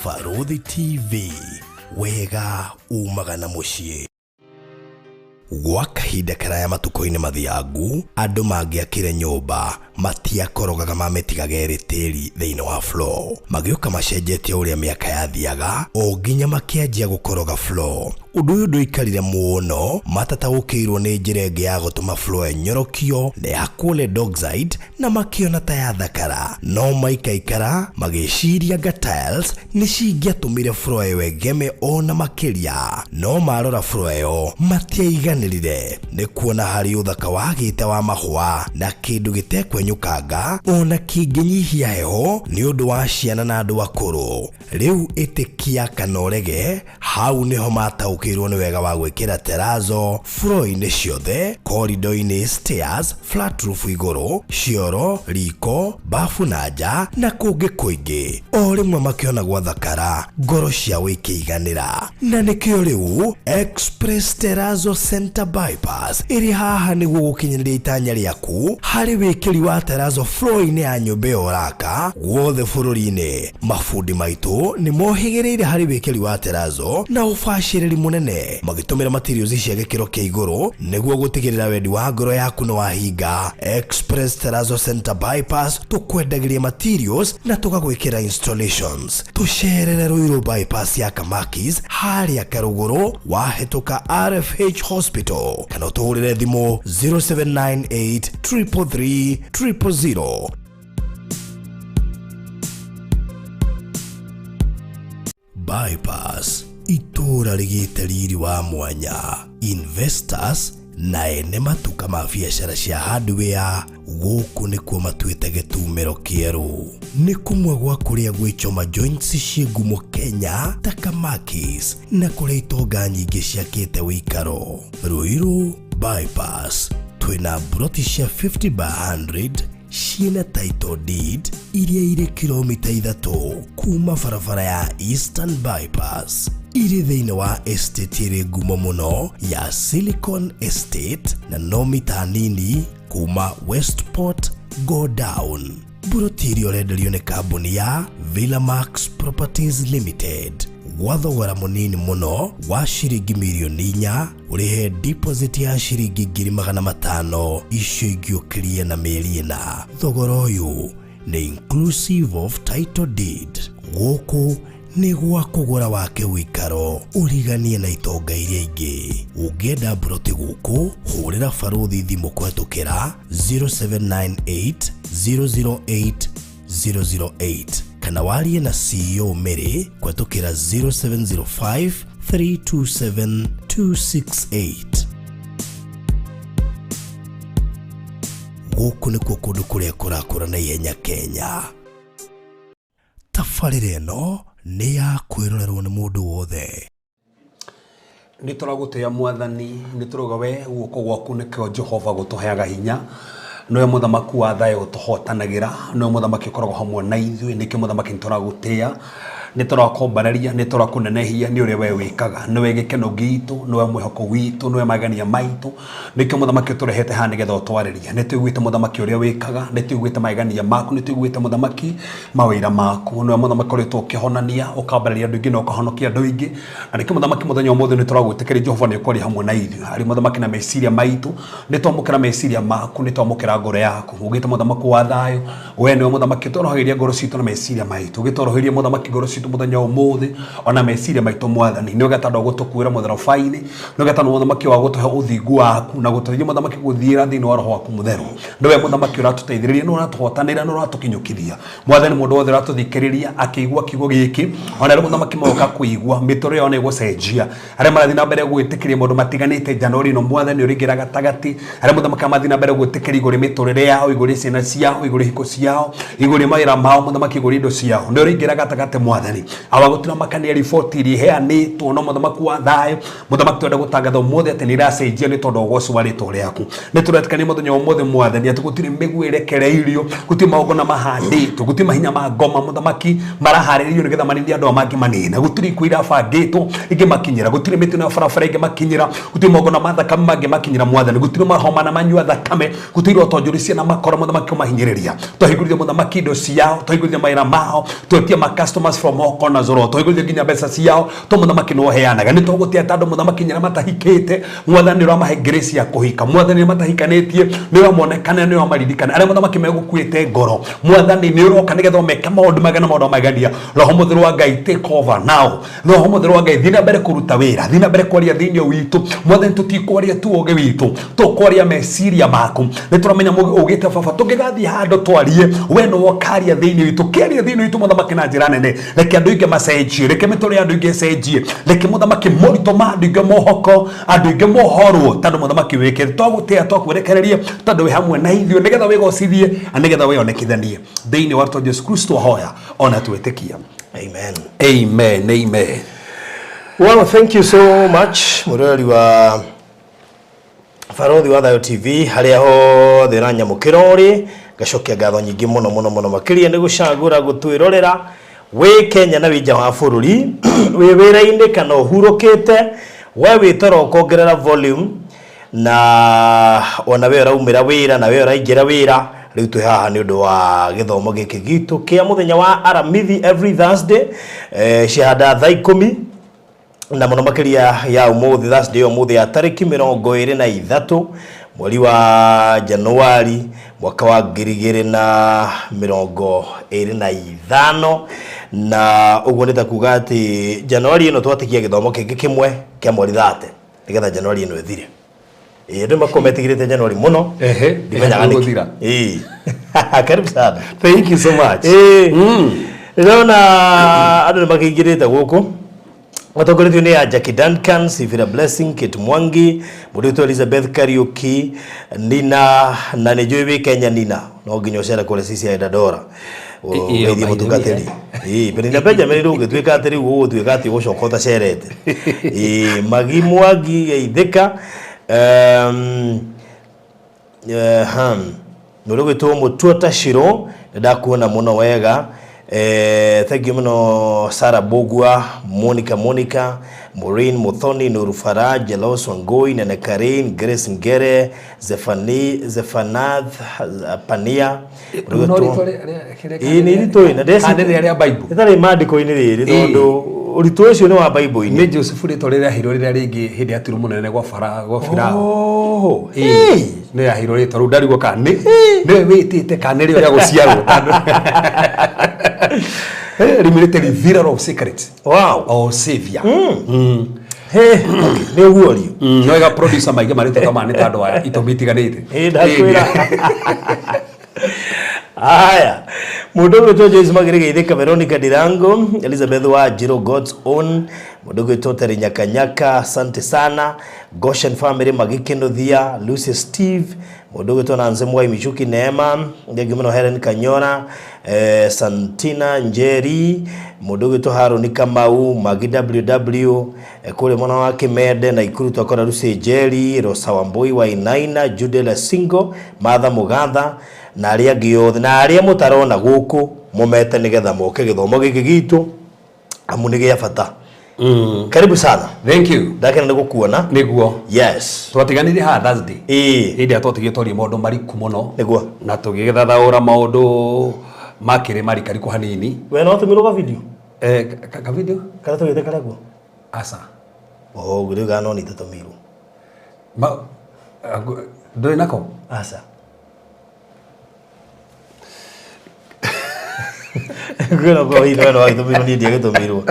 Barũthi TV, wega umaga na mũciĩ. Gwa kahinda karaya matukũ-inĩ mathiangu, andũ mangĩakire nyũmba matiakorogaga mamĩtigaga ĩrĩ tĩri thĩinĩ wa floor. Magĩũka macenjetie ũrĩa mĩaka yathiaga o nginya makĩanjia gũkoroga floor. Ũndũ ũyũ ndũikarire mũno matataũkĩirwo nĩ njĩra ĩngĩ ya gũtũma floor ĩnyorokio na ĩhakwo lead oxide na makĩona ta yathakara. No maikaikara magĩciria anga tiles nĩ cingĩatũmire floor ĩyo ĩgeme o na makĩria. No marora floor ĩyo matiaiganĩrire nĩ kuona harĩ ũthaka wagĩte wa mahũa na kĩndũ gĩtekwenyũkanga o na kĩngĩnyihia heho nĩ ũndũ wa ciana na andũ akũrũ. Rĩu ĩtĩkia kana ũrege, hau nĩho mataũkĩirwo nĩ wega wa gwĩkĩra terazo floor-inĩ ciothe, korido-inĩ, stairs, flat roof igũrũ, cioro, riko, bafu na nja na kũngĩ kũingĩ. O rĩmwe makĩona gwathakara, ngoro ciao ikĩiganĩra. Na nĩkĩo rĩu Express Terrazzo Center Bypass ĩrĩ haha nĩguo gũkinyanĩria itanya rĩaku harĩ wĩkĩri wa terrazzo floor-inĩ ya nyũmba ĩyo ũraka guothe bũrũri-inĩ. Mabundi maitũ nĩ mohĩgĩrĩire harĩ wĩkĩri wa terrazzo na ũbacĩrĩri mũnene magĩtũmĩra materials cia gĩkĩro kĩa igũrũ nĩguo gũtigĩrĩra wendi wa ngoro yaku nĩ wahinga. Express Terrazzo Center Bypass tũkwendagĩria materials na tũgagwĩkĩra installations. Tũcerere Ruiru Bypass ya Kamakis harĩa Karũgũrũ wahĩtũka RFH Hospital kana ũtũhũrĩre thimũ 0798 333 000. Bypass itũũra rĩgĩte riri wa mwanya investors na ene matuka ma biacara cia hardware gũkũ nĩkuo matuĩte gĩtumĩro kĩerũ. Nĩ kũmwe gwa kũrĩa gwĩchoma joints ciĩ ngumo Kenya ta Kamakis na kũrĩa itonga nyingĩ ciakĩte wĩikaro. Ruiru Bypass twĩna mburoti cia 50 by 100 ciĩna title deed iria irĩ kilomita 3 kuma barabara ya Eastern Bypass irĩ thĩinĩ wa estate ĩrĩ ngumo mũno ya Silicon Estate na no mita nini kuma Westport go down. Mburoti iria ũrenderio nĩ kambuni ya Villamax Properties Limited gwa thogora mũnini mũno wa ciringi mirioni 4 ũrĩhe deposit ya ciringi 500,000 icio ingĩ ũkĩrie na mĩeri 4. Thogora ũyũ nĩ inclusive of title deed. Gũkũ nĩ gwa kũgũra wake ũikaro ũriganie na itonga iria ingĩ. Ũngĩenda mburoti gũkũ hũrĩra Barũthi thimũ kũhetũkĩra 0798 008 008 kana warie na CEO Mary kũhetũkĩra 0705 327 268. Gũkũ nĩkuo kũndũ kũrĩa kũrakũra na ihenya Kenya. Tabarĩra ĩno nĩ ya kwĩrorerwo nĩ mũndũ wothe. Nĩ tũragũtĩa Mwathani, nĩ tũrauga we guoko gwaku nĩkĩo Jehova gũtũheaga hinya. Nĩwe mũthamaki wa thayũ ũtũhotanagĩra, nĩwe mũthamaki ũkoragwo hamwe na ithuĩ, nĩkĩo mũthamaki nĩ tũragũtĩa, nĩ tũrakombareria, nĩ tũrakũnenehia nĩ ũrĩa we wĩkaga. Nĩwe gĩkeno gitũ, nĩwe mwĩhoko witũ, nĩwe magania maitũ, nĩkĩo mũthamaki ũtũrehete haha nĩgetha ũtwarĩrie. Nĩ tũiguĩte mũthamaki ũrĩa wĩkaga, nĩ tũiguĩte magegania maku, nĩ tũiguĩte mũthamaki mawĩra maku. Nĩwe mũthamaki ũrĩtwo ũkĩhonania, ũkambararia andũ aingĩ na ũkahonokia andũ aingĩ. Na nĩkĩo mũthamaki mũthenya ũmũthĩ nĩ tũragwĩtĩkĩria Jehova nĩ ũkwaria hamwe na ithuĩ. Harĩ mũthamaki na meciria maitũ, nĩ twamũkĩra meciria maku, nĩ twamũkĩra ngoro yaku. Ũgĩte mũthamaki wa thayũ, we nĩwe mũthamaki ũtworohagĩria ngoro citũ na meciria maitũ. Ũgĩtworohĩrie mũthamaki ngoro citũ mũthenya ũmũthĩ, ona meciria maitũ Mwathani. Nĩ ũgetandũ gũtũkuĩra mũtharaba-inĩ, nĩ ũgetandũ mũthamaki wa gũtũhe ũthingu waku na gũtũteithia mũthamaki gũthiĩra thĩinĩ wa roho waku mũtheru. Nĩwe mũthamaki ũratũteithĩrĩria, nĩwe ũratũhotanĩra, nĩwe ũratũkinyũkithia. Mwathani mũndũ wothe ũratũthikĩrĩria akĩigua kiugo gĩkĩ, ona arĩa mũthamaki moka kũigua mĩtũrĩre yao nĩ ĩgũcenjia. Arĩa marathiĩ na mbere gwĩtĩkĩria maũndũ matiganĩte January ĩno, Mwathani ũrĩingĩra gatagatĩ. Arĩa mũthamaki mathiĩ na mbere gwĩtĩkĩria igũrũ mĩtũrĩre yao, igũrũ ciana ciao, igũrũ hiko ciao, igũrũ mawĩra mao, mũthamaki igũrũ indo ciao, nĩ ũrĩingĩra gatagatĩ Mwathani. Awa gũtirĩ makania riboti iria iheanĩtwo no mũthamaki wa thayũ, mũthamaki twenda gũtangatha ũmũthĩ atĩ nĩ iracenjia nĩ tondũ wa ũgoci wa rĩtwa rĩaku. Nĩ tũretĩkania mũthenya wa ũmũthĩ Mwathani atĩ gũtirĩ mĩguĩ ĩrekereirio, gũtirĩ magongona mahandĩtwo, gũtirĩ mahinya ma ngoma mũthamaki maraharĩrĩrio nĩgetha manine andũ aya mangĩmanina, gũtirĩ ikuũ irabangĩtwo ingĩmakinyĩra, gũtirĩ mĩtino ya barabara ĩngĩmakinyĩra, gũtirĩ magongona ma thakame mangĩmakinyĩra Mwathani, gũtirĩ mahoma na manyua thakame, gũtirĩ iroto njũru ciana makora mũthamaki kũmahinyĩrĩria. Twahingũrithia mũthamaki indo ciao, twahingũrithia mawĩra mao, twetia ma customers from Tomoko na Zoro, tũhingũrithie nginya mbeca ciao, to mũthamaki nĩ ũheanaga. Nĩ tũgũtĩa tondũ mũthamaki nyina matahikĩte, mwathani nĩ ũramahe grace ya kũhika, mwathani arĩa matahikanĩtie nĩ ũramonekana, nĩ ũramaririkana, arĩa mũthamaki megũkuĩte ngoro, mwathani nĩ ũroka nĩgetha ũmeke maũndũ mega na maũndũ ma magegania. Roho mũtheru wa Ngai, take over now. Roho mũtheru wa Ngai, thiĩ na mbere kũruta wĩra, thiĩ na mbere kwaria thĩinĩ witũ. Mwathani, tũtikwaria tu ũgĩ witũ, tũkwaria meciria maku. Nĩ tũramenya ũgĩte baba, tũngĩgathiĩ handũ twarie, we nĩwe ũkaria thĩinĩ witũ. Kĩaria thĩinĩ witũ mũthamaki na njĩra nene. Reke andũ aingĩ macenjie, reke mĩtũrĩre ya andũ aingĩ ĩcenjie, reke mũthamaki moritũ ma andũ aingĩ mohoko, andũ aingĩ mohorwo, tondũ mũthamaki wĩkĩte. Twagũtĩa, twakwerekereria, tondũ wĩ hamwe na ithuĩ, nĩgetha wĩgocithie na nĩgetha wĩonekithanie thĩinĩ wa rĩtwa Jesu Kristo ahoya ona twĩtĩkia. Amen. Amen, amen. Well, thank you so much mũrori wa Barothi wa Thayo TV harĩa hothe ũranyamũkĩra ũrĩ, ngacokia ngatho nyingĩ mũno mũno mũno makĩria nĩ gũcagũra gũtwĩrorera wĩ Kenya na wĩ nja wa bũrũri, wĩ wĩra-inĩ kana ũhurũkĩte, we wĩ toro ũkongerera volume na ona we ũraumĩra wĩra na we ũraingĩra wĩra. Rĩu twĩ haha nĩ ũndũ wa gĩthomo gĩkĩ gitũ kĩa mũthenya wa Aramithi every Thursday, cihanda thaa 10 na mũno makĩria ya ũmũthĩ Thursday ũmũthĩ ya tarĩki 23 mweri wa Januari mwaka wa 2025, na ũguo nĩ ta kuga atĩ Januari ĩno twatigia gĩthomo kĩngĩ kĩmwe kĩa mweri 30 nĩgetha Januari ĩno ĩthire. Ĩĩ, andũ makorwo metigĩrĩte Januari mũno. Ehe, ndimenyaga nĩkĩ. ĩgũthira. Ĩĩ. Karibu sana. Thank you so much. Ĩĩ. Ndĩrona andũ nĩ makĩingĩrĩte gũkũ matongoretio nĩ Jackie Duncan, Sifira Blessing, Kate Mwangi, mũndũ wĩtwo Elizabeth Kariuki, Nina, na nĩ njũĩ wĩ Kenya Nina, no nginya ũcere kũrĩa CCI Dandora Ĩyo, ũgeithie by the way, mũtungatĩri. Ĩĩ, Penina Benjamin rĩu ũngĩtuĩka atĩ rĩu ũgũtuĩka atĩ ũgũcoka ũtacerete. Ĩĩ, Magi Mwangi geithĩka. Mũndũ ũgwĩtwo Mũtua Tashiro, nĩ ndakuona mũno wega. Thank you mũno Sarah Bogwa, Monica Monica, Maureen Muthoni, Nuru Farah, Jelos Wangui, Nene Karin, Grace Ngere, Zephani, Zephanath Pania. No rĩtwa Ĩĩ, nĩ iritũ ĩ, na ndeci- Kana rĩrĩa rĩa Bible. Rĩtarĩ maandĩko-inĩ rĩrĩ, Ĩĩ. tondũ ũritũ ũcio nĩ wa Bible-inĩ. Nĩ Josefu rĩtwa rĩrĩa aheirwo rĩrĩa rĩngĩ hĩndĩ yatirwo mũnene gwa Farao, gwa Firaũ. Oh, Ĩĩ, hey. nĩ yaheirwo rĩtwa rĩu ndarigwo kana nĩ nĩwe wĩtĩte kana nĩrĩo rĩa gũciarwo tondũ rimĩrĩte revealer of secrets Wow. or savior. Hey, okay, nĩ ũguũrio. No wega producer maingĩ marĩtwa ta maya nĩ tondũ wa itũmi itiganĩte. Ĩĩ, ndakwĩra. Aya, mũndũ ũgwĩtwo Joyce Magere Geithĩka, Veronica Dirango, Elizabeth wa Njirũ, God's Own, mũndũ ũgwĩtwo Terry Nyakanyaka, asante sana, Goshen Family Magikĩnũthia, Lucy Steve, mũndũ ũgwĩtwo Nancy Mwai Michuki Neema, thengiũ mũno Helen Kanyora, Santina Njeri, mũndũ ũgwĩtwo Harũni Kamau, Magi WW, kũrĩa mwena wa Kĩmende na Ikuru twakora Lucy Njeri, Rosa Wambui Wainaina, Jude Lesingo, Martha Mũgatha na arĩa angĩ othe na arĩa mũtarona gũkũ mũmete nĩgetha moke gĩthomo gĩkĩ gitũ amu nĩ gĩa bata. Karibu sana. Thank you. Ndakena nĩ gũkuona. Nĩguo. Yes. Twatiganire haha Thursday. Ĩĩ. Hĩndĩ ĩrĩa twatigire twaria maũndũ mariku mũno. Nĩguo. Na tũgĩthathaũra maũndũ makĩrĩ marikariku hanini. We no tũmirwo ka video? Ka video? Karĩa tũgĩte karegwo? Aca. Oh, rĩu kana no nĩ tũtũmirwo. Ndũrĩ nako? Aca. Kwĩna kwa hihi no wagĩtũmirwo niĩ ndiagĩtũmirwo.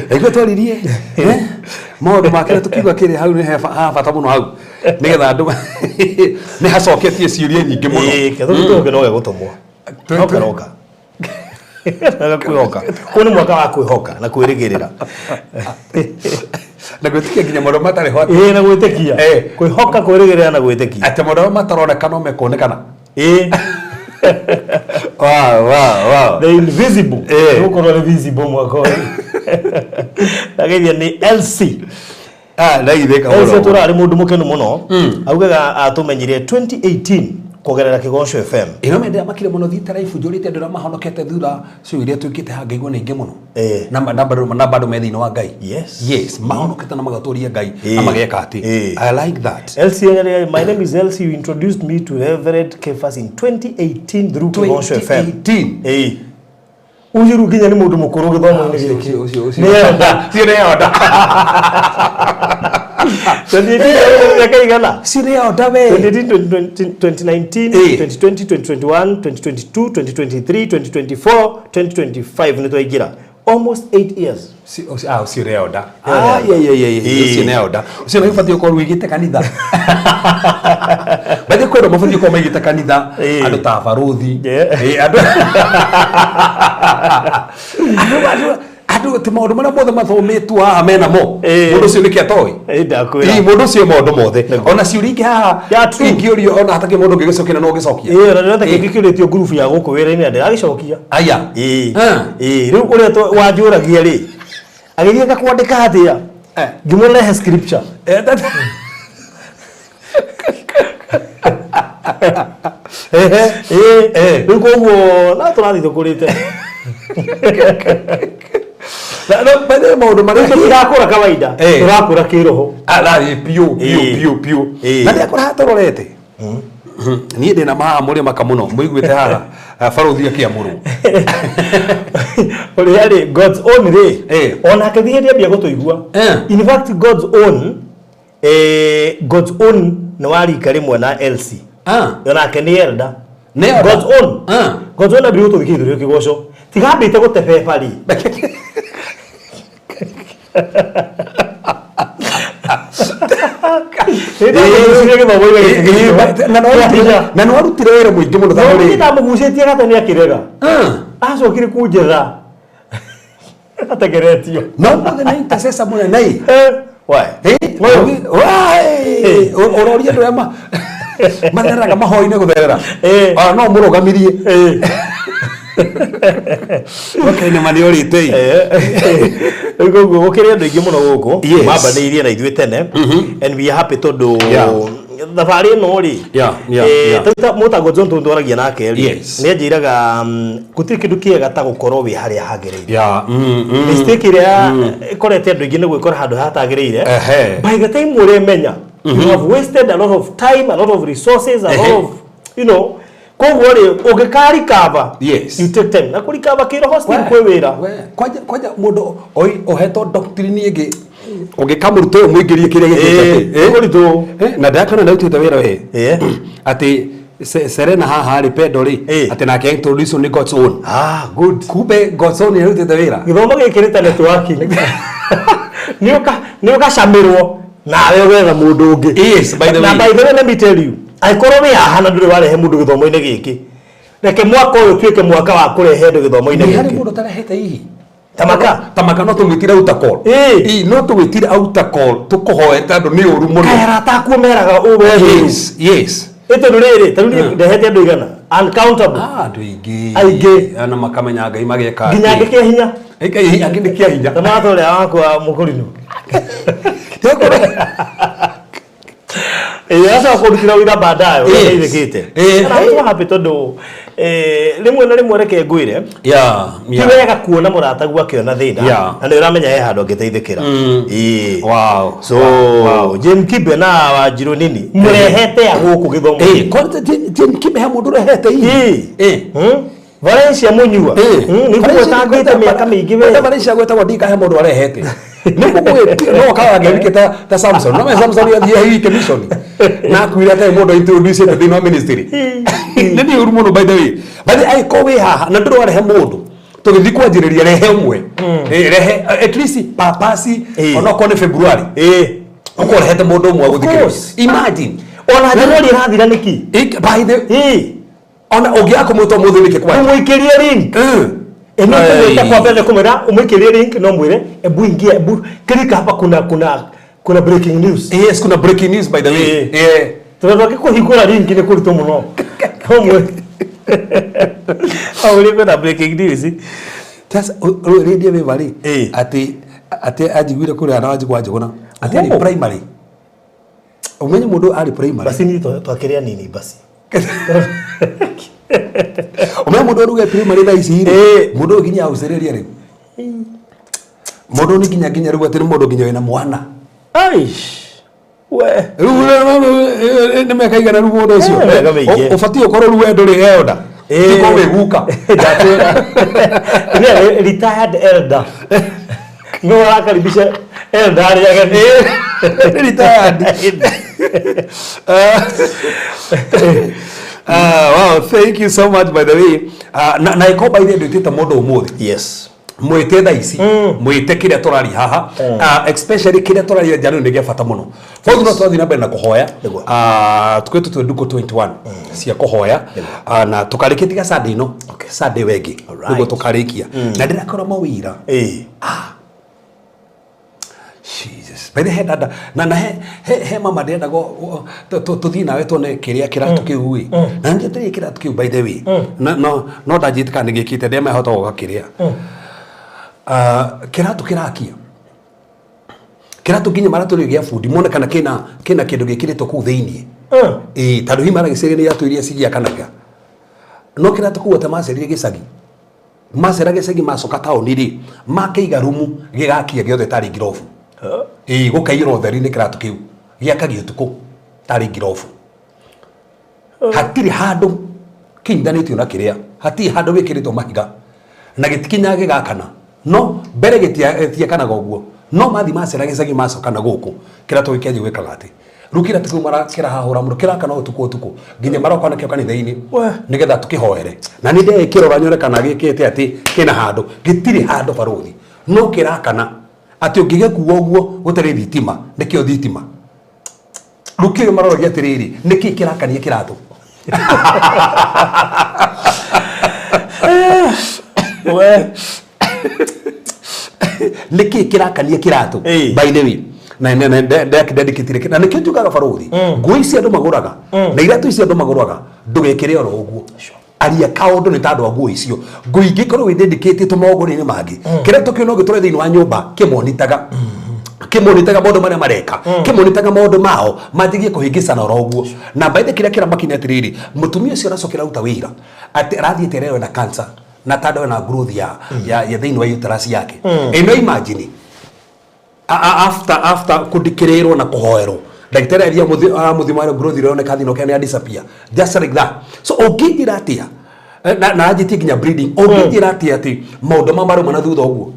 Nĩguo twaririe maũndũ ma kĩrĩa tũkiuga kĩrĩa hau nĩ ha bata mũno hau nĩgetha andũ nĩ hacoketie ciũria nyingĩ mũno. Ĩĩ, kĩtũmi tũke no gĩgũtũmwo. No karoka. Kwĩhoka. Kũu nĩ mwaka wa kwĩhoka na kwĩrĩgĩrĩra. Na gwĩtĩkia nginya maũndũ matarĩ ho. Ĩĩ, na gwĩtĩkia. Kwĩhoka, kwĩrĩgĩrĩra na gwĩtĩkia. Atĩ maũndũ arĩa mataroneka no mekuonekana. Ĩĩ. Wow, wow, wow. The invisible. Nĩgũkorwo nĩ visible mwaka ũyũ. Ndageithia nĩ LC. Ndageithĩka LC mũno. tũrarĩ mũndũ mũkenu mũno. Augaga atũmenyire 2018 kũgerera Kĩgoco FM. Ĩno mende makire mũno thiĩte live njũrĩte andũ arĩa mahonokete thutha cio iria twĩkĩte haha ngaigua nĩ aingĩ mũno. Na na bado me thĩinĩ wa Ngai. Yes. Yes, mahonokete na magatũria Ngai na mageka atĩ. I like that. LC, my name is LC. You introduced me to Reverend Kefas in 2018 through Kĩgoco FM. 2018. Ũcio rĩu nginya nĩ mũndũ mũkũrũ gĩthomo-inĩ gĩkĩ. Ũcio, ũcio. Nĩ elder. Ũcio nĩ elder. 2018 mĩaka igana? Ũcio nĩ elder we. 2018, 2019, Eh. 2020, 2021, 2022, 2023, 2024, 2025 nĩ twaingĩra. Almost 8 years. Ah, ũcio nĩ elder. Elder. Ah, yeah. Eh. Ũcio nĩ elder. Ũcio nĩ ũbatiĩ gũkorwo wĩigĩte kanitha. Bathiĩ kwĩrwo mabatiĩ gũkorwo maigĩte kanitha. Eh. Andũ ta barũthi. Yeah. Eh, andũ ti maũndũ marĩa mothe mathometwo haha menamo. Eh. Mũndũ ũcio nĩkĩ atoĩ? Ĩ, ndakwĩra. Ĩ, mũndũ ũcio maũndũ mothe. Nĩguo. Ona ciũria ingĩ haha Yeah, true. ingĩũrio ona hatakĩrĩ mũndũ ũngĩgĩcokia na no ũgĩcokia. Ĩ, ona ndĩrona kĩngĩ kĩũrĩtio ngurubu ya gũkũ wĩra-inĩ na ndĩragĩcokia. Aya. Ĩ. Ah. Ĩ, rĩu ũrĩa wanjũragia rĩ, agĩthiĩ ngakwandĩka atĩa? Eh. Ngĩmũrehe scripture. Eh, Ĩ, Eh. rĩu koguo no tũrathiĩ tũkũrĩte. Na by the way, maũndũ marĩa Tũtirakũra kawaida, Eh. tũrakũra kĩroho. Arathiĩ piũ piũ Ĩĩ. piũ piũ. Ĩĩ. Na ndĩakũra haha tũrorete. Niĩ ndĩna mahaha mũrĩ maka mũno mũiguĩte haha barũthi akĩamũrwo. Ũrĩa rĩ, God's own rĩ, Eh. onake thiĩ hĩndĩ ambia gũtũigua. Eh. In fact, God's own, God's own nĩ wa rika rĩmwe na Elsie. Ah. Onake nĩ elder. Nĩ elder? God's own. Ah. God's own ambire gũtũthikĩrĩria kĩgoco. Tigambĩte gũtebeba rĩ. Hĩndĩ ĩyo gĩthomo-inĩ gĩkĩ Ĩĩ, na nĩ warutire wĩra mũingĩ mũno No tondũ niĩ rĩ. ndamũgucĩtie gata nĩ akĩrega. Ah. Acokire kũnjetha. Ategeretio. Na ũmũthĩ nĩ intercessor mũnene ĩ. Eh, why? Eh, Ũyũ. wai, ũroria andũ arĩa mathereraga mahoinĩ gũtherera. Eh. Ona no mũrũgamirie. Eh. Okay, nĩ ma nĩ ũrĩte ĩ. Rĩu koguo gũkĩrĩ andũ aingĩ mũno gũkũ Yes. mambanĩirie na ithuĩ tene and we are happy tondũ Yeah. thabarĩ ĩno rĩ Yeah, yeah. mũtango John tondũ twaragia nake rĩ Yes. nĩ anjĩraga gũtirĩ kĩndũ kĩega ta gũkorwo wĩ harĩa hagĩrĩire. Yeah, Mistake ĩrĩa ĩkorete andũ aingĩ nĩ gwĩkora handũ hatagĩrĩire. Ehe. By the time ũrĩmenya, you have wasted a lot of time, a lot of resources, a lot Ehe. of koguo rĩ ũngĩka recover, Yes. you take time na kũrikava kĩroho still kwĩ wĩra. We, kwanja mũndũ ohetwo doctrine ĩngĩ ũngĩkamũruta ũyũ mũingĩrie kĩrĩa Ĩĩ, gĩkĩte ũritũ. na ndakana ndarutĩte wĩra we Ĩĩ. atĩ Serena haha rĩ Pendo rĩ Ĩĩ. atĩ nake introduce nĩ God's own. Ah, good. Kumbe God's own nĩarutĩte wĩra. Gĩthomo gĩkĩ nĩ ta networking. Nĩ ũgacamĩrwo nawe ũgetha mũndũ ũngĩ. Yes, by the Na way. by the way, let me tell you, angĩkorwo wĩ haha na ndũrĩ warehe mũndũ gĩthomo-inĩ gĩkĩ, reke mwaka ũyũ ũtuĩke mwaka wa kũrehe andũ gĩthomo-inĩ Nĩ harĩ gĩkĩ. mũndũ ũtarehete hihi Tamaka. Tamaka no tũmwĩtire outer call. Ĩĩ. Ĩĩ, no tũgwĩtire outer call tũkũhoete andũ nĩ ũru mũno. Kaĩ arata akuo meraga ũũ we wĩ. Yes. Ĩ tondũ rĩrĩ, ta rĩu niĩ ndehete andũ igana, uncountable. Ah, andũ aingĩ. Aingĩ. Na makamenya Ngai mageka. Nginya angĩ kĩa hinya. Angĩ angĩ nĩ kĩa hinya. Ta matha ũrĩa wakwa mũkũrinũ. Ĩĩ, acoka kũndutĩra wĩra baadaye ũrĩa Yes. ndeithĩkĩte. Ĩĩ. Na I'm so happy tondũ rĩmwe na rĩmwe reke ngwĩre, ti wega kuona mũrataguo akĩona thĩna Yeah. na nĩ ũramenya he handũ angĩteithĩkĩra. Ĩĩ. Wow. So Wow. Jane Kibe na Wanjirũ nini mũrehete a gũkũ gĩthomo. Eh, kwanza Jane Kibe he mũndũ ũrehete hihi? Ĩĩ. Eh. Valencia Mũnyua. Nĩ ngũgweta ngwĩte mĩaka mĩingĩ we. Valencia gwetagwo ndika he mũndũ arehete. Nĩ kũgwĩti no kaga ngewike ta Samson. No me Samson athiĩ hihi mission. Na akuire atarĩ mũndũ introduce thĩinĩ wa ministry. Nĩ nĩ ũru mũno by the way. By the way, ko wĩ haha na ndũrĩ warehe mũndũ. Tũgĩthiĩ kwanjĩrĩria rehe ũmwe. Eh, rehe at least papasi Ĩĩ. onokorwo nĩ February. Ĩĩ. Ũkorwo ũrehete mũndũ ũmwe course. gũthikĩrĩria. Imagine. Ona January ĩrathira nĩkĩ? By the Ĩĩ. ona ũngĩaga kũmwĩta ũmũthĩ nĩkĩ kwanja? Ũmũikĩrie link. Ĩno kũmwĩta kwa mbere kũmwĩra ũmũikĩrie link no mwĩre ebu ingia ebu klika hapa kuna breaking news. Yes, kuna breaking news by the way. Ĩĩ. Yeah. Tondũ angĩkũhingũra link nĩ kũritũ mũno. No mwĩre. Au rĩ kwĩna breaking news. Sasa rĩndĩ wĩ varĩ Ĩĩ. atĩ atĩ anjiguire kũrĩa na wanjigua Njũgũna atĩ arĩ Oh. primary. Ũmenye mũndũ arĩ primary. Basi ni twakĩrĩ anini basi. Ũmenye mũndũ aruge primary thaa ici rĩ. Ĩĩ. Mũndũ ũyũ nginya aucĩrĩria rĩu. Mũndũ nĩ nginya rĩu atĩ nĩ mũndũ nginya wĩna mwana. Aish. We. Rĩu nĩ mĩaka igana rĩu mũndũ ũcio. Eh, mĩaka mĩingĩ. Ũbatiĩ ũkorwo rĩu we ndũrĩ elder. Tiko wĩ guka. Ndakwĩra. Nĩ retired elder. No arakaribisha elder arĩa ageni. Retired. Wow, thank you so much, by the way. Na iko by the way ndwĩtĩte mũndũ ũmũthĩ. Mwĩte thaa ici, mwĩte kĩrĩa tũraria haha. Especially kĩrĩa tũraria njano nĩ gĩa bata mũno. Koguo no twathiĩ na mbere na kũhoya. Tukwĩtwo twĩ ndukũ 21 cia kũhoya. Na tũkarĩkia tiga Sunday ĩno, Sunday wengĩ nĩguo tũkarĩkia, na ndĩrakorwo mawĩra. Jesus. By the he dada na he mama ndĩrenda tũthiĩ nawe tuone kĩrĩa kĩratũ kĩu ĩ, na nĩ ndĩrĩ kĩratũ kĩu, by the way, na no ndanjĩte kana nĩ gĩkĩte ndemehota gũka kĩrĩa. Kĩratũ kĩrakia kĩratũ nginya maratũ gĩa bundi mone kana kĩna kĩndũ gĩkĩrĩtwo kũu thĩiniĩ. Ĩĩ, tondũ hihi maragĩciria nĩ iratũ iria cigĩakanaga, no kĩratũ kũu atĩ macerire gĩcagi, macera gĩcagi, macoka taũni rĩ, makĩiga rumu gĩgakia gĩothe tarĩ ngirobu. Ĩĩ, gũkaiyũra ũtheri nĩ kĩratũ kĩu gĩakagia ũtukũ tarĩ ngirobu. Hatirĩ handũ kĩnyitanĩtio na kĩrĩa, hatirĩ handũ gĩkĩrĩtwo mahiga na gĩtikinyaga gĩgakana. No mbere gĩtiakanaga ũguo, no mathi macera gĩcagi, macoka na gũkũ, kĩratũ gĩkĩanjia gwĩkaga atĩ rĩu kĩratũ kĩu kĩrahahũra mũno, kĩrakana ũtukũ ũtukũ nginya maroka nakĩo kanitha-inĩ nĩgetha tũkĩhoere. Na nĩ ndekĩrora nyone kana gĩkĩte atĩ kĩna handũ, gĩtirĩ handũ, barũthi, no kĩrakana atĩ ũngĩgĩkua ũguo gũtarĩ thitima, nĩkĩo thitima. Rĩu kĩrĩa maroragia atĩrĩrĩ, nĩkĩ kĩrakania kĩratũ? We. Nĩkĩ kĩrakania kĩratũ? By the way, na ndakĩndandĩkĩtire na nĩkĩo njugaga, barũthi, nguo ici andũ magũraga na iratũ ici andũ magũraga, ndũgekĩre oro ũguo. Aria kaũndũ nĩ ta andũ a nguo icio, nguo ingĩkorwo wĩ dedicate magongona-inĩ mangĩ, kĩrĩa tũkĩo no gĩtũre thĩinĩ wa nyũmba kĩmonitaga maũndũ marĩa mareka, kĩmonitaga maũndũ mao manjagie kũhĩngĩcana oro ũguo. Na by the kĩrĩa kĩramakinya atĩrĩrĩ, mũtumia ũcio aracokera ruta wĩra atĩ arathiĩte reo na cancer na tondũ ena growth ya thĩinĩ wa uterus yake ĩno. Imagine after kũndikĩrĩrwo na kũhoerwo, ndagĩtarĩ aria aramũthima ĩyo growth ĩroneka thĩinĩ ũkĩa nĩ disappear just like that. So ũngĩnjĩra atĩa? Na anjĩtie nginya bleeding. Ũngĩnjĩra atĩa atĩ maũndũ ma marauma na thutha ũguo,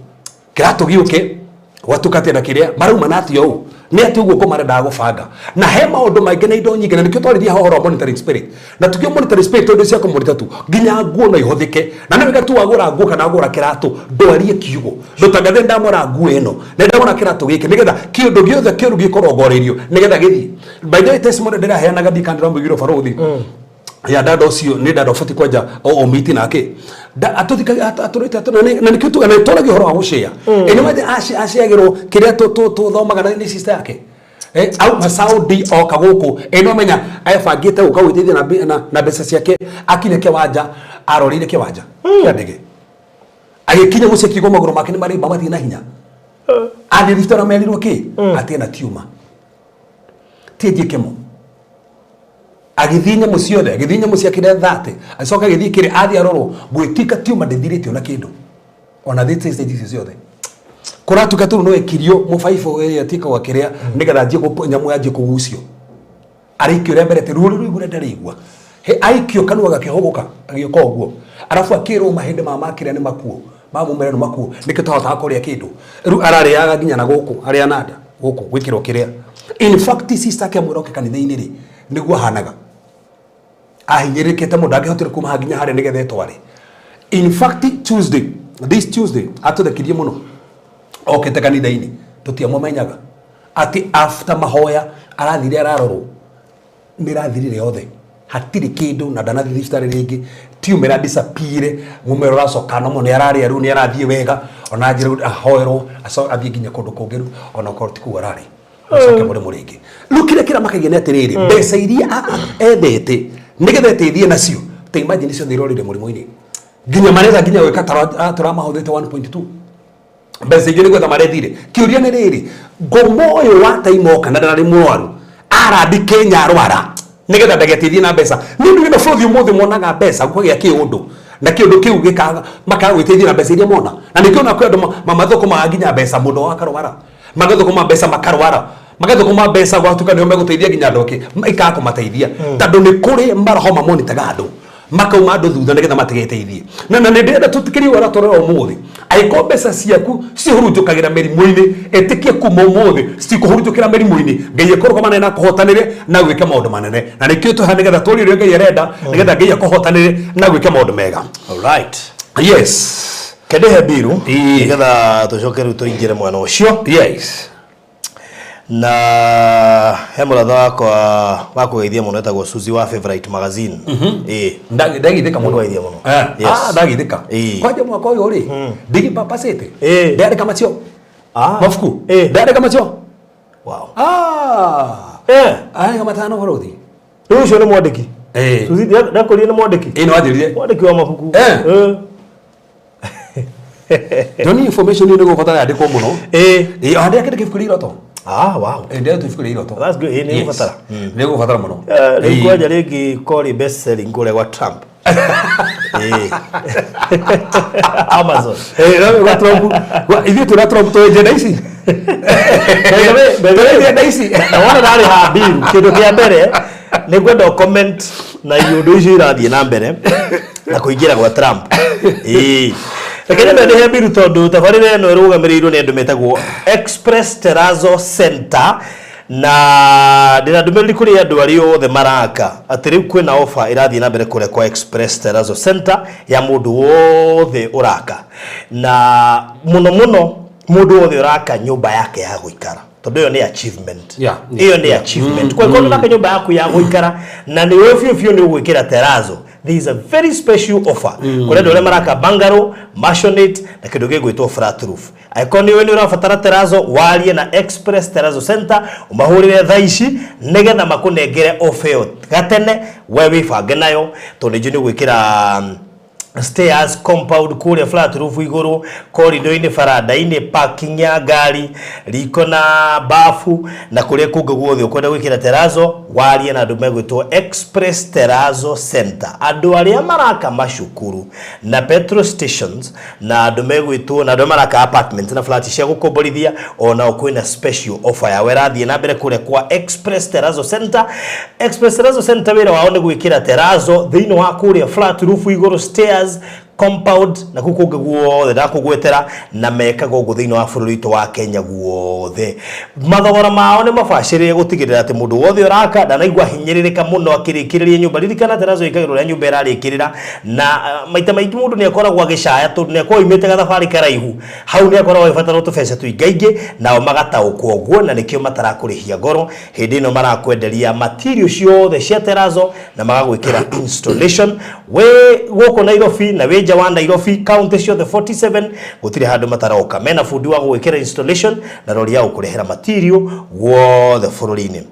kĩratũ gĩũke gwatuka atĩa na kĩrĩa marauma na atĩa ũũ nĩ atĩ ũguo ngoma marendaga gũbanga na he maũndũ maingĩ na indo nyingĩ. Na nĩkĩo twarĩria haha ũhoro wa monitoring spirit, na tukio monitoring spirit tondũ cia kũmonitor tu nginya nguo no ihũthĩke. Na nĩ wega tu wagũra nguo kana wagũra kĩratũ, ndwarie kiugo, ndũtangathe ndamũra nguo ĩno na ndamũra kĩratũ gĩkĩ, nĩgetha kĩũndũ gĩothe kĩũru gĩkũrongoreirio nĩgetha gĩthiĩ. By the way, testimony ndĩraheanaga ndikandĩra mũigiro, barũthi, ya dada ũcio nĩ dada ũbatiĩ kwanja o miti nake atũrĩte na nĩkĩo tuga na tũragia ũhoro wa gũcĩa ĩ nĩ mathe aciagĩrwo kĩrĩa tũthomaga na nĩ sister yake. Auma Saudi oka gũkũ, ĩ no menya ebangĩte gũka gwĩteithia na mbeca ciake. Akinya kĩwanja, aroreire kĩwanja kĩa ndege, agĩkinya mũciĩ akiuga magũrũ make nĩ marĩmba mathiĩ na hinya. Athiĩ thibitarĩ merirwo kĩ atĩ ena tiuma tienjie kemo. Agĩthiĩ nyamũ ciothe, agĩthiĩ nyamũ ciake thate, agĩcoka agĩthiĩ kĩrĩ athiĩ arorwo gwĩtuĩka tiuma ndĩthirĩte ona kĩndũ ona thĩ stage icio ciothe kũratuĩka tu no ekirio mũbaibũ ĩrĩa ĩtuĩkaga kĩrĩa nĩgetha anjie nyamũ yanjie kũgucio. Arĩikio rĩa mbere atĩ ruo rũu rũrĩa ndarĩigua he aikio kanua gakĩhũgũka agĩũka ũguo, arabu akĩrwo mahĩndĩ ma makĩrĩa nĩ makuo ma mumera nĩ makuo, nĩkĩo tahotaga kũrĩa kĩndũ. Rĩu ararĩaga nginya na gũkũ arĩa na nda gũkũ gwĩkĩrwo kĩrĩa. In fact, sister akĩamwĩra oke kanitha-inĩ rĩ, nĩguo ahanaga ahinyĩrĩrĩkĩte mũno, ndangĩhotire kuma haha nginya harĩa nĩgetha etware. In fact, Tuesday, this Tuesday, atũthekirie mũno okĩte kanitha-inĩ, tũtiamũmenyaga atĩ after mahoya arathire ararorwo nĩ ĩrathirire yothe, hatirĩ kĩndũ na ndanathiĩ thibitarĩ rĩngĩ. Tiumĩra disappear, mũmera ũracoka nomo, nĩ ararĩa rĩu, nĩ arathiĩ wega. Ona njĩra ahoerwo athiĩ nginya kũndũ kũngĩ rĩu, ona okorwo ti kũu ararĩ, acoke mũrĩmo rĩngĩ. Rĩu kĩrĩa kĩramakagia nĩ atĩrĩrĩ, mbeca iria ethete nĩgetha eteithie nacio, ta imagine ciothe irorire mũrimũ-inĩ, nginya maretha nginya gwĩka tũramahũthĩte 1.2 mbeca ingĩ nĩ gwetha marethire. Kĩũria nĩ rĩrĩ, ngoma ũyũ wa taimoka na ndararĩ mũrwaru arandi Kenya arwara nĩgetha ndageteithie na mbeca nĩ ũndũ gĩno bũrũri ũmũthĩ monaga mbeca gũkagĩa kĩũndũ na kĩũndũ kĩu gĩkaga makaga gwĩteithia na mbeca iria mona. Na nĩkĩo ona kwĩ andũ mathũkũmaga nginya mbeca mũndũ wao akarwara, magathũkũma mbeca makarwara, magathũkũma mbeca gwatuĩka nĩo megũteithia nginya andũ angĩ ikaga kũmateithia, tondũ nĩ kũrĩ maroho mamonitaga andũ. Makauma andũ thutha nĩgetha matigeteithie. Na nĩ ndĩrenda tũtikĩrie ũrĩa tũrera ũmũthĩ. Angĩkorwo mbeca ciaku cihurunjũkagĩra mĩrimũ-inĩ, ĩtĩkia kuma ũmũthĩ citikũhurunjũkĩra mĩrimũ-inĩ. Ngai ekũrũgama na akũhotanĩre na gwĩka maũndũ manene. Na nĩkĩo tũha nĩgetha tũrie ũrĩa Ngai arenda, nĩgetha Ngai akũhotanĩre na gwĩka maũndũ mega. Alright. Yes. Kendehe mbiru Ĩĩ. Nĩgetha tũcoke rĩu tũingĩre mwena ũcio. Yes. Na he mũratha wakwa wa kũgeithia mũno etagwo Suzy wa Favorite Magazine. Ĩĩ. Ndagithĩka mũno. Nĩngũgeithia mũno. Eh, Yes. ah, ndagithĩka. Ĩĩ. Kwanja mwaka ũyũ rĩ, ndigipapacĩte. Ĩĩ. Ndandĩka macio. Ah. Mabuku. Ĩĩ. Ndandĩka macio. Wow. Ah. Eh, Andĩka matano bũrũthi. Rĩu ũcio nĩ mwandĩki. Ĩĩ. Suzy ndakũrire nĩ mwandĩki. Ĩĩ nĩ wanjĩrire. Mwandĩki wa mabuku. Eh. Eh. Ndoni information ĩyo nĩgũbatara yandĩkwo mũno. Ĩĩ. Ĩĩ, andĩka kĩndũ kĩbuku rĩa iroto. Ah, wow. Ĩĩ, ndĩrĩa ibuku rĩa iroto. That's good. Ĩĩ, nĩ ũgũbatara. Nĩ ũgũbatara mũno. Eh, rĩu Ĩĩ. kwanja rĩngĩ kori best selling kũrĩa gwa Trump. Ĩĩ. Amazon. Ĩĩ, no gwa Trump. Ithuĩ twĩna Trump tũĩ njenda ici. By the way, by the way, Tũĩ njenda ici. Na wona ndarĩ ha mbiru kĩndũ kĩa mbere nĩ ngwenda ũ comment na iũndũ icio irathiĩ na mbere na kũingĩra gwa Trump. Ĩĩ. Reke nyambe ndĩhe mbiru tondũ tabarĩra ĩno ĩrũgamĩrĩirwo nĩ andũ metagwo Express Terrazzo Center, na ndĩna ndũmĩrĩri kũrĩ andũ arĩa othe maraka atĩ rĩu kwĩna offer ĩrathiĩ na mbere kũrĩa kwa Express Terrazzo Center ya mũndũ wothe ũraka, na mũno mũno mũndũ wothe ũraka nyũmba yake ya gũikara, tondũ ĩyo nĩ achievement. Ĩyo nĩ achievement. Kwa hiyo ũraka nyũmba yaku ya gũikara na nĩ ũĩ biũ biũ nĩ ũgwĩkĩra terrazzo, there is a very special offer kũrĩ andũ arĩa maraka bungalow, maisonette na kĩndũ gĩgwĩtwo flat roof. Angĩkorwo nĩ ũĩ nĩ ũrabatara terrazzo, warie na Express Terrazzo Center, ũmahũrĩre thaa ici nĩgetha makũnengere offer ĩyo gatene, we wĩbange nayo, tondũ nĩ njũĩ nĩ ũgwĩkĩra stairs, compound kũrĩa flat roof igũrũ, corridor-inĩ, baranda-inĩ, parking ya ngari, riko na bafu na kũrĩa kũngĩ guothe ũkwenda gwĩkĩra terrazzo, warie na andũ megwĩtwo Express Terrazzo Center. Andũ arĩa maraka macukuru na petrol stations na andũ megwĩtwo na andũ arĩa maraka apartments na flat cia gũkomborithia, onao kwĩna special offer yao ĩrathiĩ na mbere kũrĩa kwa Express Terrazzo Center. Express Terrazzo Center wĩra wao nĩ gwĩkĩra terrazzo thĩinĩ wa kũrĩa flat roof igũrũ, stairs, compound na kũu kũngĩ guothe ndakũgwetera, na mekaga ũguo thĩinĩ wa bũrũri witũ wa Kenya guothe. Mathogora mao nĩ mabacĩrĩre gũtigĩrĩra atĩ mũndũ wothe ũraka ndanaigua hinyĩrĩrĩka mũno akĩrĩkĩrĩria nyũmba. Ririkana terrazzo ĩkagĩrwo ũrĩa nyũmba ĩrarĩkĩrĩra, na maita maingĩ mũndũ nĩ akoragwo agĩcaya tondũ nĩ akoragwo aumĩte gathabarĩ karaihu, hau nĩ akoragwo agĩbatara tũbeca tũingaingĩ, nao magataũkwo ũguo, na nĩkĩo matarakũrĩhia goro hĩndĩ ĩno marakwenderia material ciothe cia terrazzo na magagwĩkĩra installation wĩ gũkũ Nairobi na wĩ nja wa Nairobi, county ciothe 47 gũtirĩ handũ mataroka. Mena bundi wa gũgwĩkĩra installation na rori ya gũkũrehera material guothe bũrũri-inĩ.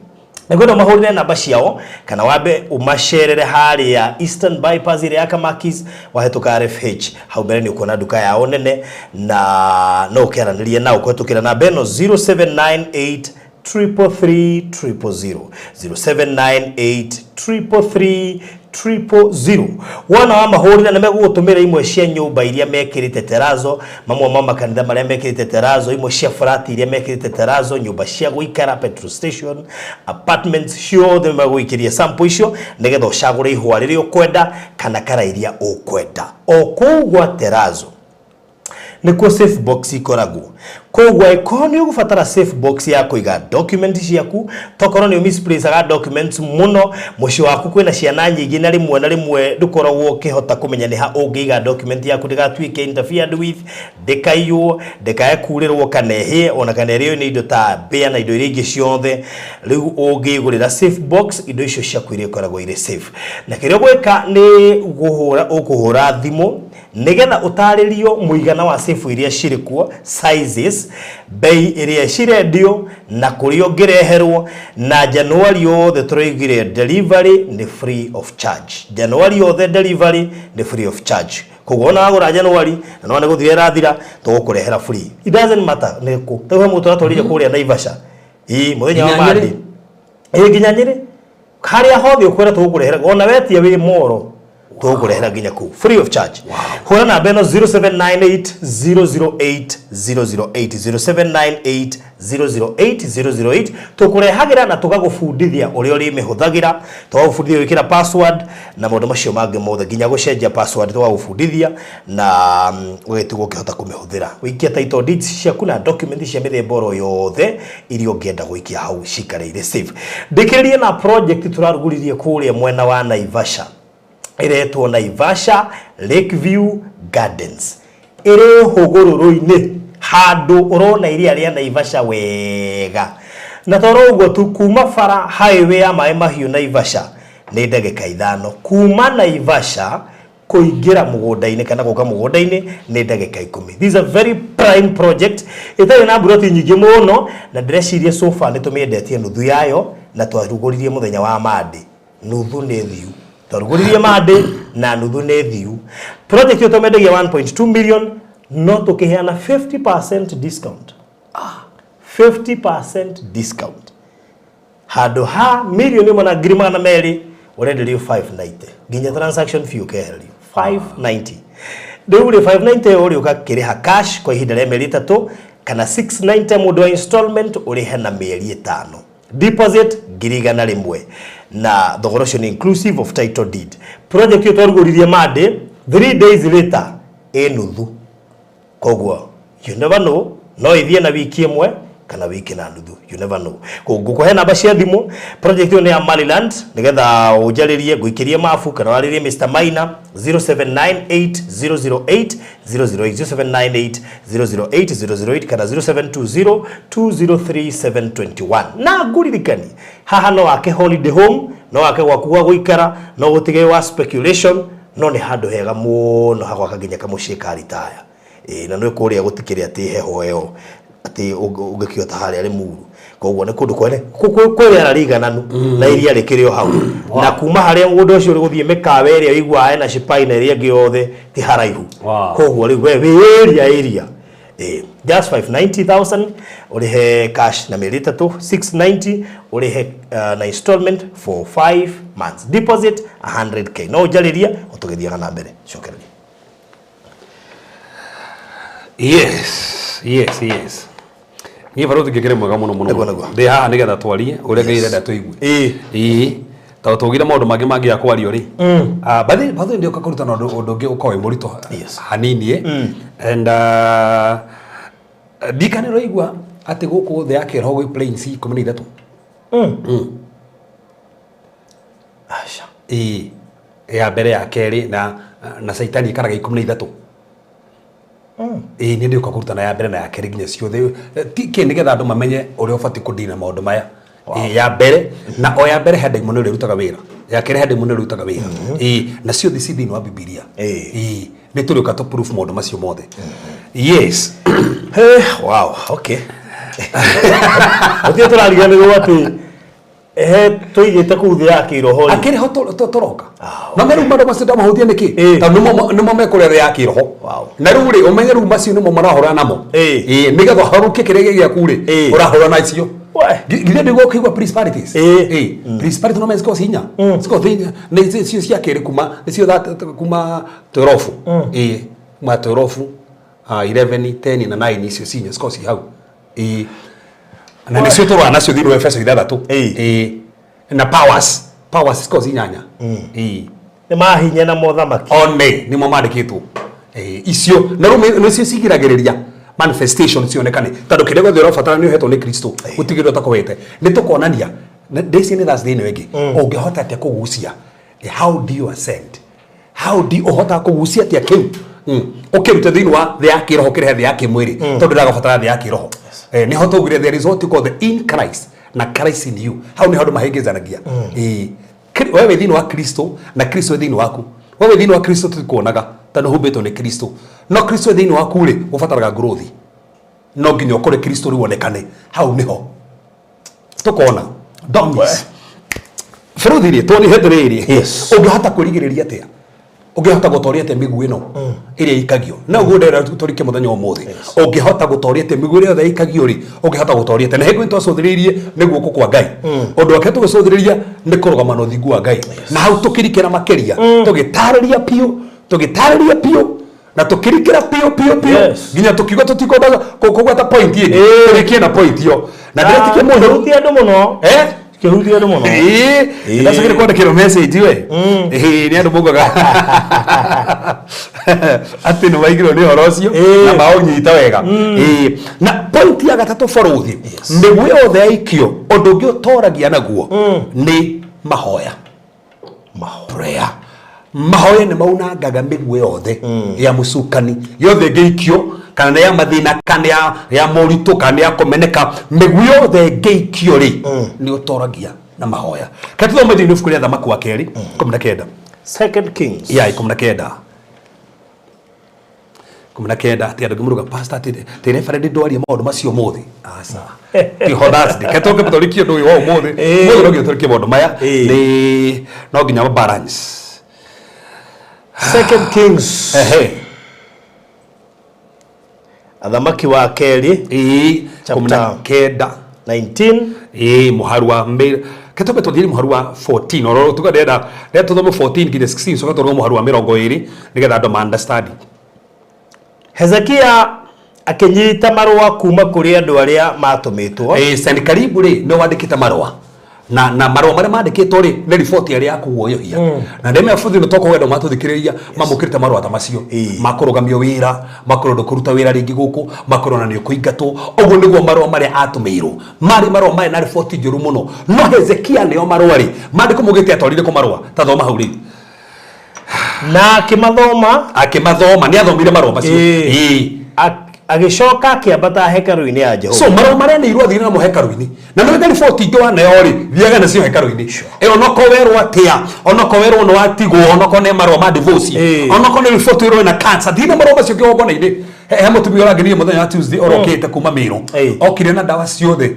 Nĩngwenda ũmahũrĩre namba ciao kana wambe ũmacerere harĩa Eastern Bypass ĩrĩa ya Kamakis, wahĩtũka RFH hau mbere nĩ ũkuona nduka yao nene, na no ũkĩaranĩrie nao kũhetũkĩra namba ĩno 0798 333 000, 0798 333 000. Wona wa mahũrĩra nĩ megũgũtũmĩra imwe cia nyũmba iria mekĩrĩte terrazzo, mamwe ma makanitha marĩa mekĩrĩte terrazzo, imwe cia flat iria mekĩrĩte terrazzo, nyũmba cia gũikara, petrol station, apartments ciothe megũgũikĩria sample icio nĩgetha ũcagũre ihũa rĩrĩa ũkwenda kana kara iria ũkwenda. O kũu gwa terrazzo nĩkuo safe box ikoragwo. Koguo angĩkorwo nĩ ũgũbatara safe box ya kũiga document ciaku, tokorwo nĩ misplaceaga documents mũno mũciĩ waku, kwĩna ciana nyingĩ na rĩmwe na rĩmwe ndũkoragwo ũkĩhota kũmenya nĩ ha ũngĩiga document yaku ndĩgatuĩke interfered with, ndĩkaiywo, ndĩkae kurĩrwo kana ĩhĩe ona kana ĩrĩo nĩ indo ta mbĩa na indo iria ingĩ ciothe. Rĩu ũngĩgũrĩra safe box, indo icio ciaku iria ikoragwo irĩ safe. Na kĩrĩa ũgwĩka nĩ kũhũra ũkũhũra thimũ nĩgetha ũtarĩrio mũigana wa safe iria cirĩ kuo, sizes, bei ĩrĩa cirendio na kũrĩa ũngĩreherwo. Na Januari yothe tũroigire delivery nĩ free of charge. Januari yothe delivery nĩ free of charge. Koguo ona wagũra Januari na nona nĩ gũthira ĩrathira, tũgũkũrehera free. It doesn't matter nĩ kũ. Rĩu he mũndũ tũratwarire kũrĩa Naivasha, ĩĩ, mũthenya wa Nginya Nyĩrĩ? Monday, ĩĩ, nginya Nyĩrĩ, harĩa hothe ũkwenda tũgũkũrehera, ona wetia wĩ moro. Tũgũkũrehera nginya kũu free of charge. Hũra namba ĩno, 0798 008 008, 0798 008 008. Tũkũrehagĩra na tũgagũbundithia ũrĩa ũrĩmĩhũthagĩra, tũgagũbundithia gwĩkĩra password na maũndũ macio mangĩ mothe, nginya gũcenjia password tũgagũbundithia na ũgĩtigwo ũkĩhota kũmĩhũthĩra gũikia title deeds ciaku na document cia mĩthemba oro yothe iria ũngĩenda gũikia hau cikare irĩ safe. Ndĩkĩrĩrie na project tũrarugũririe kũrĩa mwena wa Naivasha, ĩretwo Naivasha Lakeview Gardens. Ĩrĩ hũgũrũrũ-inĩ, handũ ũrona iria rĩa Naivasha wega. Na toro ũguo tu, kuma bara highway ya Maĩ Mahiũ Naivasha nĩ ndagĩka 5. Kuma Naivasha kũingĩra mũgũnda-inĩ kana gũka mũgũnda-inĩ nĩ ndagĩka 10. This is a very prime project ĩtarĩ na mburoti nyingĩ mũno, na ndĩreciria so far nĩ tũmĩendetie nuthu yayo, na twarugũririe mũthenya wa Monday. Nuthu nĩ thiu. Twarugũririe Monday na nuthu nĩ thiu. Project ĩyo tũmendagia 1.2 million, no tũkĩheana 50% discount, 50% discount. Handũ ha 1,200,000, ũrenderio 590, nginya transaction fee ũkehererio. 590 rĩu rĩ, 590 ĩyo rĩ, ũgakĩrĩha cash kwa ihinda rĩa mĩeri 3, kana 690 mũndũ wa installment, ũrĩhe na mĩeri 5. Deposit 100,000, na thogora ũcio nĩ inclusive of title deed. Project ĩyo twarugũririe Monday, 3 days later ĩ nuthu. Koguo you never know, no ithie na wiki 1 kana wiki na nuthu, you never know. Koguo ngũkũhe namba cia thimũ. Project ĩyo nĩ ya Maryland, nĩgetha ũnjarĩrie, ngũikĩrie mabu kana warĩrie Mr Maina, 0798 008 008, 0798 008 008 kana 0720 203 721. Na ngũririkani, haha no wake holiday home, no wake gwaku gwa gũikara, no gũtige wa speculation, no nĩ handũ hega mũno ha gwaka nginya kamũciĩ ka ritaya. Ĩĩ, na nĩ kũrĩa gũtikĩrĩ atĩ heho ĩyo atĩ ũngĩkĩota harĩa Limuru. Koguo nĩ kũndũ kwene kwĩ rĩera rĩigananu na iria rĩkĩrĩ o hau, na kuma harĩa mũgũnda ũcio ũrĩ gũthiĩ mĩkawa ĩrĩa ũiguaga ĩna cipai na ĩrĩa ĩngĩ yothe ti haraihu. Koguo rĩu we wĩ area, just 590,000 ũrĩhe cash na mĩeri 3, 690 ũrĩhe na installment for 5 months, deposit 100K. No ũnjarĩrie o tũgĩthiaga na mbere. Cokereria. Yes, niĩ barũthi ngĩkĩrĩ mwega mũno mũno. Nĩguo, nĩguo. Ndĩ haha nĩgetha twarie ũrĩa Ngai arenda tũigue. Ĩĩ, tondũ tũgire maũndũ mangĩ mangĩaga kwario rĩ. Ah, bathi ndĩũka kũrutana ũndũ ũngĩ ũkorwo wĩ mũritũ hanini and ndikane ũraigua atĩ gũkũ thĩ ya kĩroho gwĩ planes 13. Aca. Ĩĩ, ya mbere, ya kerĩ, na caitani ikaraga 13. Ĩĩ, nĩ ndĩũka kũrutana ya mbere na ya kerĩ nginya ciothe. Ti kĩ, nĩgetha andũ mamenye ũrĩa ũbatiĩ kũndina maũndũ maya. Ĩĩ, ya mbere na o ya mbere he ndaimono ĩrĩa ĩrutaga wĩra, ya kerĩ he ndaimono ĩrĩa ĩrutaga wĩra. Ĩĩ, na ciothe ci thĩinĩ wa Bibilia. Ĩĩ, nĩ tũrĩũka tũ proof maũndũ macio mothe, yes. Hey, wow, okay. Gũtirĩ tũrariganĩrwo atĩ he tũigĩte kũu thĩ ya kĩroho rĩ. Akĩrĩ ho tũroka no me rĩu maũndũ macio ndamahutia nĩkĩ? Tondũ nĩmo mekũrĩa thĩ ya kĩroho. Na rĩu rĩ, ũmenye rĩu macio nĩmo marahũrana namo. Ĩĩ, nĩgetha ũharũkie kĩrĩa gĩ gĩaku rĩ, ũrahũrana na icio. Githĩ ndĩguo ũkĩigua principalities? Ĩĩ, principality no cikoragwo ci inya, cikoragwo nĩ cio cia kerĩ kuma nĩcio kuma 12. Ĩĩ, kuma 12, 11, 10 na 9, icio cinya cikoragwo ci hau. Ĩĩ, na nĩcio tũrũa nacio thĩinĩ wa Efeso 6. Ĩĩ, na powers cikoragwo ci inyanya. Ĩĩ. Nĩ mahinya na mothamaki. One nĩmo mandĩkĩtwo. Icio na rĩu nĩcio cigiragĩrĩria manifestation cionekane, tondũ kĩrĩa gĩothe ũrabatara nĩ ũhetwo nĩ Kristo, gũtigĩrwo ũtakũhete. Nĩ tũkonania ndĩci nĩ Thursday ĩno ĩngĩ ũngĩhota atĩa kũgucia. How do you ascend? How do you ũhotaga kũgucia atĩa kĩu ũkĩrute thĩinĩ wa thĩ ya kĩroho kĩrehe thĩ ya kĩmwĩrĩ? Tondũ ndĩragabatara thĩ ya kĩroho. Nĩho twaugire there is what you call the in Christ na Christ in you. Hau nĩho andũ mahĩngĩcanagia. Ĩĩ. We wĩ thĩinĩ wa Kristo na Kristo wĩ thĩinĩ waku. We wĩ thĩinĩ wa Kristo tũtikuonaga tondũ humbĩtwo nĩ Kristo, no Kristo wĩ thĩinĩ waku rĩ, ũbataraga growth. No nginya ũkore Kristo rĩu onekane. Hau nĩho tũkona. Don't miss. Bũrũthi rĩ, tuoni hĩndĩ rĩrĩ, ũngĩhota kwĩrigĩrĩria atĩa? Ũngĩhota gũtoria atĩa mĩguĩ ĩno ĩrĩa ĩikagio? Na ũguo ndĩrenda tũrike mũthenya wa ũmũthĩ. Ũngĩhota gũtoria atĩa mĩguĩ ĩrĩa yothe ĩikagio rĩ? Ũngĩhota gũtoria atĩa? Na hĩndĩ twacũthĩrĩirie nĩ guoko kwa Ngai. Ũndũ wake tũgĩcũthĩrĩria nĩ kũrũgama na ũthingu wa Ngai. Na hau tũkĩrikĩra makĩria, tũgĩtarĩria biũ, tũgĩtarĩria biũ na tũkĩrikĩra biũ biũ biũ nginya tũkiuga tũtikwenda kũgweta point ĩngĩ, tũrĩkie na point ĩyo. Na ndĩretikia mũndũ Kĩhutia andũ mũno. Eh? Kĩhutia andũ mũno. Ĩĩ, ndacokire kwandĩkĩrwo message we. Ĩĩ, nĩ andũ maugaga atĩ nĩ maigirwo nĩ ũhoro ũcio na maũnyita wega. Ĩĩ, na point ya gatatũ borothi, mĩguĩ yothe yaikio, ũndũ ũngĩ ũtoragia naguo nĩ mahoya. Prayer. Mahoya nĩ maunangaga mĩguĩ yothe ya mũcukani yothe ĩngĩikio, kana nĩ ya mathĩna, kana ya moritũ, kana nĩ ya kũmeneka. Mĩguĩ yothe ĩngĩikio rĩ, nĩ ũtoragia na mahoya. Kati tũthome thĩinĩ ibuku rĩa Thamaki wa kerĩ 19. Second Kings. Ya 19. 19 atĩ andũ ngĩmũruga pastor atĩ tĩ reverend ndwarie maũndũ macio ũmũthĩ. Aca. Tiho Thursday. Ke tũke tũrikie ũndũ ũyũ wa ũmũthĩ. Ũmũthĩ no nginya tũrikie maũndũ maya. Nĩ no nginya balance. Second Kings. Ehe. Athamaki wa kerĩ. Ĩĩ, Chapter 19. 19. Ĩĩ, mũharu wa ke tũmbe tũthiĩ mũharu wa 14. Oro tuga ndĩrenda ndĩrenda tũthome 14 nginya 16, coka tũrũge mũharu wa 20 nĩgetha andũ ma understand. Hezekia akĩnyita marũa kuma kũrĩ andũ arĩa matũmĩtwo. Ĩĩ, Senakeribu rĩ nĩ wandĩkĩte marũa. Na marũa marĩa mandĩkĩtwo rĩ nĩ riboti ĩrĩa ya kũguoyohia. Na ndĩmea bũthi nĩ tokorwo andũ matũthikĩrĩria mamũkĩrĩte marũa ta macio. Makũrũgamio wĩra, makorwo ndũkũruta wĩra rĩngĩ gũkũ, makorwo na nĩ ũkũingatwo. Ũguo nĩguo marũa marĩa atũmĩirwo. Marĩ marũa marĩ na riboti njũru mũno. No Hezekia nĩo marũa rĩ, maandĩko maugĩte atwarire kũ marũa? Ta thoma hau rĩ. Na akĩmathoma. Akĩmathoma, nĩ athomire marũa macio. Agĩcoka akĩambata hekarũ-inĩ ya Jehova. So marũa marĩa nĩ athire namo hekarũ-inĩ. Na nĩ riboti ingĩ waneo rĩ, thiaga nacio hekarũ-inĩ. Onokorwo werwo atĩa, onokorwo werwo nĩ watigwo, onokorwo nĩ marũa ma divorce, onokorwo nĩ riboti werwo na cancer, thiĩ na marũa macio kĩgongona-inĩ. He mũtumia ũrangenirie mũthenya wa Tuesday orokĩte kuma Meru. Okire na ndawa ciothe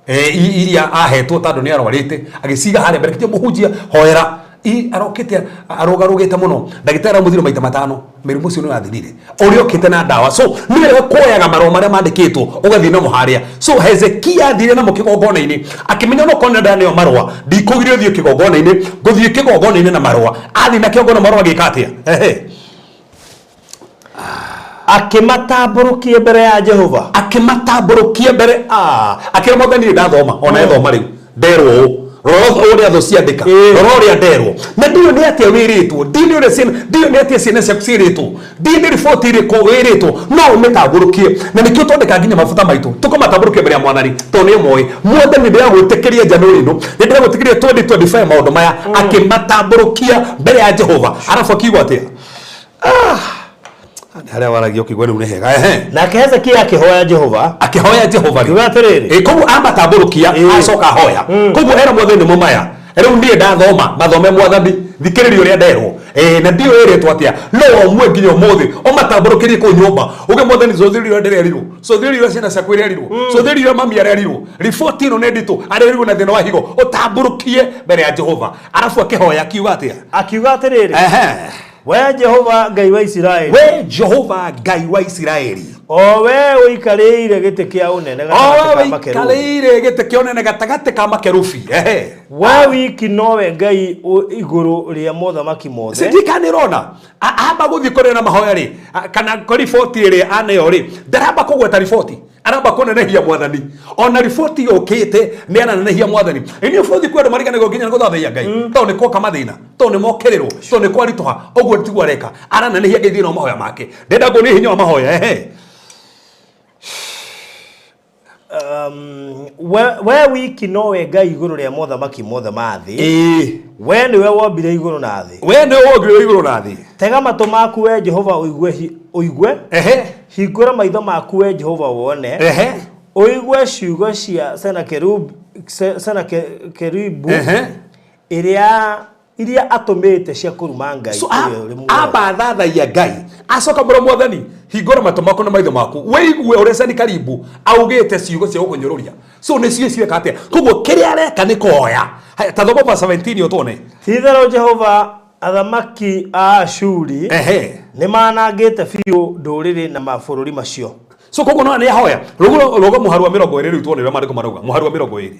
iria ahetwo tondũ nĩ arwarĩte, agĩciga harĩa mbere, kĩtio mũhunjia hoera. Arokĩte arũgarũgĩte mũno, ndagĩtarĩ aramũthire maita matano, mĩrimũ ũcio nĩ wathirire. Ũrĩa okĩte na ndawa. So nĩ wega kuoyaga marũa marĩa mandĩkĩtwo ũgathiĩ namo harĩa. So Hezekia athire namo kĩgongona-inĩ, akĩmenya onokorwo nĩ ndaneo marũa, ndikũgirio thiĩ kĩgongona-inĩ, ngũthiĩ kĩgongona-inĩ na marũa. Athiĩ na kĩgongona marũa agĩka atĩa? Ehe. Akĩmatambũrũkia mbere ya Jehova. Akĩmatambũrũkia mbere, akĩra Mwathani nĩ ndathoma, ona ethoma rĩu, nderwo ũũ. Rora ũrĩa thũ ciandĩka, rora ũrĩa nderwo. Na ndiũĩ nĩ atĩa wĩrĩtwo, ndiũĩ nĩ ũrĩa ciana, ndiũĩ nĩ atĩa ciana ciaku ciĩrĩtwo, ndiũĩ nĩ riboti ĩrĩkũ wĩrĩtwo, no ũmĩtambũrũkie. Na nĩkĩo twandĩka nginya mabuta maitũ, tũkamatambũrũkia mbere ya Mwathani, tondũ nĩ moĩ. Mwathani ndĩragwĩtĩkĩria January ĩno, nĩ ndĩragwĩtĩkĩria 2025 maũndũ maya, akĩmatambũrũkia mbere ya Jehova. Arabu akiuga atĩa? Nĩ harĩa waragia ũkĩigua rĩu nĩ hega. Ehe. Nake Hezekia akĩhoya Jehova. Akĩhoya Jehova rĩ. Akiuga atĩrĩrĩ. Koguo amatambũrũkia, acoka ahoya. Koguo era Mwathani nĩmo maya. Rĩu niĩ ndathoma, mathome Mwathani, thikĩrĩria ũrĩa nderwo. Na ndiũĩ ĩrĩtwo atĩa. No ũmwe nginya ũmũthĩ, ũmatambũrũkĩrie kũu nyũmba. Uge Mwathani cũthĩrĩria ũrĩa ndĩrerirwo. Cũthĩrĩria ũrĩa ciana ciakwa irerirwo. Cũthĩrĩria ũrĩa mami arerirwo. Riboti ĩno nĩ nditũ, arerirwo na thĩna wa higo. Ũtambũrũkie mbere ya Jehova. Arabu akĩhoya akiuga atĩa? Akiuga atĩrĩrĩ. Ehe. We Jehova Ngai wa Isiraeli. We Jehova Ngai wa Isiraeli. O we ũikarĩire gĩtĩ kĩa ũnene gatagatĩ ka makerubi. O we ũikarĩire gĩtĩ kĩa ũnene gatagatĩ ka makerubi. Ehe. We wiki nowe Ngai igũrũ rĩa mothamaki mothe. Sindikanĩrona. Amba gũthiĩ kũrĩa na mahoya rĩ, kana kũ riboti ĩrĩa aneo rĩ, ndaramba kũgweta riboti. Aramba kũnenehia Mwathani. Ona riboti yũkĩte nĩ aranenehia Mwathani. Ĩ nĩ ũbũthi kwĩ andũ mariganagĩrwo nginya nĩ gũthathaiya Ngai. Tondũ nĩ kwoka mathĩna, tondũ nĩ mokĩrĩrwo, tondũ nĩ kwaritũha. Ũguo tiguo areka. Aranenehia Ngai thĩinĩ wa mahoya make. Ndĩrenda nguonie hinya wa mahoya. Ehe. We wiki nowe Ngai igũrũ rĩa mothamaki mothe ma thĩ. We nĩwe wombire igũrũ na thĩ. We nĩwe wombire igũrũ na thĩ. Tega matũ maku we Jehova ũigue ũigue. Ehe. Hingũra maitho maku we Jehova wone. Ehe. Ũigue ciugo cia Senakeribu. Ehe. Iria atũmĩte cia kũruma Ngai So, ũrĩa ũrĩ muoyo. amba thathaia Ngai. Acoka mũra Mwathani, hingũra matũ maku na maitho maku. Wĩigue ũrĩa Senakeribu augĩte ciugo cia gũkũnyũrũria. So nĩ cio cieka atĩa? Koguo kĩrĩa areka nĩ kũhoya. Haya, ta thoma verse 17 ũtuone. Ti-itherũ Jehova Athamaki a Ashuri Ehe. nĩ manangĩte biũ ndũrĩrĩ na mabũrũri macio. So koguo no nĩ ahoya rũgo rũgo mũharu wa 20 rĩu tuone ũrĩa maandĩko marauga, mũharu wa 20.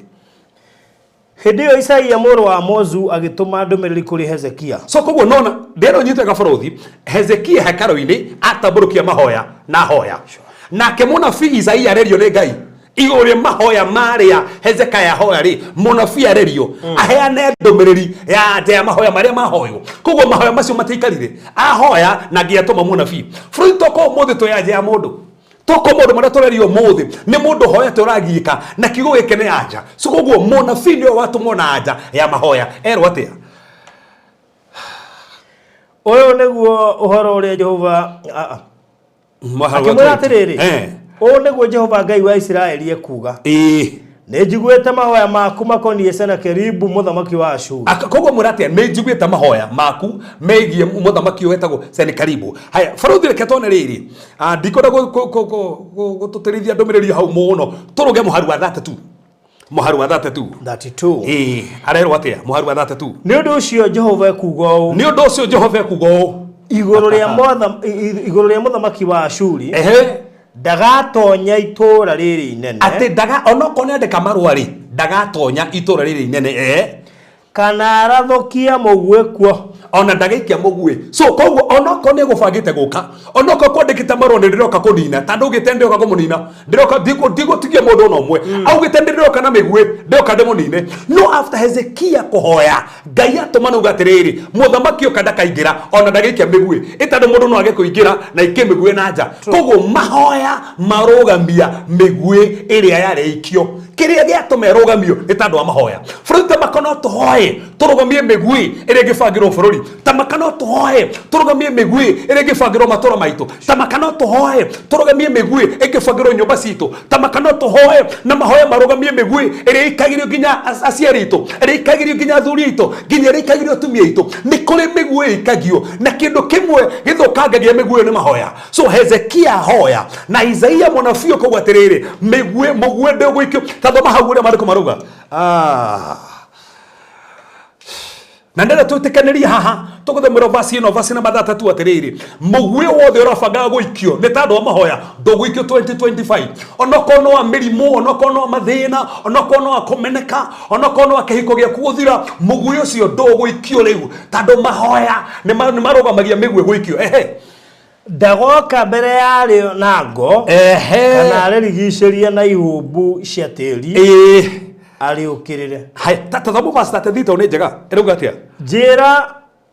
Hĩndĩ ĩyo Isaia mũrũ wa Amozu agĩtũma ndũmĩrĩri kũrĩ Hezekia. So koguo nona ndĩrenda ũnyite gaborothi Hezekia hekarũ-inĩ atambũrũkia mahoya na hoya nake mũnabii Isaia arerio nĩ Ngai igũrũ rĩa mahoya marĩa Hezekia ahoya rĩ, mũnabii arerio aheane ndũmĩrĩri ya nja ya mahoya marĩa mahoywo. Koguo mahoya macio matiaikarire, ahoya na nginya atũma mũnabii. Bũrũri toka ũmũthĩ twĩ anja ya mũndũ, toko maũndũ marĩa tũrerio ũmũthĩ nĩ mũndũ ũhoete ũragiĩka na kiugo gĩkĩ nĩ anja. So koguo mũnabii nĩwe watũmwo na anja ya mahoya, erwo atĩa? Ũyũ nĩguo ũhoro ũrĩa Jehova akĩmwĩra atĩrĩrĩ, ũũ nĩguo Jehova Ngai wa Isiraeli ekuuga, nĩ njiguĩte mahoya maku makoniĩ Senakeribu mũthamaki wa Ashuri. Koguo mwĩra atĩa? Nĩ njiguĩte mahoya maku megiĩ mũthamaki ũyũ wetagwo Senakeribu. Haya barũthi, reke tuone rĩrĩ, ndikwenda gũtũtĩrithia ndũmĩrĩri hau mũno, tũrũge mũharu wa 32, mũharu wa 32. 32. Ĩĩ, arerwo atĩa mũharu wa 32? Nĩ ũndũ ũcio Jehova ekuuga ũũ, Nĩ ũndũ ũcio Jehova ekuuga ũũ, igũrũ rĩa mũthamaki wa Ashuri, ndagatonya itũũra rĩrĩ inene, atĩ ndaga onokorwo nĩ andĩka marũa rĩ, ndagatonya itũũra rĩrĩ inene, kana arathũkia mũguĩ kuo. Ona ndagaikia mũguĩ. So koguo onokorwo nĩ egũbangĩte gũka, onokorwo kwandĩkĩte marũa nĩ ndĩroka kũnina, tondũ augĩte ndĩroka kũmũnina, ndĩroka ndigũtigia mũndũ ona ũmwe, augĩte ndĩroka na mĩguĩ, ndĩroka ndĩmũnine. No after Hezekia kũhoya, Ngai atũma nauga atĩrĩrĩ, mũthamaki ũka ndakaingĩra ona ndagaikia mĩguĩ, ĩtandũ mũndũ no age kũingĩra na aikie mĩguĩ na nja. Koguo mahoya marũgamia mĩguĩ ĩrĩa yarĩ ĩikio. Kĩrĩa gĩatũma ĩrũgamio nĩ tondũ wa mahoya. Bũrũri tamaka no tũhoe tũrũgamie mĩguĩ ĩrĩa ĩngĩbangĩrwo bũrũri, tamaka no tũhoe tũrũgamie mĩguĩ ĩrĩa ĩngĩbangĩrwo matũra maitũ, tamaka no tũhoe tũrũgamie mĩguĩ ĩngĩbangĩrwo nyũmba citũ, tamaka no tũhoe na mahoya marũgamie mĩguĩ ĩrĩa ĩikagĩrio nginya aciari aitũ, ĩrĩa ĩikagĩrio nginya athuri aitũ, nginya ĩrĩa ĩikagĩrio atumia aitũ. Nĩ kũrĩ mĩguĩ ĩikagio, na kĩndũ kĩmwe gĩthũkangagia mĩguĩ ĩyo nĩ mahoya. So Hezekia ahoya na Isaia mũnabii ũkauga atĩrĩrĩ, mĩguĩ mũguĩ ndĩgũikio. Ta thoma hau ũrĩa maandĩko marauga. Na ndĩrenda twĩtĩkanĩrie haha tũgũthomera vasi ĩno, vasi namba 3, atĩrĩrĩ, mũguĩ wothe ũrabangaga gũikio nĩ tondũ wa mahoya ndũgũikio 2025, onokorwo no wa mĩrimũ, onokorwo no wa mathĩna, onokorwo no wa kũmeneka, onokorwo no wa kĩhiko gĩaku gũthira, mũguĩ ũcio ndũgũikio rĩu tondũ mahoya nĩ marũgamagia mĩguĩ gũikio. Ehe. Ndagoka mbere yarĩo na ngo, kana arĩrigicĩrie na ihumbu cia tĩri, arĩũkĩrĩre. Haya, ta thoma verse 33 tondũ nĩ njega. Ĩrauga atĩa? Njĩra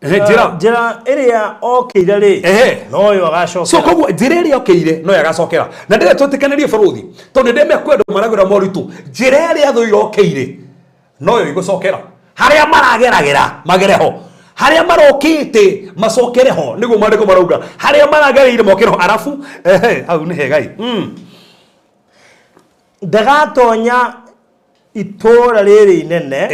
Ehe, njĩra. Njĩra ĩrĩa okĩire rĩ, noyo agacokera. So koguo njĩra ĩrĩa okĩire noyo agacokera. Na ndĩrenda twĩtĩkanĩrie bũrũthi, tondũ nĩndĩmĩa kwĩ andũ maragwĩra moritũ, njĩra ĩrĩa thũ irokĩire noyo igũcokera. Harĩa marageragĩra magere ho, harĩa marokĩte macokere ho, nĩguo maandĩko marauga, harĩa maragereire mokere ho. Arabu ehe, hau nĩ hega ĩ. Ndagatonya itũũra rĩrĩ inene,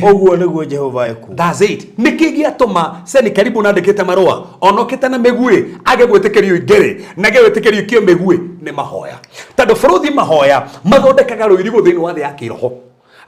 ũguo nĩguo Jehova ekuuga. That's it. Nĩkĩ gĩatũma Senakeribu nandĩkĩte marũa onokĩte na mĩguĩ age gwĩtĩkĩrio ingĩrĩ na age gwĩtĩkĩrio ikio mĩguĩ? Nĩ mahoya, tondũ bũrũthi mahoya mathondekaga rũirigo thĩinĩ wa thĩ ya kĩroho.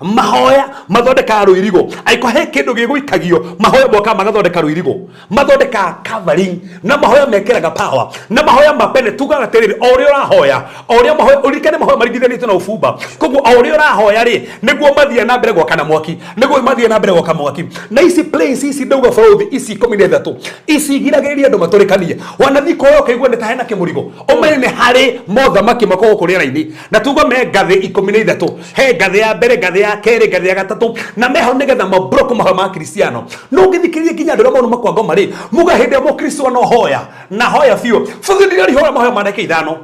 Mahoya mathondekaga rũirigo. Angĩkorwo he kĩndũ gĩgũikagio, mahoya mokaga magathondeka rũirigo, mathondekaga covering, na mahoya mekĩraga power, na mahoya mapene. Tugaga atĩrĩrĩ, o ũrĩa ũrahoya, o ũrĩa mahoya, ũririkane mahoya maringithanĩtio na ũbumba. Koguo o ũrĩa ũrahoya rĩ, nĩguo mathiĩ na mbere gwakana mwaki, nĩguo mathiĩ na mbere gwaka mwaki. Na ici planes ici ndauga bũrũthi ici 13 ici igiragĩrĩria andũ matũrĩkanie. Wanathiĩ kũhoya ũkaigua nĩ ta hena kĩmũrigo, ũmenye nĩ harĩ mothamaki makoragwo kũrĩa rĩera-inĩ. Na tuga me ngathĩ 13, he ngathĩ ya mbere, ngathĩ ya kerĩ, ngathĩ ya gatatũ, na meho nĩgetha mabroko mahoya ma Kristiano. No ũngĩthikĩrĩria nginya andũ arĩa mauma kwa ngoma rĩ, muga hĩndĩ ĩrĩa mũkristo no hoya na hoya biũ, bũthi ndĩrarihoya mahoya ma ndagĩka 5.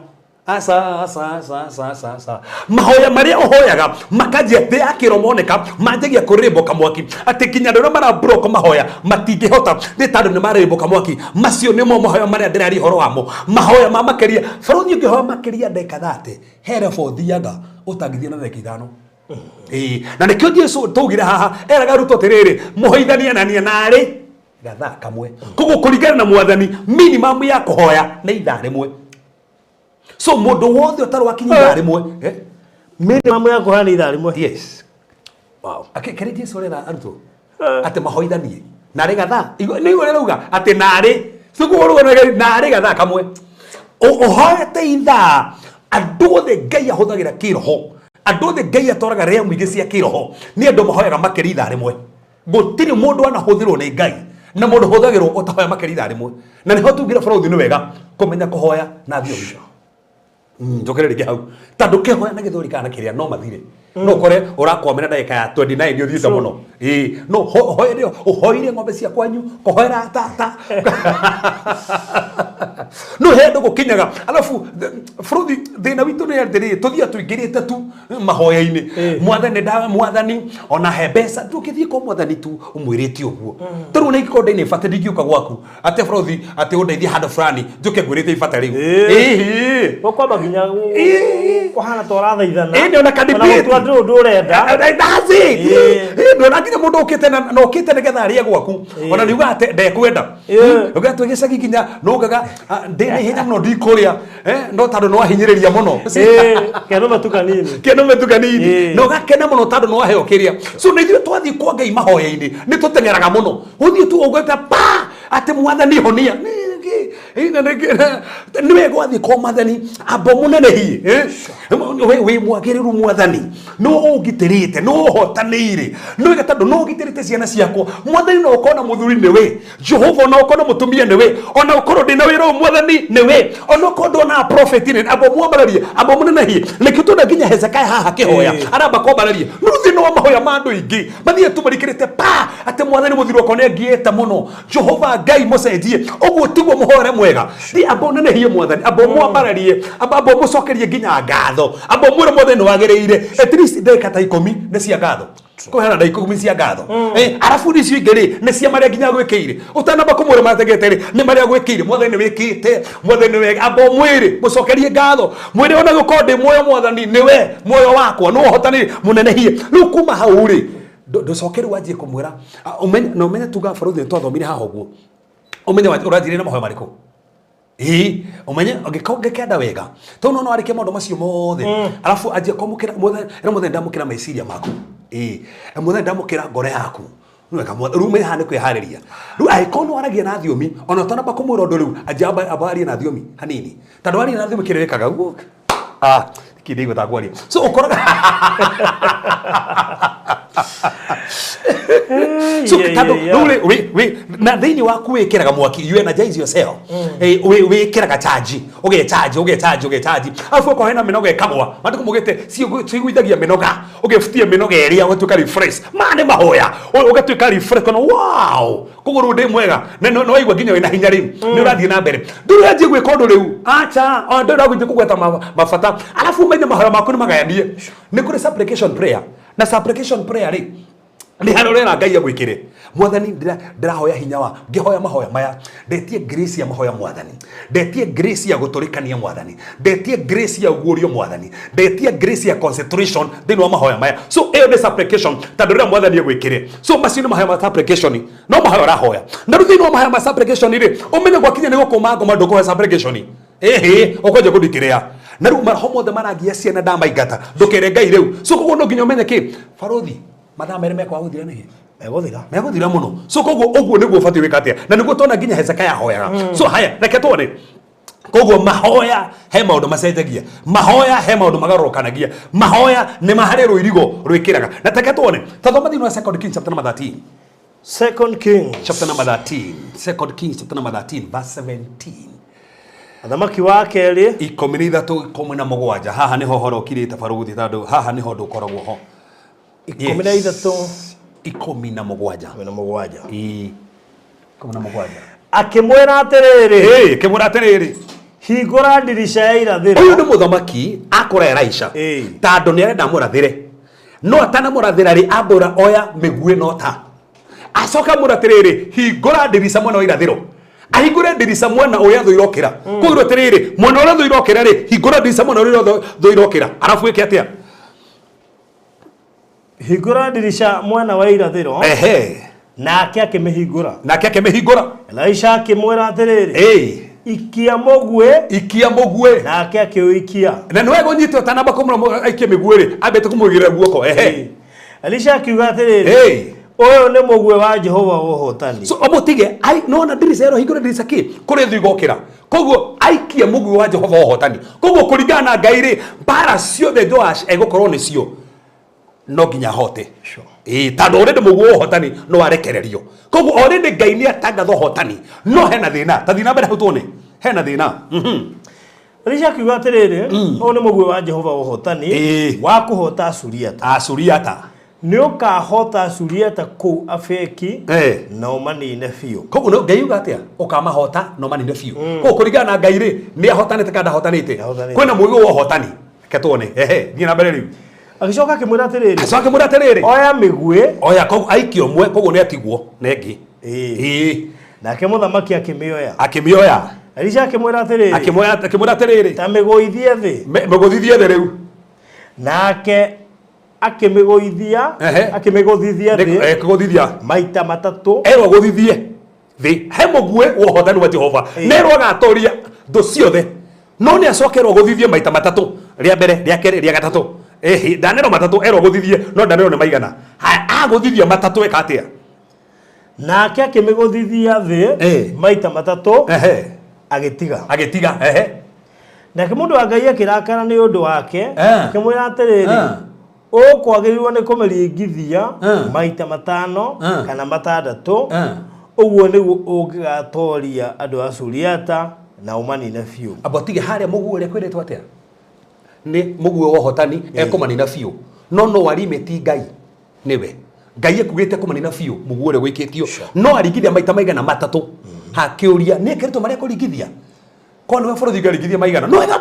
Aca, aca, aca, aca, aca, aca. Mahoya marĩa ũhoyaga makanjia thĩ ya kĩro moneka manjagia kũrĩrĩmbũka mwaki, atĩ nginya andũ arĩa marabroko mahoya matingĩhota nĩ tondũ nĩ marĩrĩmbũka mwaki. Macio nĩmo mahoya marĩa ndĩraria ũhoro wamo, mahoya ma makĩria. Bũrũri ũngĩhoya makĩria ndagĩka 30, he level ũthiaga ũtangĩthiĩ na ndagĩka 5. Ĩĩ, na nĩkĩo Jesu twaugire haha eraga arutwo atĩrĩrĩ, mũhoithanie nania narĩ gathaa kamwe. Koguo kũringana na mwathani, minimum ya kũhoya nĩ ithaa rĩmwe. So mũndũ wothe ũtarĩ wakinyia ithaa rĩmwe, Minimum ya kũhoya nĩ ithaa rĩmwe. Yes. Wow. Kĩrĩa Jesu arera arutwo atĩ mahoithanie Narĩ gathaa. Nĩ igua rĩrauga atĩ narĩ. Sikuo rũgano narĩ gathaa kamwe. Ũhoete ithaa andũ othe Ngai ahũthagĩra kĩroho. Andũ othe Ngai atwaraga realm ingĩ cia kĩroho nĩ andũ mahoyaga makĩria ithaa rĩmwe. Gũtirĩ mũndũ anahũthĩrwo nĩ Ngai na mũndũ ũhũthagĩrwo ũtahoya makĩria ithaa rĩmwe. Na nĩho tugire bũrũri nĩ wega kũmenya kũhoya na thiomi. Njokere rĩngĩ hau tondũ kĩhoya na gĩthweri kana kĩrĩa no mathire no ũkore ũrakwamĩra ndagĩka ya 29 nĩ ũthiĩte mũno. Ĩĩ, no ũhoere ũhoire ng'ombe cia kwanyu, kũhoera tata, no he andũ gũkinyaga. Alafu bũrũri thĩna witũ nĩ atĩrĩrĩ, tũthiĩ tũingĩrĩte tu mahoya-inĩ. Mwathani nda mwathani ona he mbeca, ndũngĩthiĩ kwa mwathani tu ũmwĩrĩte ũguo. Tarĩu ona ingĩkorwo ndĩ na ibata, ndingĩũka gwaku atĩ bũrũri atĩ ũndeithie handũ fulani njũke ngwĩrĩte ibata rĩu. Ũkwamba nginya kũhana ta ũrathaithana. Ĩĩ, nĩ ona ka Ona debate. gũtua ndũrĩ ũndũ ũrenda. That's it. Ndona nginya mũndũ ũkĩte na ũkĩte nĩgetha arĩe gwaku, ona nĩ ugaga atĩ ndekwenda. Ugaga twĩ gĩcagi nginya nũgaga ndĩ na ihenya mũno ndikũrĩa, no tondũ nĩ wahinyĩrĩria mũno. Kĩanume tu kanini. Kĩanume tu kanini. Na ũgakena mũno tondũ nĩ waheo kĩrĩa. So nĩ ithuĩ twathiĩ kwa Ngai mahoya-inĩ nĩ tũteng'eraga mũno, ũthiĩ tu ũgwĩta pa atĩ mwathani honia. Nĩ wega wathiĩ kwa mwathani amba mũnenehie, we wĩ mwagĩrĩru mwathani, nĩ ũngitĩrĩte, nĩ ũhotanĩire, nĩ wega tondũ nĩ ũgitĩrĩte ciana ciakwa mwathani, no ũkorwo na mũthuri nĩwe Jehova, ona ũkorwo na mũtumia nĩwe, ona ũkorwo ndĩna wĩra ũyũ mwathani nĩwe, ona ũkorwo ndona prophet nĩ amba mwambararie, amba mũnenehie. Nĩkĩo tuona nginya Hezekiah haha akĩhoya, aramba kwambararia rĩu thĩna wa mahoya ma andũ aingĩ mathiĩ tu marikĩrĩte pa atĩ mwathani mũthuri wakwa nĩ angiĩte mũno, Jehova Ngai mũcenjie ũguo tiguo mũhoere mwega. Thi amba ũnenehie mwathani, amba ũmwambararie, amba ũmũcokerie nginya ngatho, amba ũmwĩre mwathani nĩ wagĩrĩire. At least ndagĩka ta 10 nĩ cia ngatho, kũheana ndagĩka 10 cia ngatho. Arabu icio ingĩ rĩ nĩ cia marĩa nginya gwĩkĩire, ũtanamba kũmwĩra mategete rĩ nĩ marĩa gwĩkĩire mwathani nĩ wĩkĩte, mwathani nĩ wega. Amba ũmwĩre, mũcokerie ngatho, mwĩre ona gũkorwo ndĩ muoyo mwathani nĩwe muoyo wakwa, nĩ ũhotanĩire, mũnenehie. Rĩu kuma hau rĩ ndũcoke rĩu wanjie kũmwĩra, ũmenye na ũmenye tuga bũrũri nĩ twathomire haha ũguo, ũmenye ũranjĩrĩria na mahoya marĩkũ. Ĩĩ, ũmenye ũngĩkorwo ngĩkenda wega tondũ no arĩkie maũndũ macio mothe, arabu anjie kwamũkĩra mwathani, ĩra mwathani ndamũkĩra meciria maku, ĩĩ mwathani ndamũkĩra ngoro yaku. Nĩ wega rĩu ũmenye haha nĩ kwĩharĩria. Rĩu angĩkorwo no aragia na thiomi, ona ũtanamba kũmwĩra ũndũ rĩu anjia amba arie na thiomi hanini, tondũ aria na thiomi kĩrĩa wĩkaga guo kĩndĩ igua kwaria, so ũkoraga so tondũ rĩu rĩ wĩ na thĩinĩ waku wĩkĩraga mwaki, you energize yourself. Wĩkĩraga charge, ũgecharge, ũgecharge, ũgecharge, arabu okorwo hena mĩnoga ĩkagwa matukũ mũgĩte ciguithagia mĩnoga, ũgebutia mĩnoga ĩrĩa ũgatuĩka refresh. Ma nĩ mahoya ũgatuĩka refresh kana wow, koguo rĩu ndĩ mwega na no waigua nginya wĩna hinya rĩu nĩ ũrathiĩ na mbere, ndũrĩ ũranjia gwĩka ũndũ rĩu, acha ona ndũrĩ ũragũthiĩ kũgweta mabata. Arabu ũmenye mahoya maku nĩ magayanie, nĩ kũrĩ supplication prayer, na supplication prayer rĩ nĩ harĩa ũrera Ngai agwĩkĩre. Mwathani ndĩrahoya hinya wa ngĩhoya mahoya maya, ndetie grace ya mahoya mwathani, ndetie grace ya gũtũrĩkania mwathani, ndetie grace ya guũrio mwathani, ndetie grace ya concentration thĩinĩ wa mahoya maya. So ĩyo nĩ supplication tondũ rĩrĩa mwathani agwĩkĩre. So macio nĩ mahoya ma supplication, no mahoya ũrahoya. Na rĩu thĩinĩ wa mahoya ma supplication rĩ, ũmenye gwakinya nĩ gũkũma ngoma, ndũkũhoya supplication, ĩhĩ ũkwanjia kũndikĩrĩa na rĩu maroho mothe marangia ciana ndamaingata, ndũkere Ngai rĩu. So koguo no nginya ũmenye kĩ barothi mathaa 2 mekwaga gũthira nĩkĩ. Megũthira. Megũthira mũno. So koguo ũguo nĩguo ũbatiĩ gwĩka atĩa, na nĩguo tuona nginya Hezekiah ahoyaga. So haya, reke tuone. Koguo mahoya he maũndũ macenjagia, mahoya he maũndũ magarũrũkanagia, mahoya nĩ maharĩ rũirigo rwĩkĩraga. Na reke tuone, tathoma thĩinĩ wa Second Kings chapter number 13. Second Kings. Chapter number 13, Second Kings chapter number 13 verse 17. Athamaki wa kerĩ. 13 17. Haha nĩho ũhoro ũkirĩte barũthi, tondũ haha nĩho ũndũ ũkoragwo ho. 13. 17. 17. Ĩĩ, 17. Akĩmwĩra atĩrĩrĩ. Ĩĩ, kĩmwĩra atĩrĩrĩ. Hingũra ndirica ya irathĩro. Ũyũ nĩ mũthamaki akora Elisha, tondũ nĩ arenda amũrathĩre, no atanamũrathĩra rĩ, ambũra oya mĩguĩ no ta acoka amwĩra atĩrĩrĩ, hingũra ndirica mwena wa irathĩro. Ahingũre ndirica mwena ũrĩa thũ irokĩra. Koguo atĩrĩrĩ, mwena ũrĩa thũ irokĩra rĩ, hingũra ndirica mwena ũrĩa thũ irokĩra, arabu ĩke atĩa? Hingũra ndirica mwena wa irathĩro. Nake akĩmĩhingũra. Nake akĩmĩhingũra. Elisha akĩmwĩra atĩrĩrĩ, ikia mũguĩ. Ikia mũguĩ. Nake akĩũikia. Na nĩ wega ũnyite ũtanamba kũmũra aikie mĩguĩ rĩ, ambĩte kũmũigĩrĩra guoko. Elisha akiuga atĩrĩrĩ, Ũyũ nĩ mũguĩ wa Jehova wa ũhotani. So ũmũtige ai nona ndirica ĩro hingũre ndirica kĩ kũrĩ thũ igokĩra. Koguo aikie mũguĩ wa Jehova wa ũhotani. Koguo kũringana na Ngai rĩ, mbara ciothe Joash egũkorwo nĩcio no nginya ahote. Sure. Ĩĩ, tondũ already mũguĩ wa ũhotani no arekererio. Koguo already Ngai nĩ atangatha ũhotani, no hena thĩna. Ta thiĩ na mbere hau tuone hena thĩna. Elisha akiuga atĩrĩrĩ, ũyũ nĩ mũguĩ wa Jehova wa ũhotani Ĩĩ. wa kũhoota Asuriata. Asuriata. Nĩ ũkahoota Asuriata kũu Afeki na ũmanine biũ. Koguo no Ngai uga atĩa? Ũkamahota na ũmanine biũ. Koguo kũringana na Ngai rĩ, nĩ ahotanĩte kana ndahotanĩte? Nĩahotanĩte. Kwĩna mũguĩ wa ũhotani. Reke tuone. Ehe, thiĩ na mbere rĩu. Agĩcoka akĩmwĩra atĩrĩrĩ, Acoka akĩmwĩra atĩrĩrĩ, oya mĩguĩ. Oya, koguo aikie ũmwe, koguo nĩ atigwo na ĩngĩ. Ĩĩ. Ĩĩ. Nake mũthamaki akĩmĩoya. Akĩmĩoya. Elisha akĩmwĩra atĩrĩrĩ, Akĩmwĩra atĩrĩrĩ, ta mĩgũithie thĩ. Mĩgũthithie thĩ rĩu. Nake akĩmĩgũithia, Ehe. akĩmĩgũthithia thĩ Kũgũthithia. maita matatũ. Erwo gũthithie thĩ he mũguĩ wa ũhotani wa Jehova. Ĩĩ. Nerwo agatoria thũ ciothe, no nĩ acokerwo gũthithie maita matatũ, rĩa mbere, rĩa kerĩ, rĩa gatatũ. Ĩhĩ, ndanerwo matatũ, erwo gũthithie, no ndanerwo nĩ maigana. Haya, agũthithia matatũ eka atĩa? Nake akĩmĩgũthithia thĩ Ĩĩ. maita matatũ, Ehe. agĩtiga. Agĩtiga. Ehe. Nake mũndũ wa Ngai akĩrakara nĩ ũndũ wake, akĩmwĩra atĩrĩrĩ, ũkwagĩrĩirwo nĩ kũmĩringithia maita matano kana matandatũ, ũguo nĩguo ũngĩgatoria andũ a Suriata na ũmanine biũ. Amba tige harĩa mũguĩ ũrĩa kwĩrĩtwo atĩa? Nĩ mũguĩ wa ũhotani, ekũmanina biũ. No no arimĩti Ngai nĩwe. Ngai ekugĩte kũmanina biũ mũguĩ ũrĩa wĩkĩtio. No aringithia maita maigana matatũ. Hakĩũria nĩ ekĩrĩtwo marĩa kũringithia. Korwo nĩwe bũrũri ũngĩaringithia maigana. No wega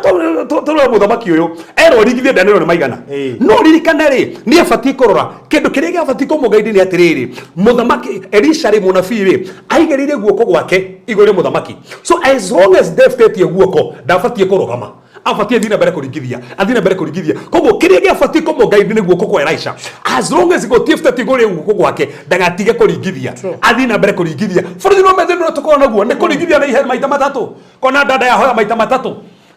tũrore mũthamaki ũyũ erwo ringithia ndanĩrwo nĩ maigana. No ririkane rĩ, nĩ abatiĩ kũrora kĩndũ kĩrĩa gĩabatiĩ kũmũgaidi nĩ atĩrĩrĩ, mũthamaki Elisha rĩ, mũnabii rĩ, aigĩrĩire guoko gwake igũrũ rĩa mũthamaki. So as long as ndeftetie guoko, ndabatiĩ kũrũgama. Abatiĩ athiĩ na mbere kũringithia, athiĩ na mbere kũringithia. Koguo kĩrĩa gĩabatiĩ kũmũgaidi nĩ guoko kwa Elisha. As long as gũtiĩbutĩtie igũrũ rĩa guoko gwake, ndagatige kũringithia. Athiĩ na mbere kũringithia. Bũrũri no methĩ nĩ tũkorwo naguo, nĩ kũringithia na ihenya maita matatũ. Kona dada yahoya maita matatũ.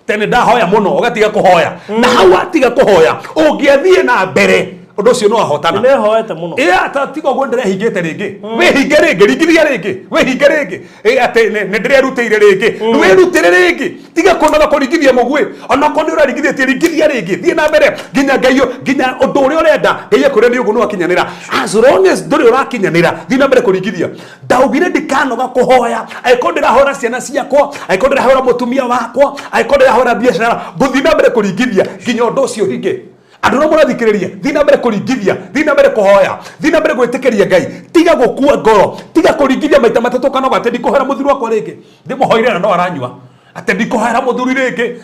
Tene ndahoya mũno, ũgatiga kũhoya. Na hau atiga kũhoya, ũngĩathiĩ na mbere, ũndũ ũcio no ahotana. Nĩhoete mũno. Ĩĩ, ta tiga ũguo ndĩrehingĩte rĩngĩ. Wĩhinge rĩngĩ, ringithia rĩngĩ, wĩhinge rĩngĩ. Ĩĩ, atĩ nĩ ndĩrerutĩire rĩngĩ. Wĩrutĩre rĩngĩ. Tiga kũnoga kũringithia mũguĩ. Onokorwo nĩ ũraringithĩtie, ringithia rĩngĩ. Thiĩ na mbere nginya Ngai, nginya ũndũ ũrĩa ũrenda Ngai akwĩre nĩ ũguo nĩ wakinyanĩra. As long as ndũrĩ ũrakinyanĩra, thiĩ na mbere kũringithia. Ndaugire ndikanoga kũhoya. Angĩkorwo ndĩrahoera ciana ciakwa, angĩkorwo ndĩrahoera mũtumia wakwa, angĩkorwo ndĩrahoera biacara, ngũthiĩ na mbere kũringithia nginya ũndũ ũcio ũhinge. Andũ arĩa mũrathikĩrĩria, thiĩ na mbere kũringithia, thiĩ na mbere kũhoya, thiĩ na mbere gwĩtĩkĩria Ngai. Tiga gũkua ngoro, tiga kũringithia maita matatũ kana ũgate ndikũhoera mũthuri wakwa rĩngĩ. Ndĩmũhoire na no aranyua. Atĩ ndikũhoera mũthuri rĩngĩ.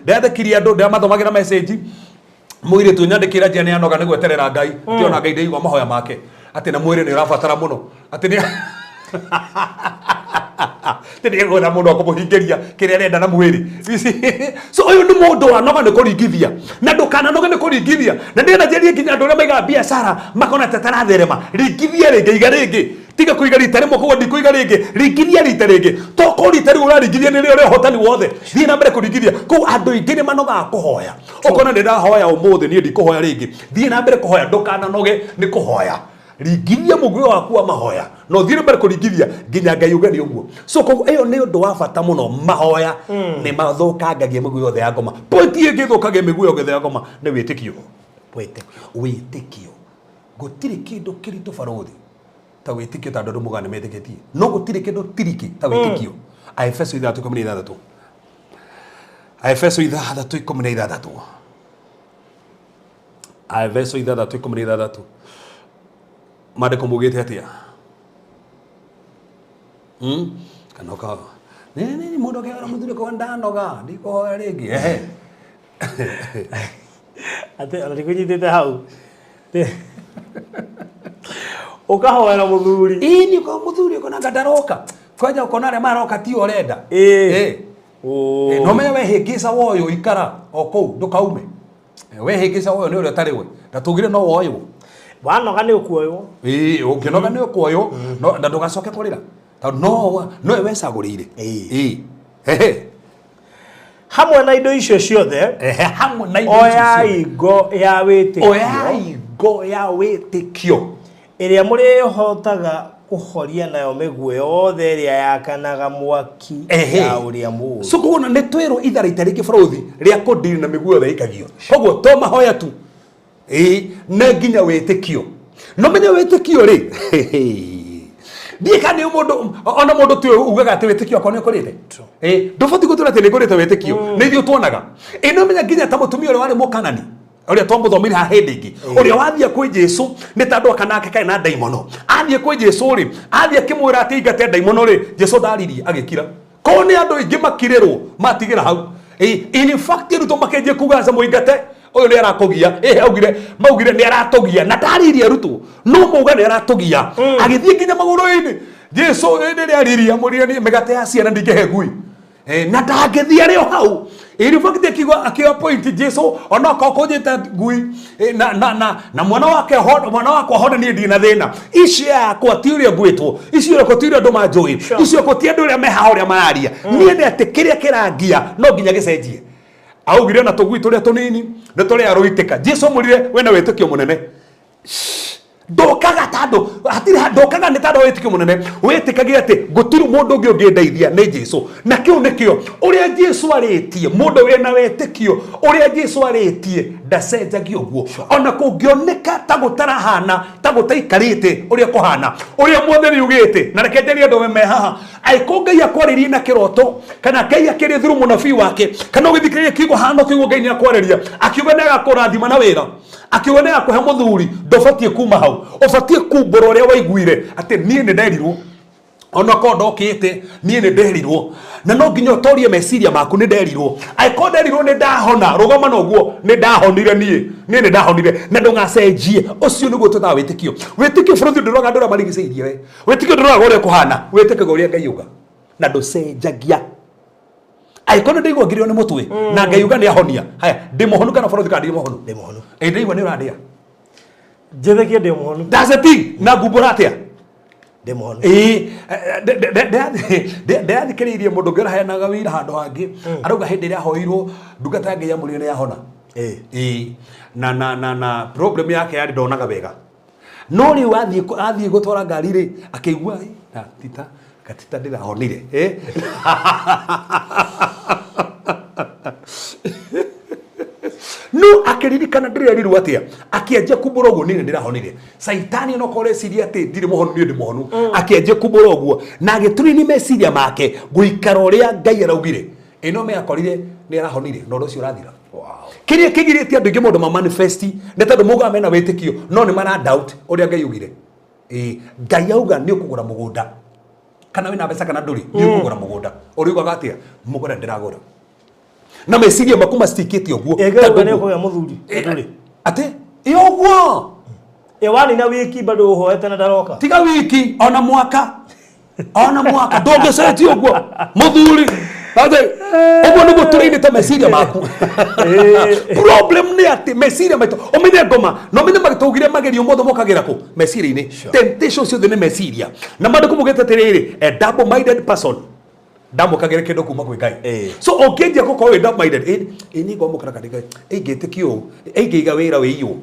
Ndĩrathekirie andũ, ndĩramathomagĩra message. Mũirĩtu ũnyandĩkĩra njĩra nĩ anoga nĩ gweterera Ngai. Atĩ ona Ngai ndaigua mahoya make. Atĩ na mwĩrĩ nĩ ũrabatara mũno. Atĩ nĩ atĩ nĩ egwetha mũndũ wa kũmũhingĩria kĩrĩa arenda na mwĩrĩ. So ũyũ nĩ mũndũ wanoga nĩ kũringithia. Na ndũkananoge nĩ kũringithia. Na ndĩrenda njarie nginya andũ arĩa maigaga biacara makona ta taratherema. Ringithia rĩngĩ, iga rĩngĩ. Tiga kũiga rita rĩmwe koguo ndikũiga rĩngĩ. Ringithia rita rĩngĩ. Tokorwo rita rĩu ũraringithia nĩrĩo rĩa ũhotani wothe. Thiĩ na mbere kũringithia. Koguo andũ aingĩ nĩ manogaga kũhoya. Ũkona nĩ ndahoya ũmũthĩ, niĩ ndikũhoya rĩngĩ. Thiĩ na mbere kũhoya, ndũkananoge nĩ kũhoya. Ringithia mũguĩ waku wa mahoya na ũthiĩ na mbere kũringithia nginya Ngai uge nĩ ũguo. So koguo ĩyo nĩ ũndũ wa bata mũno. Mahoya nĩ mathũkangagia mĩguĩ yothe ya ngoma. Point ĩngĩ ĩthũkagia mĩguĩ yothe ya ngoma nĩ wĩtĩkio. Wĩtĩkio. Wĩtĩkio. Gũtirĩ kĩndũ kĩritũ barũthi ta wĩtĩkio, ta andũ mũgana metĩkĩtie. No gũtirĩ kĩndũ tiriki ta wĩtĩkio. Aefeso ithathatũ ikũmi na ithathatũ. Aefeso ithathatũ ikũmi na ithathatũ. Aefeso ithathatũ ikũmi na ithathatũ. Maandĩko maugĩte atĩa? Kana ũka nĩ nĩ mũndũ akĩhera mũthuri kwa ndanoga ndikũhoya rĩngĩ. Ehe. Atĩ ona ndikũnyitĩte hau. Ũkahoera mũthuri. Ĩĩ, nĩ ũkahoera mũthuri ũkona anga ndaroka. Kwanja ũkona arĩa maroka ti ũrenda. Ĩĩ. Ĩĩ. Ũ. No menye we hĩngĩca woyũ ikara o kũu ndũkaume. We hĩngĩca woyũ nĩ ũrĩa ũtarĩ we. Na tugire no woywo. Wanoga nĩ ũkuoywo. Ĩĩ, ũngĩnoga nĩ ũkuoywo, no na ndũgacoke kũrĩra. Tondũ no nowe wecagũrĩire. Ĩĩ. Ĩĩ. Ehe. Hamwe na indo icio ciothe, Ehe, hamwe na indo icio oyai ciothe. ngo ya wĩtĩkio. Oyai ngo ya wĩtĩkio. Ĩrĩa mũrĩhotaga kũhoria nayo mĩguĩ yothe ĩrĩa yakanaga mwaki ya ũrĩa mũũru. So koguo nĩ twĩrwo itharaita rĩngĩ bũrũthi rĩa kũndiri na mĩguĩ yothe ĩikagio. Koguo to mahoya tu, ĩĩ, na nginya wĩtĩkio. No menye wĩtĩkio rĩ, ndiĩ kana nĩ mũndũ ona mũndũ ti ugaga atĩ wĩtĩkio wakwa nĩ ũkũrĩte. Ĩĩ, ndũbatiĩ gũtwĩra atĩ nĩ ngũrĩte wĩtĩkio, nĩ ithuĩ tuonaga. Ĩ no menya nginya ta mũtumia ũrĩa warĩ mũkanani ũrĩa twamũthomire haha hĩndĩ ĩngĩ, ũrĩa wathiĩ kwĩ Jesu nĩ ta andũ aka nake karĩ na ndaimono. Athiĩ kwĩ Jesu rĩ, athiĩ akĩmwĩra atĩ aingate ndaimono rĩ, Jesu ndaririe, agĩkira. Korwo nĩ andũ aingĩ makirĩrwo matigĩra hau. In fact arutwo makĩanjia kuga aca mũingate ũyũ nĩ arakũgia. Augire, maugire nĩ aratũgia na ndaririe arutwo, no mauga nĩ aratũgia. Agĩthiĩ nginya magũrũ-inĩ. Jesu hĩndĩ ĩrĩa aririe amwĩrire nĩ mĩgate ya ciana ndingĩhe ngui. Na ndangĩthiĩ arĩ o hau. In fact akiuga akĩoya point Jesu onokorwo kũnjĩta ngui, na, na, na, na mwana wake ho, mwana wakwa hone niĩ ndirĩ na thĩna. Ici yakwa ti ũrĩa ngwĩtwo, ici yakwa ti ũrĩa andũ manjũĩ, ici yakwa ti andũ ũrĩa me haha ũrĩa mararia. Niĩ nĩ atĩ kĩrĩa kĩrangia no nginya gĩcenjie. Augire na tũgui tũrĩa tũnini nĩ tũrĩa rũitĩka. Jesu amwĩrire wĩna wĩtĩkio mũnene. Ndokaga tandũ hatirĩ, ndokaga nĩ tandũ wĩtĩkio mũnene. Wĩtĩkagia atĩ gũtirĩ mũndũ ũngĩ ũngĩndeithia nĩ Jesu. Na kĩu nĩkĩo ũrĩa Jesu arĩtie, mũndũ wĩna wĩtĩkio ũrĩa Jesu arĩtie ndacenjagia ũguo. Ona kũngĩoneka ta gũtarahana, ta gũtaikarĩte ũrĩa kũhana, ũrĩa Mwathani augĩte. Na reke njarie andũ me haha, angĩkorwo Ngai akwarĩrie na kĩroto, kana Ngai akĩaria through mũnabii wake, kana ũgĩthikĩrĩria kiugo hana ũkĩigua Ngai nĩ akwarĩria, akiuga nĩ agakũrathima na wĩra, akiuga nĩ agakũhe mũthuri, ndũbatiĩ kuma hau. Ũbatiĩ kumbũra ũrĩa waiguire atĩ niĩ nĩ nderirwo, onakorwo ndokĩte niĩ nĩ nderirwo. Na no nginya ũtorie meciria maku, nĩ nderirwo. Angĩkorwo nderirwo nĩ ndahona, rũgama na ũguo, nĩ ndahonire niĩ, niĩ nĩ ndahonire, na ndũgacenjie. Ũcio nĩguo twĩtaga wĩtĩkio. Wĩtĩkio bũrũri ndũroraga andũ arĩa marigicĩirie we. Wĩtĩkio ndũroraga ũrĩa kũhana, wĩtĩkaga ũrĩa Ngai auga, na ndũcenjagia. Angĩkorwo nĩ ndaigua ngĩrĩo nĩ mũtwe na Ngai uga nĩ ahonia, haya, ndĩ mũhonu kana bũrũri kana ndirĩ mũhonu? Ndĩ mũhonu. Ĩ ndaigua nĩ ũrandĩa. Njĩtĩkie ndĩ mũhonu. That's the thing. Na ngumbũra atĩa? Ndĩ mũhonu. Ĩĩ, ndĩrathikĩrĩirie mũndũ ũngĩ ũraheanaga wĩra handũ hangĩ, arauga hĩndĩ ĩrĩa ahoirwo ndungata ya Ngai yamũrire nĩ yahona. Ĩĩ, na na na na problem yake yarĩ ndonaga wega. No rĩu athiĩ gũtwara ngari rĩ, akĩigua, na tita gatita ndĩrahonire. No akĩririkana ndĩrerirwo atĩa, akĩanjia kumbũra ũguo, niĩ nĩndĩrahonire. Caitani onokorwo areciria atĩ ndirĩ mũhonu, niĩ ndĩ mũhonu. Akĩanjia kumbũra ũguo na agĩturini meciria make gũikara ũrĩa Ngai araugire. Ĩno me akorire nĩ arahonire na ũndũ ũcio ũrathira. Kĩrĩa kĩgirĩtie andũ aingĩ maũndũ ma manifest nĩ tondũ maugaga mena wĩtĩkio no nĩ mara doubt ũrĩa Ngai augire. Ĩĩ, Ngai auga nĩ ũkũgũra mũgũnda, kana wĩna mbeca kana ndũrĩ, nĩ ũkũgũra mũgũnda. Ũriugaga atĩa? Mũgũnda ndĩragũra. Na meciria maku macitikĩte ũguo. Ĩ, Ngai auga nĩ ũkũgĩa mũthuri, ndũrĩ. Atĩ? Ĩ ũguo. Ĩ wanina wiki bado ũhoete na ndaroka. Tiga wiki, ona mwaka. Ona mwaka ndũngĩcenjia ũguo mũthuri. Atĩ, ũguo nĩguo tũrĩinĩte meciria maku. Problem nĩ atĩ meciria maitũ, ũmenye ngoma, na ũmenye magĩtũgire magerio mothe mokagĩra kũ? Meciria-inĩ. Temptation ciothe nĩ meciria. Na maandĩko maugĩte atĩrĩrĩ, a double minded person ndamũkagĩra kĩndũ kuma kwĩ Ngai. So ũngĩanjia gũkorwo wĩ double minded, ĩ niĩ ngwamũkĩra kana Ngai, ĩ ingĩtĩkio ũũ, ĩ ingĩiga wĩra wĩiywo,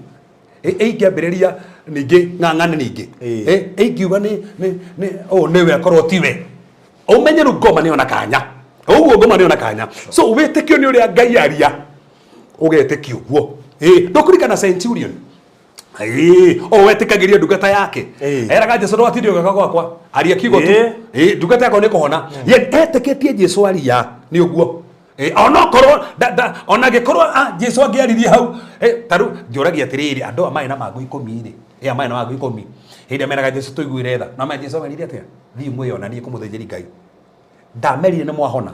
ĩ ingĩambĩrĩria ningĩ ng'ang'ane ningĩ, ĩ ingiuga nĩ nĩ nĩ ũũ nĩwe akorwo tiwe. Ũmenye rĩu ngoma nĩona kanya. Ũguo ngoma nĩona kanya. So wĩtĩkio nĩ ũrĩa Ngai aria, ũgetĩkia ũguo. Ndũkũririkana centurion? O wetĩkagĩria ndungata yake. Eraga Jesu ndũgatinde ũgĩũka gwakwa, aria kiugo tu. Ndungata yakwa nĩ kũhona. Ye etĩkĩtie Jesu aria nĩ ũguo. Onokorwo ona angĩkorwo Jesu angĩaririe hau, ta rĩu njũragia atĩrĩrĩ, andũ aya marĩ na mangũ ikũmi rĩ, aya marĩ na mangũ ikũmi, hĩndĩ ĩrĩa meraga Jesu tũiguĩre tha, no menya Jesu amerire atĩa? Thiĩ mwĩyonanie kwĩ mũthĩnjĩri Ngai. Ndamerire nĩ mwahona.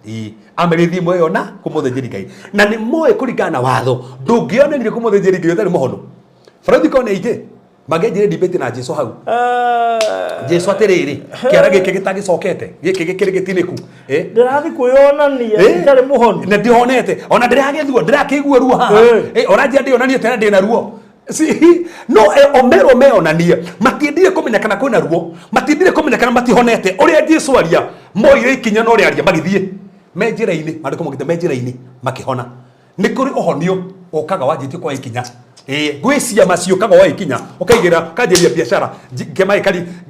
Ĩĩ, amerire thiĩ mwĩyona kwĩ mũthĩnjĩri Ngai. Na nĩ moĩ kũringana na watho, ndũngĩonanire kwĩ mũthĩnjĩri Ngai ũtarĩ mũhonu. Barathi korwo nĩ aingĩ, mangĩanjire debate na Jesu hau. Jesu atĩrĩrĩ, kĩara gĩkĩ gĩtagĩcokete, gĩkĩ gĩkĩrĩ gĩtinĩku. Ndĩrathiĩ kwĩyonania itarĩ mũhonu. Na ndihonete, ona ndĩragĩthua, ndĩrakĩigua ruo haha. Ũranjia ndĩyonanie tena ndĩna ruo. Si, no, o merwo meyonanie, matiendire kũmenya kana kwĩna ruo, matiendire kũmenya kana matihonete. Ũrĩa Jesu aria, moire ikinya na ũrĩa aria, magĩthiĩ. Me njĩra-inĩ, maandĩko maugĩte me njĩra-inĩ, makĩhona. Nĩ kũrĩ ũhonio ũkaga wanjĩtie kuoya ikinya. Ĩĩ, gwĩ ciama ciũkaga waikinya ũkaigĩra ũkanjĩria biacara kĩama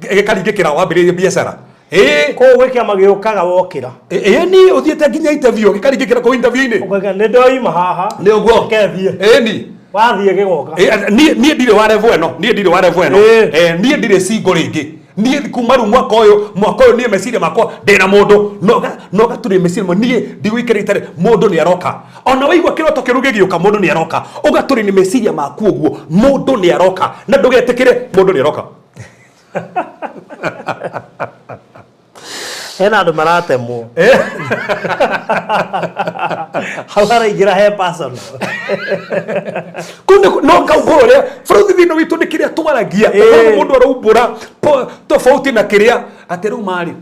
gĩkaringĩkĩra wambĩrĩrie biacara. Ĩĩ. Kũu gwĩ kĩama gĩũkaga wokĩra. Ĩĩ ni ũthiĩte nginya interview gĩkaringĩkĩra kũu interview-inĩ. Ũkauga nĩ ndoima haha. Nĩ ũguo. Kethiĩ. Ĩĩ ni. Wathiĩ gĩgoka. Niĩ niĩ ndirĩ wa level ĩno, niĩ ndirĩ wa level ĩno. Niĩ ndirĩ single rĩngĩ. Niĩ kuma rĩu mwaka ũyũ niĩ meciria makwa ndĩna mũndũ no gatũrĩ meciria niĩ ndigũikara itarĩ mũndũ nĩ aroka. Ona waigua kĩroto kĩru gĩgĩũka mũndũ nĩ aroka. Ũgatũrĩ nĩ meciria maku ũguo mũndũ nĩ aroka na ndũgetĩkĩre mũndũ nĩ aroka. Hena andũ maratemwo. Hau haraingĩra he personal. Kũu no ngaumbũra ũrĩa bũrũri thĩinĩ witũ nĩ kĩrĩa twaragia. Ũkoragwo mũndũ araumbũra tofauti na kĩrĩa atĩ rĩu marĩ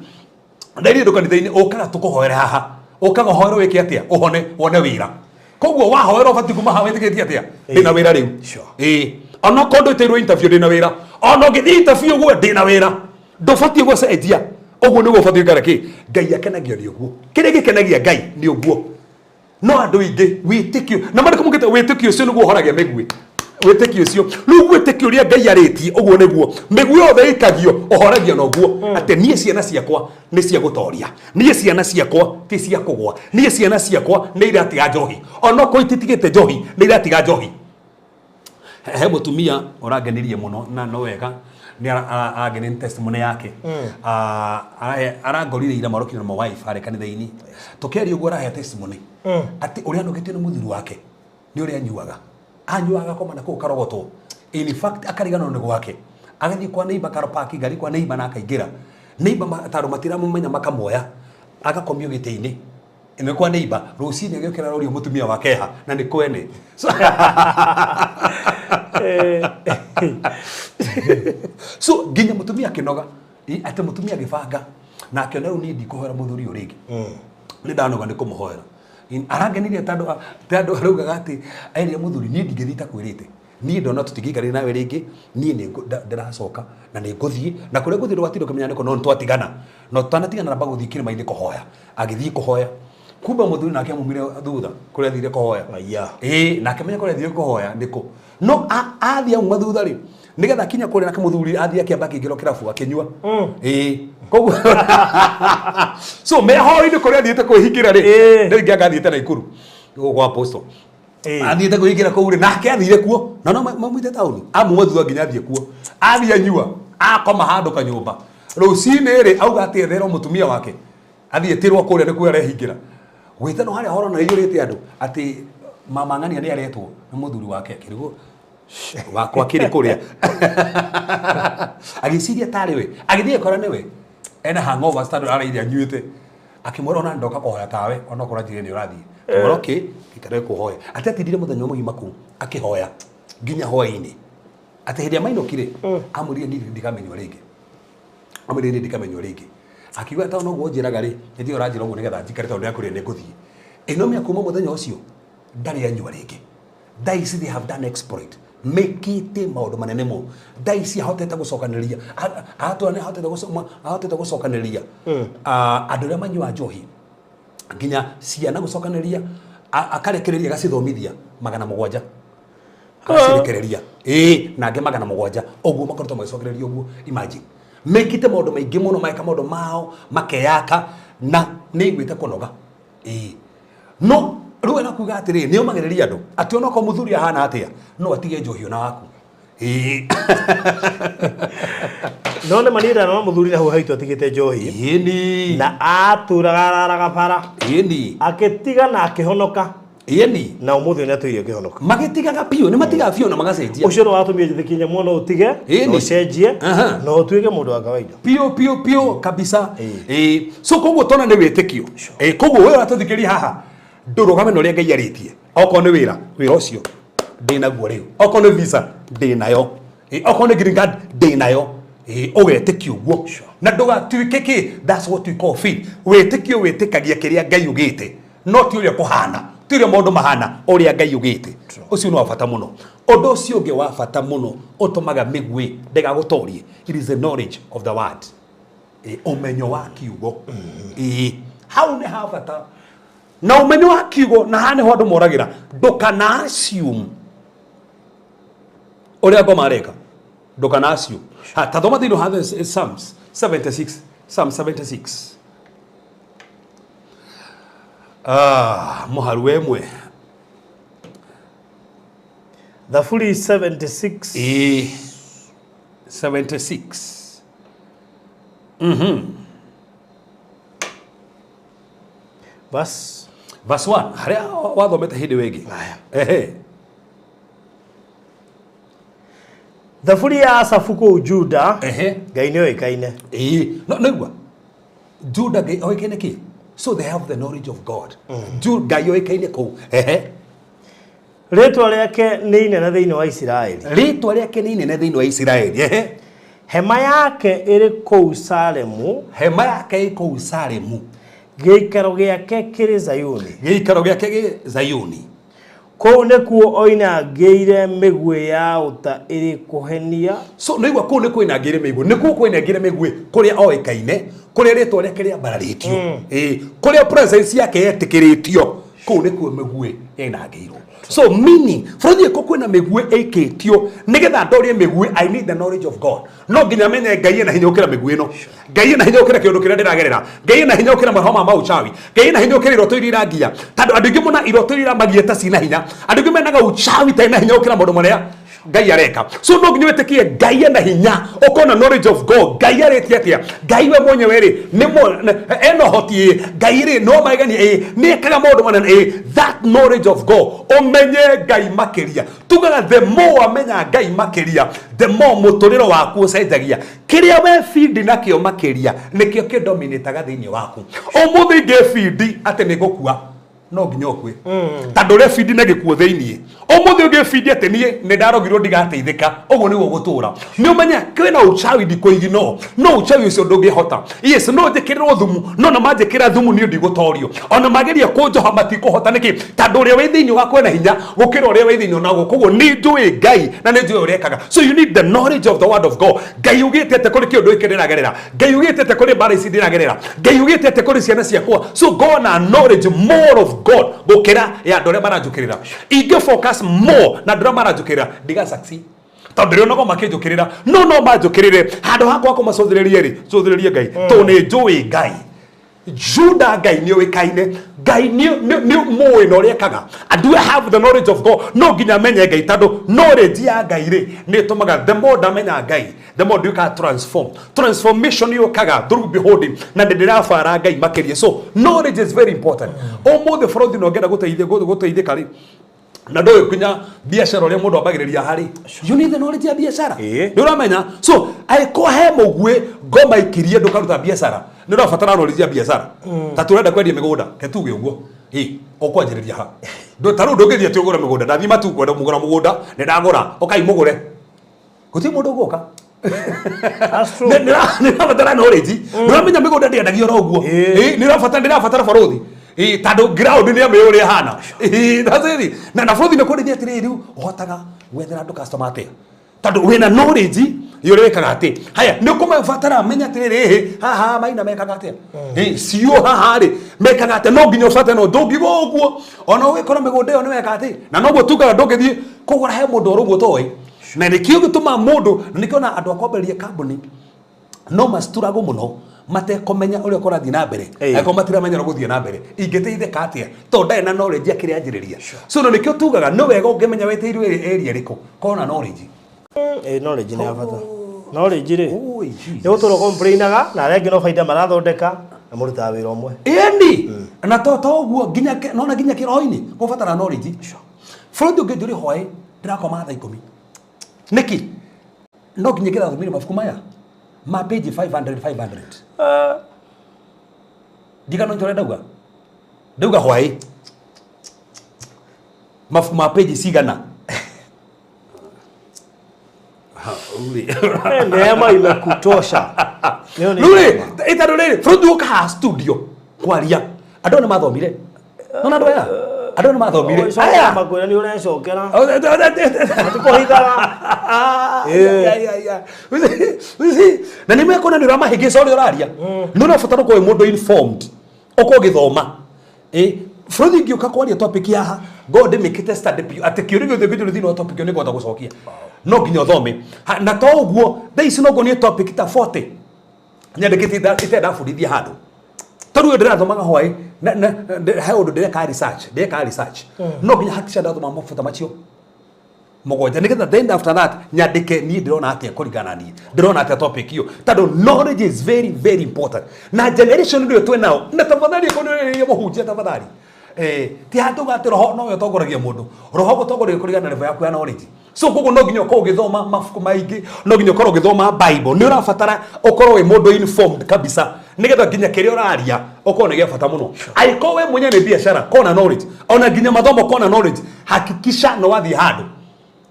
ndairĩ andũ kanitha-inĩ ũkaga tũkũhoere haha ũkaga ũhoere wĩke atĩa ũhone wone wĩra koguo wahoera ũbatiĩ kuma haha wĩtĩkĩtie atĩa ndĩna wĩra rĩu. Ĩĩ, onokorwo ndwĩtĩirwo interview ndĩna wĩra, ona ũngĩthiĩ interview ũguo ndĩna wĩra, ndũbatiĩ gũcenjia. Ũguo nĩguo ũbatiĩ gũikara kĩ Ngai akenagio nĩ ũguo, kĩrĩa gĩkenagia Ngai nĩ ũguo. No andũ aingĩ wĩtĩkio na marĩkũ mugĩte wĩtĩkio ũcio nĩguo ũhoragia mĩguĩ, wĩtĩkio ũcio rĩu wĩtĩkio ũrĩa Ngai arĩtie ũguo nĩguo mĩguĩ yothe ĩikagio ũhoragio na ũguo atĩ niĩ ciana ciakwa nĩ cia gũtoria, niĩ ciana ciakwa ti cia kũgwa, niĩ ciana ciakwa nĩ iratiga njohi, onokorwo ititigĩte njohi nĩ iratiga njohi. He mũtumia ũrangenirie mũno na no wega nĩ arangenirie nĩ testimony yake. Arangorire ira marokire na my wife harĩa kanitha-inĩ tũkĩaria ũguo arahe testimony atĩ ũrĩa anogetio nĩ mũthuri wake nĩ ũrĩa anyuaga, anyuaga agakoma na kũu karogotwo, in fact akariganĩrwo nĩ gwake, agathiĩ kwa neighbor akarapaki ngari kwa neighbor na akaingĩra neighbor tondũ matiramũmenya makamuoya agakomio gĩtĩ-inĩ nĩ kwa neighbor, rũcinĩ agĩũkĩra arorio mũtumia wake ha na nĩ kwene. So nginya mũtumia akĩnoga atĩ mũtumia agĩbanga na akĩona rĩu niĩ ndikũhoera mũthuri ũyũ rĩngĩ, nĩ ndanoga nĩ kũmũhoera. Arangenirie tondũ araugaga atĩ erire mũthuri niĩ ndingĩthiĩ itakwĩrĩte, niĩ ndona tũtingĩikarania nawe rĩngĩ, niĩ nĩ ndĩracoka na nĩ ngũthiĩ na kũrĩa ngũthiĩ ndũgatinda ũkĩmenya nĩkũ, no nĩtwatigana, no tũtanatigana namba gũthiĩ kĩrĩma-inĩ kũhoya. Agĩthiĩ kũhoya, kumbe mũthuri nake amumire thutha kũrĩa athire kũhoya. Ĩĩ, na akĩmenya kũrĩa athire kũhoya nĩkũ, no athiĩ auma thutha rĩ nĩgetha akinya kũrĩa nake mũthuri athiĩ akĩamba akĩingĩra kĩrabu akĩnyua. Ĩĩ, koguo so mehoinĩ kũrĩa athiĩte kwĩhingĩra rĩ, ndĩrĩ anga athiĩte Naikuru gwa apostle, athiĩte kwĩhingĩra kũu rĩ, nake athire kuo na no maumĩte taũni, amuma thutha nginya athiĩ kuo, athiĩ anyua akoma handũ kanyũmba. Rũcinĩ rĩ auga atĩ etherwo mũtumia wake athiĩ ĩtĩrwo kũrĩa nĩkuo arehingĩra gwĩtanwo harĩa horona iyũrĩte andũ atĩ mama ng'ania nĩ aretwo nĩ mũthuri wake, akĩrigwo wakwa kĩrĩ kũrĩa, agĩciria tarĩ we, agĩthiĩ agĩkora nĩwe ena hangover tondũ araire anyuĩte, akĩmwĩra ona ndoka kũhoya tawe onokorwo anjĩrire nĩ ũrathiĩ. Akĩmwĩra okay ikare kũhoya, atĩ atindire mũthenya mũgima kũu akĩhoya nginya hwaĩ-inĩ, atĩ hĩndĩ ĩrĩa mainũkire amwĩrire niĩ ndikamenywo rĩngĩ, amwĩrire niĩ ndikamenywo rĩngĩ, akiuga tondũ noguo njĩraga rĩ nĩ ũranjĩra ũguo nĩgetha njikare tondũ nĩakwĩrire nĩ ngũthiĩ. Ĩno mĩa kuma mũthenya ũcio ndarĩ anyua rĩngĩ. Thaa ici they have done exploit, mekĩte maũndũ manene mũno. Thaa ici ahotete gũcokanĩrĩria atũra nĩ ahotete gũcokanĩrĩria andũ arĩa manyuaga njohi nginya ciana gũcokanĩrĩria akarekereria agacithomithia 700 agacirekereria, ĩĩ, na angĩ 700 ũguo makoretwo magĩcokereria ũguo. Imagine, mekĩte maũndũ maingĩ mũno, mageka maũndũ mao makeyaka na nĩ aiguĩte kũnoga. Ĩĩ, no rĩu arakuga atĩrĩrĩ nĩ omagĩrĩria andũ atĩ onokorwo mũthuri ahana atĩa no atige njohi ona waku. Ĩĩ. No nĩ manira no mũthuri na hau haitũ atigĩte njohi. Ĩni. Na atũraga araraga bara. Ĩni. Agĩtiga na akĩhonoka. Ĩni. Na ũmũthĩ nĩ atũire kĩhonoka. Magĩtigaga biũ, nĩ matigaga biũ na magacenjia. Ũcio nĩ watũmire njĩtĩkie nyamũ no ũtige, na ũcenjie, na ũtuĩke mũndũ wa kawaida. Biũ biũ biũ kabisa. Ĩĩ. So koguo tona nĩ wĩtĩkio. Ĩĩ, koguo wewe ũratũthikĩrĩria haha ndũrũgame na ũrĩa Ngai arĩtie. Okorwo nĩ wĩra, wĩra ũcio ndĩnaguo rĩu. Okorwo nĩ visa ndĩnayo. Ĩĩ, okorwo nĩ green card ndĩnayo. Ĩĩ, ũgetĩkia ũguo. Na ndũgatuĩke kĩ, that's what we call faith. Wĩtĩkio wĩtĩkagia kĩrĩa Ngai ugĩte, no ti ũrĩa kũhana, ti ũrĩa maũndũ mahana, ũrĩa Ngai ugĩte. Ũcio nĩ wa bata mũno. Ũndũ ũcio ũngĩ wa bata mũno ũtũmaga mĩguĩ ndĩgagũtorie, it is the knowledge of the word. Ĩĩ, ũmenyo wa kiugo. Ĩĩ, hau nĩ ha bata. Na ũmenyo wa kiugo, na haha nĩho andũ moragĩra, ndũkana assume. Ũrĩa ngoma areka ndũkanacio. Ha, ta thoma thĩinĩ wa Psalms 76, Psalm 76. Ah, mũharu wa ĩmwe. Thaburi 76. Ĩĩ, 76. Verse. Verse 1 harĩa wathomete hĩndĩ ĩyo ĩngĩ. Aya. Ehe. Thaburi ya Asafu kũu Juda. Ehe. Ngai nĩ oĩkaine. Ĩĩ, no nĩgua Juda Ngai oĩkaine kĩ? So they have the knowledge of God. Ngai oĩkaine kũu. Ehe. Rĩtwa rĩake nĩ inene thĩinĩ wa Isiraeli. Rĩtwa rĩake nĩ inene thĩinĩ wa Isiraeli. Ehe. Hema yake ĩrĩ kũu Salemu. Hema yake ĩ kũu Salemu. Gĩikaro gĩake kĩrĩ Zayuni. Gĩikaro gĩake gĩ Zayuni. Kũu nĩkuo oinangĩire mĩguĩ ya ũta ĩrĩ kũhenia. So nĩigua kũu nĩ kwĩnangĩire mĩguĩ, nĩkuo kwĩnangĩire mĩguĩ kũrĩa oĩkaine, kũrĩa rĩtwa rĩake rĩambararĩtio, ĩĩ, kũrĩa presence yake yetĩkĩrĩtio, kũu nĩkuo mĩguĩ yainangĩirwo. So meaning bũrũri ũyũ kwĩna mĩguĩ ĩikĩtio nĩgetha ndorie mĩguĩ, I need the knowledge of God. No nginya menye Ngai ena hinya gũkĩra mĩguĩ ĩno, Ngai ena hinya gũkĩra kĩũndũ kĩrĩa ndĩragerera, Ngai ena hinya gũkĩra maroho ma mauchawi, Ngai ena hinya gũkĩra iroto iria irangia. Tondũ andũ aingĩ mona iroto iria iramagia ta cina hinya, andũ aingĩ menaga uchawi ta ina hinya gũkĩra maũndũ marĩa Ngai areka. So no nginya wĩtĩkie Ngai ena hinya, ũkorwo na knowledge of God. Ngai arĩtie atĩa? Ngai we mwenyewe rĩ nĩ ena ũhoti ĩ, Ngai rĩ no magegania ĩ, nĩ ekaga maũndũ manene ĩ. That knowledge of God, ũmenye Ngai makĩria. Tugaga the more wamenya Ngai makĩria, the more mũtũrĩro waku ũcenjagia. Kĩrĩa we bindi nakĩo makĩria nĩkĩo kĩdominĩtaga thĩinĩ waku. Ũmũthĩ ingĩbindi atĩ nĩ ngũkua, no nginya ũkue, tondũ ũrĩa bindi na gĩkuũ thĩinĩ. Ũmũthĩ ũngĩbindi atĩ niĩ nĩ ndarogirwo ndigateithĩka, ũguo nĩguo gũtũra. Nĩ ũmenya kwĩna uchawi ndikũigi, no uchawi ũcio ndũngĩhota. Yes, no njĩkĩrĩrwo thumu, no na manjĩkĩra thumu niĩ ndigũtorio. Ona mageria kũnjoha matikũhota. Nĩkĩ? Tondũ ũrĩa wĩ thĩinĩ wakwa ena hinya gũkĩra ũrĩa wĩ thĩinĩ onaguo. Koguo nĩ njũĩ Ngai na nĩ njũĩ ũrĩa ekaga. So you need the knowledge of the word of God. Ngai ugĩte atĩa kũrĩ kĩũndũ gĩkĩ ndĩragerera? Ngai ugĩte atĩa kũrĩ mbara ici ndĩragerera? Ngai ugĩte atĩa kũrĩ ciana ciakwa? So go na knowledge more of God gũkĩra ya andũ arĩa maranjũkĩrĩra. Ingĩ focus more na andũ arĩa maranjũkĩrĩra, ndiga succeed, tondũ ndĩrionaga makĩnjũkĩrĩra. No manjũkĩrĩre, handũ hakwa kũmacũthĩrĩrie rĩ, cũthĩrĩrie Ngai, tondũ nĩ njũĩ Ngai. Juda Ngai nĩ ũĩkaine, Ngai nĩ mũĩ na ũrĩa ekaga. And do I have the knowledge of God? No nginya menye Ngai, tondũ knowledge ya Ngai rĩ nĩ ĩtũmaga the more ndamenya Ngai, the more nduĩkaga transform. Transformation yũkaga through beholding na nĩ ndĩrabara Ngai makĩria. So knowledge is very important. Ũmũthĩ bũrũri no ngenda gũteithĩka rĩ, na ndũĩ nginya biacara ũrĩa mũndũ ambagĩrĩria harĩ, you need the knowledge ya biacara. Nĩ ũramenya? So angĩkorwo he mũguĩ ngoma ikirie ndũkaruta biacara, nĩ ũrabatara knowledge ya biacara. Ta tũrenda kwendia mĩgũnda, ke tuge ũguo, ĩ ũkwanjĩrĩria ha? Ta rĩu ndũngĩthiĩ atĩ ũgũre mĩgũnda, ndathiĩ matu kwenda kũgũra mũgũnda, nĩ ndagũra, ũkai mũgũre, gũtirĩ mũndũ ũgũka. That's true. Nĩ ũrabatara knowledge. Nĩ ũramenya mĩgũnda ndĩendagio oro ũguo. Nĩ ũrabatara, ndĩrabatara barothi. Ĩ, tondũ ground nĩ amĩ ũrĩa ĩhana. Ĩ, that's it. Na barothi nĩ kũrĩthia atĩrĩrĩ, rĩu ũhotaga gwethera andũ customer atĩa, tondũ wĩna knowledge ya ũrĩa wĩkaga atĩ haya nĩ ũkũmabatara menya atĩrĩrĩ, ĩhĩ haha maina mekaga atĩa, ĩ cio haha rĩ mekaga atĩa. No nginya ũbate, no ndũngiuga ũguo ona ũgĩkora mĩgũnda ĩyo nĩ weka atĩ. Na noguo tugaga ndũngĩthiĩ kũgũra he mũndũ oro ũguo toĩ, na nĩkĩo gĩtũmaga mũndũ, na nĩkĩo na andũ a kwambĩrĩria kambuni no macituragwo mũno matekũmenya ũrĩa kũrathiĩ na mbere. Angĩkorwo matiramenya ũrĩa gũthiĩ na mbere, ingĩteithĩka atĩa tondũ ndarĩ na knowledge ya kĩrĩa anjĩrĩria? So na nĩkĩo tugaga nĩ wega ũngĩmenya wĩtĩirwo area ĩrĩkũ, korwo na knowledge. Ĩ, knowledge nĩ ya bata. Knowledge rĩ, Oi, Jesus. nĩ gũtũra complainaga na arĩa angĩ no baida marathondeka na mũrutaga wĩra ũmwe. Ĩni na to ũguo nginya nona nginya kĩroho-inĩ kũbatara knowledge. Bũrũri ũngĩnjũria hwaĩ ndĩrakoma thaa 10 nĩkĩ, no nginya ngĩrathomire mabuku maya ma page 500 500. Ndigano ũrĩa ndauga hwaĩ mabuku ma page cigana? Ha, uri. Neema imekutosha. Leo ni Rĩu rĩ, ĩtandũ rĩrĩ bũrũri ũka haha studio kwaria, andũ nĩ mathomire, nona andũ aya, andũ nĩ mathomire aya. Makwĩra nĩ ũrecokera. Matikũhithaga. Na nĩ mekuona nĩ ũramahĩngĩca ũrĩa ũraria. Nĩ ũrabatara ũkorwo wĩ mũndũ informed, ũkorwo ũgĩthoma. Ĩ, Bũrũri ngĩũka kwaria topic haha ngo ndĩmĩkĩte study biũ atĩ kĩũria gĩothe kĩnjũria thĩinĩ wa topic ĩyo nĩngũhota gũcokia. No nginya ũthome. Na to ũguo thaa ici no nguonie topic ta 40 nyandĩkĩte itarĩ ndabundithia handũ. Tondũ ũyũ ndĩrathomaga hwaĩ he ũndũ ndĩreka research, ndĩreka research. No nginya hakikisha ndathoma mabuta macio mũgwanja nĩgetha then after that nyandĩke niĩ ndĩrona atĩa kũringana na niĩ ndĩrona atĩa topic ĩyo, tondũ knowledge is very very important na generation ĩrĩa twĩ nao. Na tafadhali kũnĩrĩria mũhunjia, tafadhali, ti handũ atĩ roho nowe ũtongoragia mũndũ. Roho gũtongoragia kũringana na level yaku ya knowledge. So koguo no nginya ũkorwo ũgĩthoma mabuku maingĩ, no nginya ũkorwo ũgĩthoma Bible. Nĩ ũrabatara ũkorwo wĩ mũndũ informed kabisa nĩgetha nginya kĩrĩa ũraria ũkorwo nĩ gĩa bata mũno. Angĩkorwo we mwenyewe nĩ biacara, kona knowledge, ona nginya mathomo kona knowledge. Hakikisha nĩ wathiĩ handũ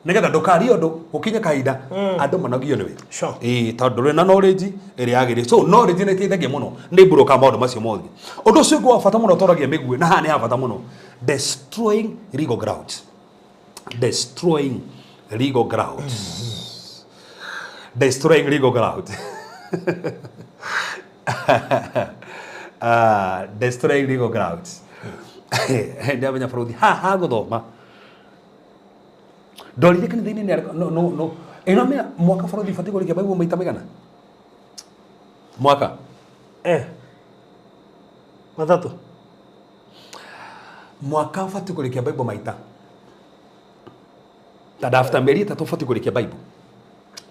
nĩgetha ndũkarie ũndũ gũkinye kahinda andũ manogio nĩwe. Ĩĩ, tondũ ndũrĩ na knowledge ĩrĩa yagĩrĩire. So knowledge nĩ ĩteithagia mũno, nĩ mburoka maũndũ macio mothe. Ũndũ ũcio ũngĩ wa bata mũno tũragia mĩguĩ, na haha nĩ ha bata mũno: destroying legal grounds, destroying legal grounds, destroying legal grounds. Ah, destroying legal grounds. Ndamenya bũrũri ha gũthoma ndorire kanitha-inĩ nĩ no no no ĩno mĩa mwaka bũrũri batiĩ kũrĩkia Bible maita maigana mwaka? Matatũ. Mwaka ũbatiĩ kũrĩkia Bible maita tondũ after mĩeri 3 ũbatiĩ kũrĩkia Bible.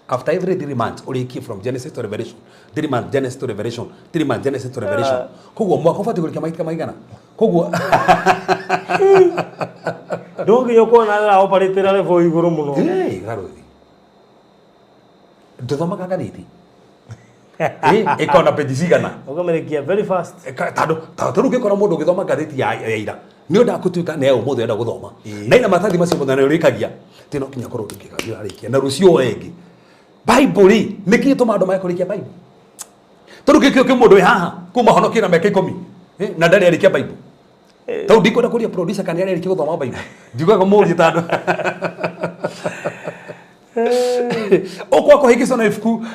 After every 3 months ũrĩkie from Genesis to Revelation, 3 months Genesis to Revelation, 3 months Genesis to Revelation. Koguo mwaka ũbatiĩ kũrĩkia maita maigana? Koguo Ndũnginya ũkorwo na wĩra operate level igũrũ mũno. Hey, garothi ndũthomaga ngathĩti ĩkorwo na peji cigana? Ũkamĩrĩkia very fast. Tondũ tondũ rĩu ũngĩkora mũndũ ũgĩthoma ngathĩti ya ira nĩ ũndaga gũtuĩka nĩ ya ũmũthĩ enda gũthoma na ina matathi macio mũthenya nĩ ũrĩkagia ti no nginya korwo ũrĩkagia ũrarĩkia na rũciũ oe ĩngĩ. Bible rĩ, nĩ kĩĩ tũma andũ mage kũrĩkia Bible? Tondũ gĩkĩo kĩ mũndũ wĩ haha kuma honokie na mĩaka 10 na ndarĩ arĩkia Bible. Tondũ ndikwenda kũria producer kana nĩ arĩkia gũthoma Bible, ndiugaga mũrie tondũ ũkwa kũhĩngĩcwo na ibuku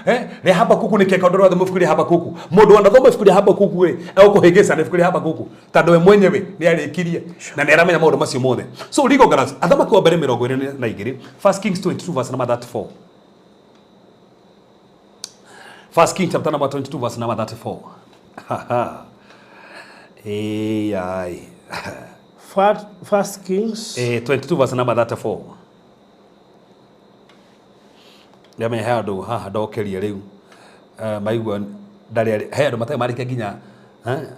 rĩa Habakuku nĩ keka ũndũ rwathoma ibuku rĩa Habakuku. Mũndũ wanathoma ibuku rĩa Habakuku rĩ, egũkũhĩngĩca na ibuku rĩa Habakuku tondũ we mwenyewe nĩ arĩkirie na nĩ aramenya maũndũ macio mothe. So legal grounds, Athamaki wa Mbere 22, First Kings 22 verse number 34. First Kings chapter number 22 verse number 34. Ai. First Kings. 22 verse number 34. Ndamenya he andũ haha ndokeria rĩu. Maigua ndarĩ he andũ matarĩ marĩkia nginya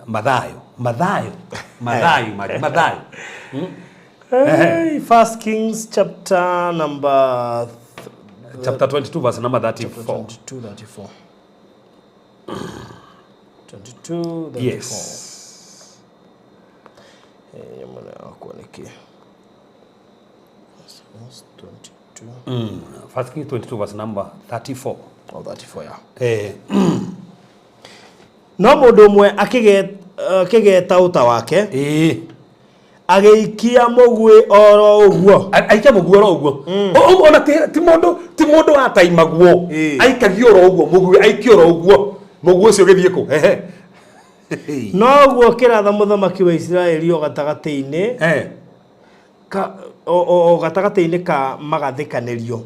Mathayo, Mathayo, Mathayo, Mathayo. Hey, First Kings chapter number Chapter 22 verse number 34. 22 34, 22 34. Yes. Nyamũ yakwa nĩkĩ? First Kings 22. First Kings 22 verse number 34. Oh, 34, yeah. No mũndũ ũmwe akĩgeta ũta wake, agĩikia mũguĩ oro ũguo. Aikia mũguĩ oro ũguo. Ona ti mũndũ wataimagwo. Aikagia oro ũguo mũguĩ, aikia oro ũguo mũguĩ ũcio ũgĩthiĩ kũ? Ehe. Noguo kĩratha mũthamaki wa Isiraeli o gatagatĩ-inĩ o gatagatĩ-inĩ ka magathĩkanĩrio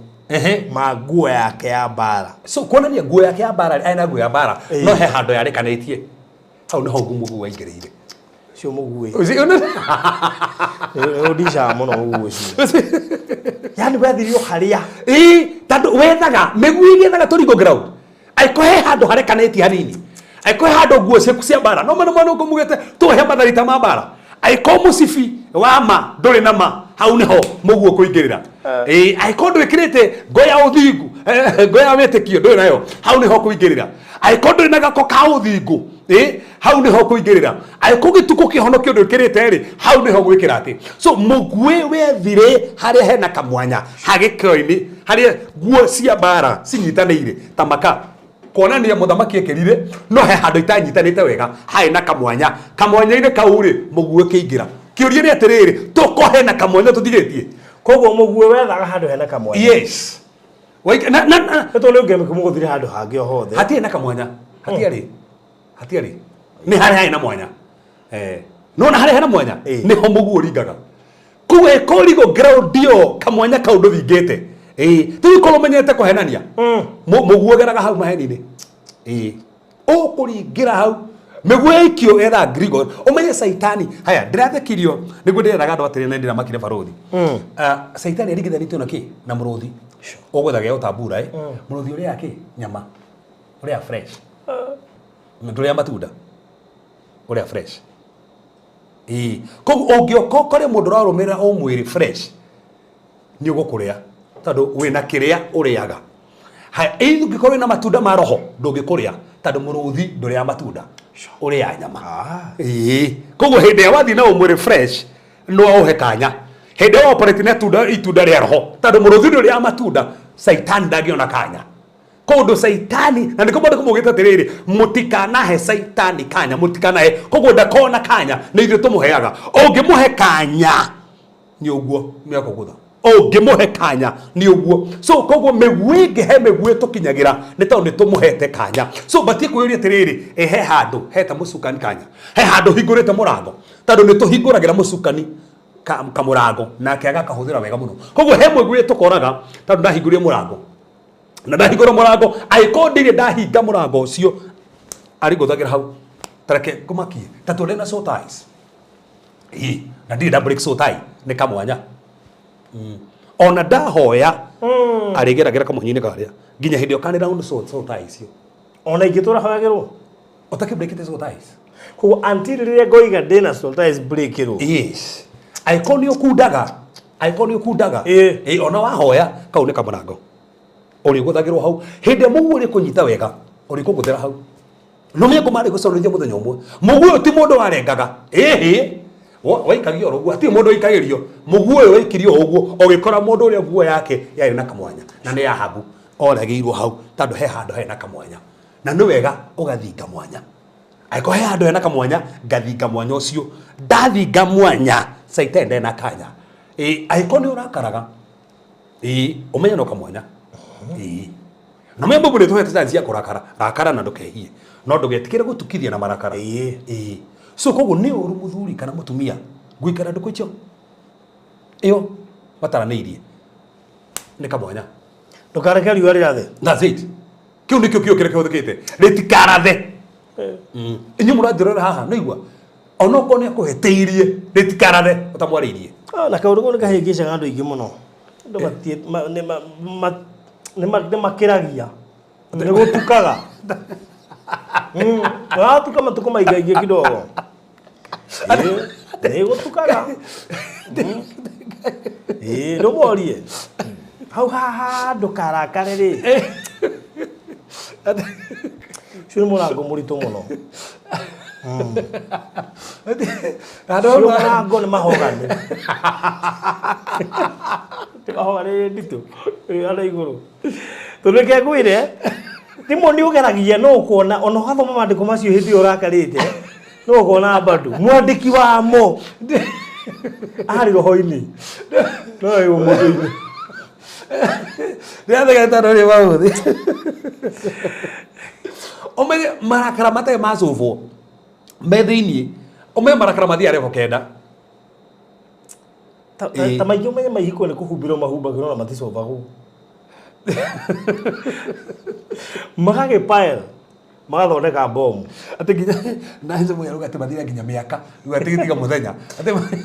ma nguo yake ya mbara. So kuonania nguo yake ya mbara, arĩ na nguo ya mbara, no he handũ yarĩkanĩtie, hau nĩho mũguĩ waingĩrĩire. Ũcio mũguĩ ũndicaga mũno, mũguĩ ũcio yani wethirio harĩa. Ĩĩ, tondũ wethaga mĩguĩ ĩgĩethaga tũringo ground. Angĩkorwo he handũ harekanĩtie hanini, angĩkorwo he handũ nguo ciaku cia mbara no mano mano ngũmugĩte tũhe matharita ma mbara, angĩkorwo mũcibi wa ma ndũrĩ na ma, hau nĩho mũguo kũingĩrĩra. Ĩĩ, angĩkorwo ndwĩkĩrĩte ngo ya ũthingu, ngo ya wĩtĩkio ndũrĩ nayo, hau nĩho kũingĩrĩra. Angĩkorwo ndũrĩ na gako ka ũthingu, ĩĩ, hau nĩho kũingĩrĩra. Angĩkorwo gĩtukũ kĩhonokio ndwĩkĩrĩte rĩ, hau nĩho gwĩkĩra atĩ. So mũguĩ wethire harĩa hena kamwanya hagĩkĩro-inĩ harĩa nguo cia mbara cinyitanĩire ta maka, kuonania mũthamaki ekĩrire no he handũ itanyitanĩte wega, harĩ na kamwanya. Kamwanya-inĩ kau rĩ, mũguĩ ũkĩingĩra. Kĩũria nĩ atĩrĩrĩ, tũko hena kamwanya tũtigĩtie? Koguo mũguĩ wethaga handũ hena kamwanya. Yes. Na nĩ tondũ ũngĩmũgũthire handũ hangĩ o hothe. Hatirĩ na kamwanya, hatiarĩ, hatiarĩ, nĩ harĩa harĩ na mwanya. Nona harĩa hena mwanya nĩho mũguo ũringaga. Koguo ĩkũrigwo ground ĩyo kamwanya kau ndũthingĩte. Rĩu korwo ũmenyete kũhenania mũguo ũgeraga hau maheni-inĩ. Ũkũringĩra hau mĩguo ĩikio etha ngirigo ũmenye caitani. Haya ndĩrathekirio nĩguo ndĩreraga andũ atĩrĩ na ndĩramakire barũthi. Caitani aringithanĩtio na kĩ? Na mũrũthi. Ũgwetha gĩa ũtambura mũrũthi ũrĩaga kĩ? Nyama. Ũrĩaga fresh. Ndũrĩaga matunda. Ũrĩa fresh. Koguo ũngĩoka ũkore mũndũ ũrarũmĩrĩra o mwĩrĩ fresh nĩ ũgũkũrĩa tondũ wĩna kĩrĩa ũrĩaga. Haya, ũngĩkorwo wĩna matunda ma roho ndũngĩkũrĩa tondũ mũrũthi ndũrĩaga matunda, ũrĩaga nyama. Koguo hĩndĩ ĩrĩa wathiĩ na ũmwĩrĩ fresh no ũhe kanya. Hĩndĩ ĩrĩa operate na itunda rĩa roho tondũ mũrũthi ndũrĩaga matunda, caitani ndangĩona kanya. Koguo caitani na nĩkĩo mwandĩko maugĩte atĩrĩrĩ, mũtikanahe caitani kanya, mũtikanahe. Koguo ndakona kanya, nĩ ithuĩ tũmũheaga. Ũngĩmũhe kanya nĩ ũguo nĩ akũgũtha. Ũngĩmũhe kanya nĩ ũguo. So koguo mĩguĩ ĩngĩ he mĩguĩ tũkinyagĩra nĩ tondũ nĩ tũmũhete kanya. So batie kwĩyũria atĩrĩrĩ, ĩ he handũ heta mũcukani kanya, he handũ hingũrĩte mũrango, tondũ nĩ tũhingũragĩra mũcukani kamũrango nake agakahũthĩra wega mũno. Koguo he mũguĩ tũkoraga tondũ ndahingũrire mũrango na ndahingũra mũrango, angĩkorwo ndirĩ ndahinga mũrango ũcio arĩngũthagĩra hau tareke ngũmakie ta tũrĩ na soul ties. Na ndirĩ nda break soul tie nĩ kamwanya. Ona ndahoya arĩgeragĩra kamwanya-inĩ karĩa nginya hĩndĩ ĩyo kanĩra round soul tie icio. Ona ingĩtũra hoyagĩrwo ũtakĩ breakĩte soul ties. Koguo until rĩrĩa ngoiga ndĩna soul ties breakĩrwo. Yes. Angĩkorwo nĩ ũkundaga, angĩkorwo nĩ ũkundaga, ona wahoya kau nĩ kamũrango ũrĩgũthagĩrwo hau. Hĩndĩ ĩrĩa mũguo ũrĩkũnyita wega ũrĩkũgũthĩra hau. No mĩango marĩ gũconorithia mũthenya ũmwe. Mũguo ũyũ ti mũndũ warengaga. Waikagio oro ũguo, hatirĩ mũndũ waikagĩrio. Mũguo ũyũ waikirio ũguo ũgĩkora mũndũ ũrĩa nguo yake yarĩ na kamwanya na nĩ Ahabu oragĩirwo hau tondũ he handũ he na kamwanya. Na nĩ wega ũgathinga mwanya. Angĩkorwo he handũ hena kamwanya, ngathinga mwanya ũcio. Ndathinga mwanya, caitani ndarĩ na kanya. Angĩkorwo nĩ ũrakaraga, ũmenye no kamwanya. Na mimi mbũmbũ nĩ tũhete chance cia kũrakara, rakara na ndũkehie. No ndũgetikĩre gũtukithia na marakara. So koguo nĩ ũru mũthuri kana mũtumia gũikara ndukũ icio ĩyo mataranĩirie nĩ kamwanya. Ndũkareke riũa rĩrathe. That's it. Kĩu nĩkĩo kĩo kĩrĩa kĩhũthĩkĩte. Rĩtikarathe. Inyuĩ mũranjĩrora haha, nĩigua? Onokorwo nĩ akũhĩtĩirie, rĩtikarathe ũtamwarĩirie. Na kaũndũ kau nĩ kahĩngĩcaga andũ aingĩ mũno. Andũ nĩ makĩragia. Nĩ gũtukaga. Watuka matukũ maingaingĩ kidogo. Nĩ gũtukaga. Ndũmorie. Hau haha ndũkarakare rĩ. Ũcio nĩ mũrango mũritũ mũno. Ũcio mũrango nĩ mahogani. Ti mahogani nditũ. Harĩa igũrũ. Tondũ reke ngwĩre, rĩmwe nĩ ũgeragia no ũkona ona ũgathoma maandĩko macio hĩndĩ ĩyo ũrakarĩte, no ũkona bado mwandĩki wamo arĩ roho-inĩ no ĩ ũmũndũ-inĩ. Ndĩratheka tondũ nĩ maũthĩ. Ũmenye marakara matarĩ macũbwo me thĩiniĩ, ũmenye marakara mathiaga level 9. Ta maingĩ ũmenye maihiko nĩ kũhumbĩrwo mahumbagĩrwo na maticobagwo. Magagĩ pile magathondeka bomu. Atĩ nginya na hizo mwe aruga atĩ mathira nginya mĩaka, rĩu atĩ tiga mũthenya. Atĩ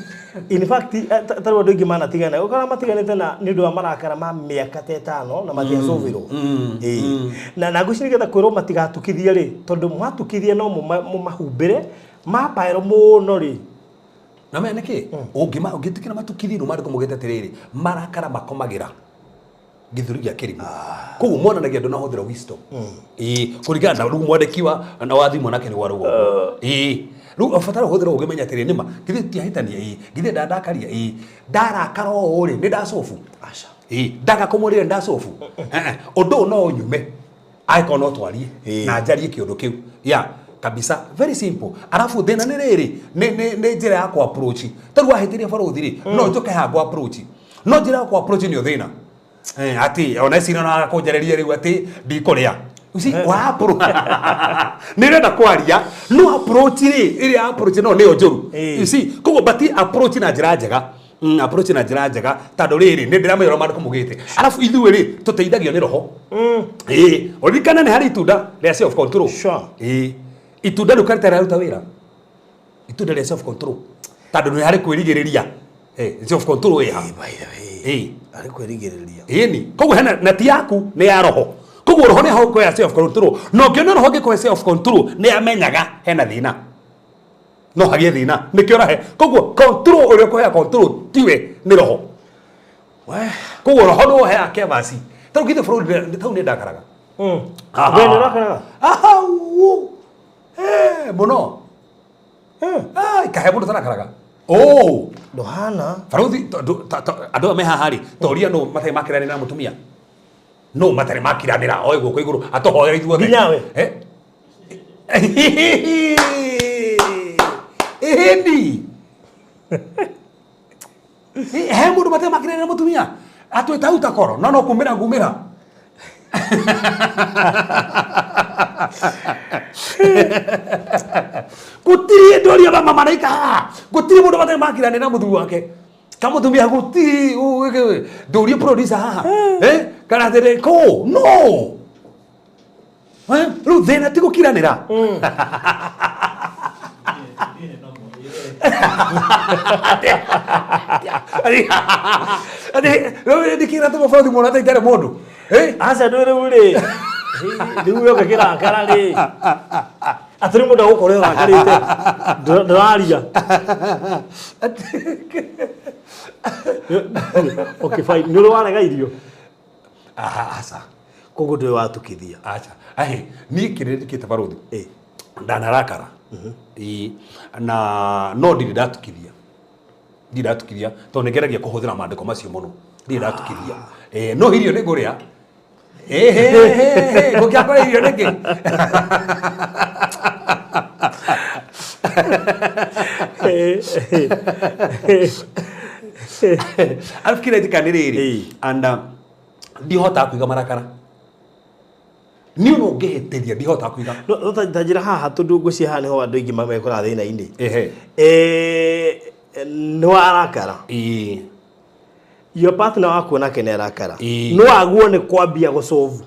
In fact, ta rĩu andũ aingĩ manatigana, ũkora matiganĩte na nĩ ũndũ wa marakara ma mĩaka ta ĩtano na matiacũbĩrwo. Na ngwĩciria nĩgetha kwĩrwo matigatukithie rĩ, tondũ mwatukithia no mũmahumbĩre, mapaĩrwo mũno rĩ. Na menya nĩkĩ? Ũngĩtĩkĩra matukithie nĩ maandĩko maugĩte atĩrĩrĩ, marakara makomagĩra gĩthũri gĩa kĩrimũ. Koguo monanagia ndũnahũthĩra wisdom. Kũringana na rĩu mwandĩki wa na wa thimũ nake nĩ wa rũgongo. Rĩu ũbatara kũhũthĩra ũgĩ menya atĩrĩrĩ, nĩma githĩ tutiahĩtania, githĩ ndandakaria, ndarakara ũũ rĩ, nĩ ndacobu. Aca. Ndaga kũmũrĩra nĩ ndacobu. Ũndũ ũyũ no ũnyume angĩkorwo no twarie na njarie kĩũndũ kĩu. Yeah, kabisa, very simple. Arabu thĩna nĩ rĩrĩ, nĩ njĩra ya kũ approach. Ta rĩu wahĩtĩria barũthi rĩ, no njoke haha ngũ approach. No njĩra ya kũ approach nĩyo thĩna. Atĩ ona ecira no agakũnjarĩria rĩu atĩ ndikũrĩa. You see, wa approach nĩ ũrenda kwaria no approach rĩ ĩrĩa approach no nĩyo njũru. You see, koguo but approach na njĩra njega. Approach na njĩra njega tondũ rĩrĩ nĩ ndĩramenya ũrĩa maandĩko maugĩte, arabu ithuĩ rĩ tũteithagio nĩ roho. Ĩĩ, ũririkane nĩ harĩ itunda rĩa self control. Ĩĩ, itunda rĩu karĩta rĩraruta wĩra, itunda rĩa self control, tondũ nĩ harĩ kwĩrigĩrĩria. Self control ĩha. By the way, arĩ kwĩrigĩrĩria. Ĩni, koguo hena na ti yaku, nĩ ya roho. Koguo roho nĩ ho self control, na ũngĩona roho ũngĩkũhe self control, nĩ amenyaga hena thĩna, no hagĩe thĩna, nĩkĩo ũrahe. Koguo control ũrĩa ũkũhea control tiwe, nĩ roho. Koguo roho nĩ ũheaga kebasi tarĩu githĩ bũrũri tau nĩ ndakaraga. We nĩ ũrakaraga? Ahau. Mũno. Kahe mũndũ tarakaraga. Oh. Ndũhana. Baruthi andũ aya me haha rĩ, toria no matarĩ makiranĩra na mũtumia, no matarĩ makiranĩra oe guoko igũrũ atũhoere ithuothe. Nginya we? Ĩni he mũndũ matarĩ makiranĩra na mũtumia atwĩta hau takoro no no kumĩra ngumĩra. Gũtirĩ ndũria mama maraika haha, gũtirĩ mũndũ matarĩ makiranĩra na mũthuri wake ka mũtumia, gũtirĩ. Ndũrie producer haha, kana atĩrĩ kũ no. Rĩu thĩna ti gũkiranĩra. Rĩu ndikĩra tũmũ bũrũri mũno atĩ itarĩ mũndũ. Aca, ndũ rĩu rĩ, rĩu we ũngĩkĩrakara rĩ, atĩ rĩu mũndũ agũkore ũrakarĩte, ndũraria. Okay, fine. Nĩ ũrĩ warega irio? Aca. Koguo ndũrĩ watukithia? Aca, ahe niĩ kĩrĩa njĩkĩte barũthi, ndanarakara. Ĩĩ, na no ndirĩ ndatukithia, ndirĩ ndatukithia tondũ nĩ ngeragia kũhũthĩra maandĩko macio mũno. Ndirĩ ndatukithia. No irio nĩ ngũrĩa. Ngũkĩa kũrĩa irio nĩkĩ? Arabu kĩrĩa njĩkaga nĩ rĩrĩ, and ndihotaga kũiga marakara niĩ, no ngĩhĩtĩria ndihotaga kũiga. No ta njĩra haha, tondũ ngwĩciria haha nĩho andũ aingĩ mekoraga thĩna-inĩ. Nĩ warakara, your partner waku onake nĩ arakara, no aguo nĩ kwambia gũcovu.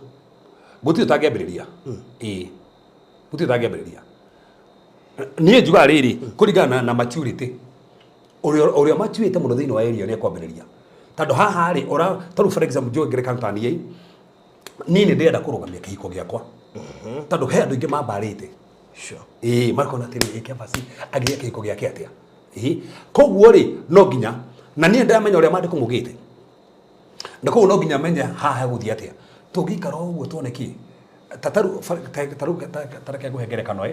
Gũtirĩ ũtangĩambĩrĩria. Ĩĩ, gũtirĩ ũtangĩambĩrĩria. Niĩ njugaga rĩrĩ, kũringana na maturity, ũrĩa matuĩte mũno thĩinĩ wa area nĩ ekwambĩrĩria, tondũ haha rĩ ũra tarĩu for example njoe ngerekano ta niĩ nĩ ndĩrenda kũrũgamia kĩhiko gĩakwa, tondũ he andũ aingĩ mambarĩte. Ĩĩ, makona atĩrĩ, Kebasi agĩe kĩhiko gĩake atĩa? Ĩĩ, koguo rĩ no nginya na niĩ ndĩramenya ũrĩa maandĩko maugĩte, na koguo no nginya menye haha hegũthiĩ atĩa tũngĩikara ũguo tuone kĩ ta taru taru tareke ngũhe ngerekano.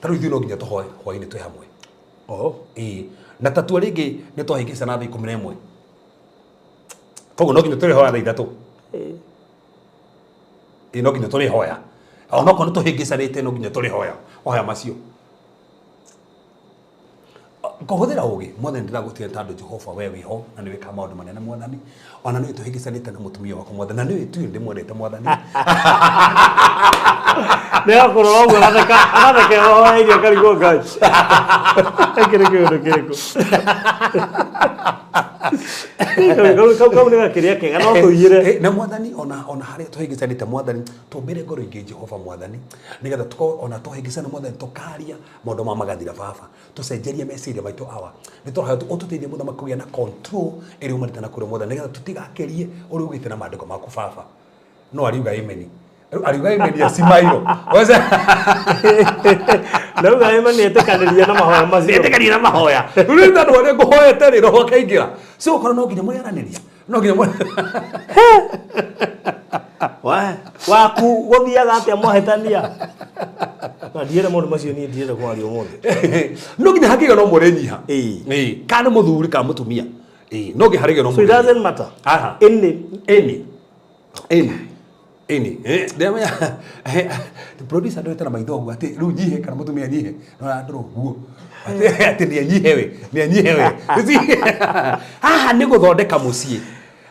Tarĩu ithuĩ no nginya tũhoe hwainĩ twĩ hamwe. Ĩĩ, na tatua rĩngĩ nĩ twahĩngĩcana thaa 11, koguo no nginya tũrĩhoya thaa 3. Ĩĩ, no nginya tũrĩhoya onokorwo nĩ tũhĩngĩcanĩte, no nginya tũrĩhoya hoya macio kũhũthĩra ũgĩ. Mwathani, ndĩragũtĩa tondũ Jehova we wĩho na nĩ wĩkaga maũndũ manene. Mwathani, ona nĩ tũhĩngĩcanĩte na mũtumia wakwa, Mwathani, na nĩ tu ndĩmwendete, Mwathani. Nĩ akũrora ũguo agatheka, agathekera hoya irio, akarigwo Ngai gĩkĩ nĩ kĩũndũ kĩrĩkũ. Kau nĩ gakĩrĩa kega no tũiyĩre. Na Mwathani, ona harĩa tũhĩngĩcanĩte, Mwathani, tũmbĩre ngoro ingĩ, Jehova Mwathani, nĩgetha tũkorwo ona tũhĩngĩcana, Mwathani, tũkaria maũndũ ma magathira. Baba, tũcenjerie meciria maitũ awa nĩ tũrahoya ũtũteithie, mũthamaki, kũgĩa na control ĩrĩa umanĩte na kũrĩ Mwathani, nĩgetha tũtigakĩrie ũrĩa ugĩte na maandĩko maku. Baba, no ariuga amen. Rĩu ariuga amen acimairo. Nauga ĩma nĩ etĩkanĩria na mahoya macio. Etĩkanĩria na mahoya. Rĩu nĩ tondũ harĩa ngũhoete rĩ, roho akaingĩra, so ũkora no nginya mũrĩaranĩria, no nginya Waku gũthiaga atĩa mwahĩtania? Na ndiĩre maũndũ macio, niĩ ndirenda kwaria ũmũthĩ. No nginya hakĩgĩa no mũrĩnyiha. Ĩĩ, kana nĩ mũthuri kana mũtumia. Ĩĩ, no nginya harĩgĩa no So it doesn't matter. Aha. Any. Any ndĩramenya producer ndorete na maitho ũguo atĩ rĩu nyihe kana mũtumia nyihe, no arandora ũguo atĩ nĩ anyihe we, nĩ anyihe we. Haha nĩ gũthondeka mũciĩ.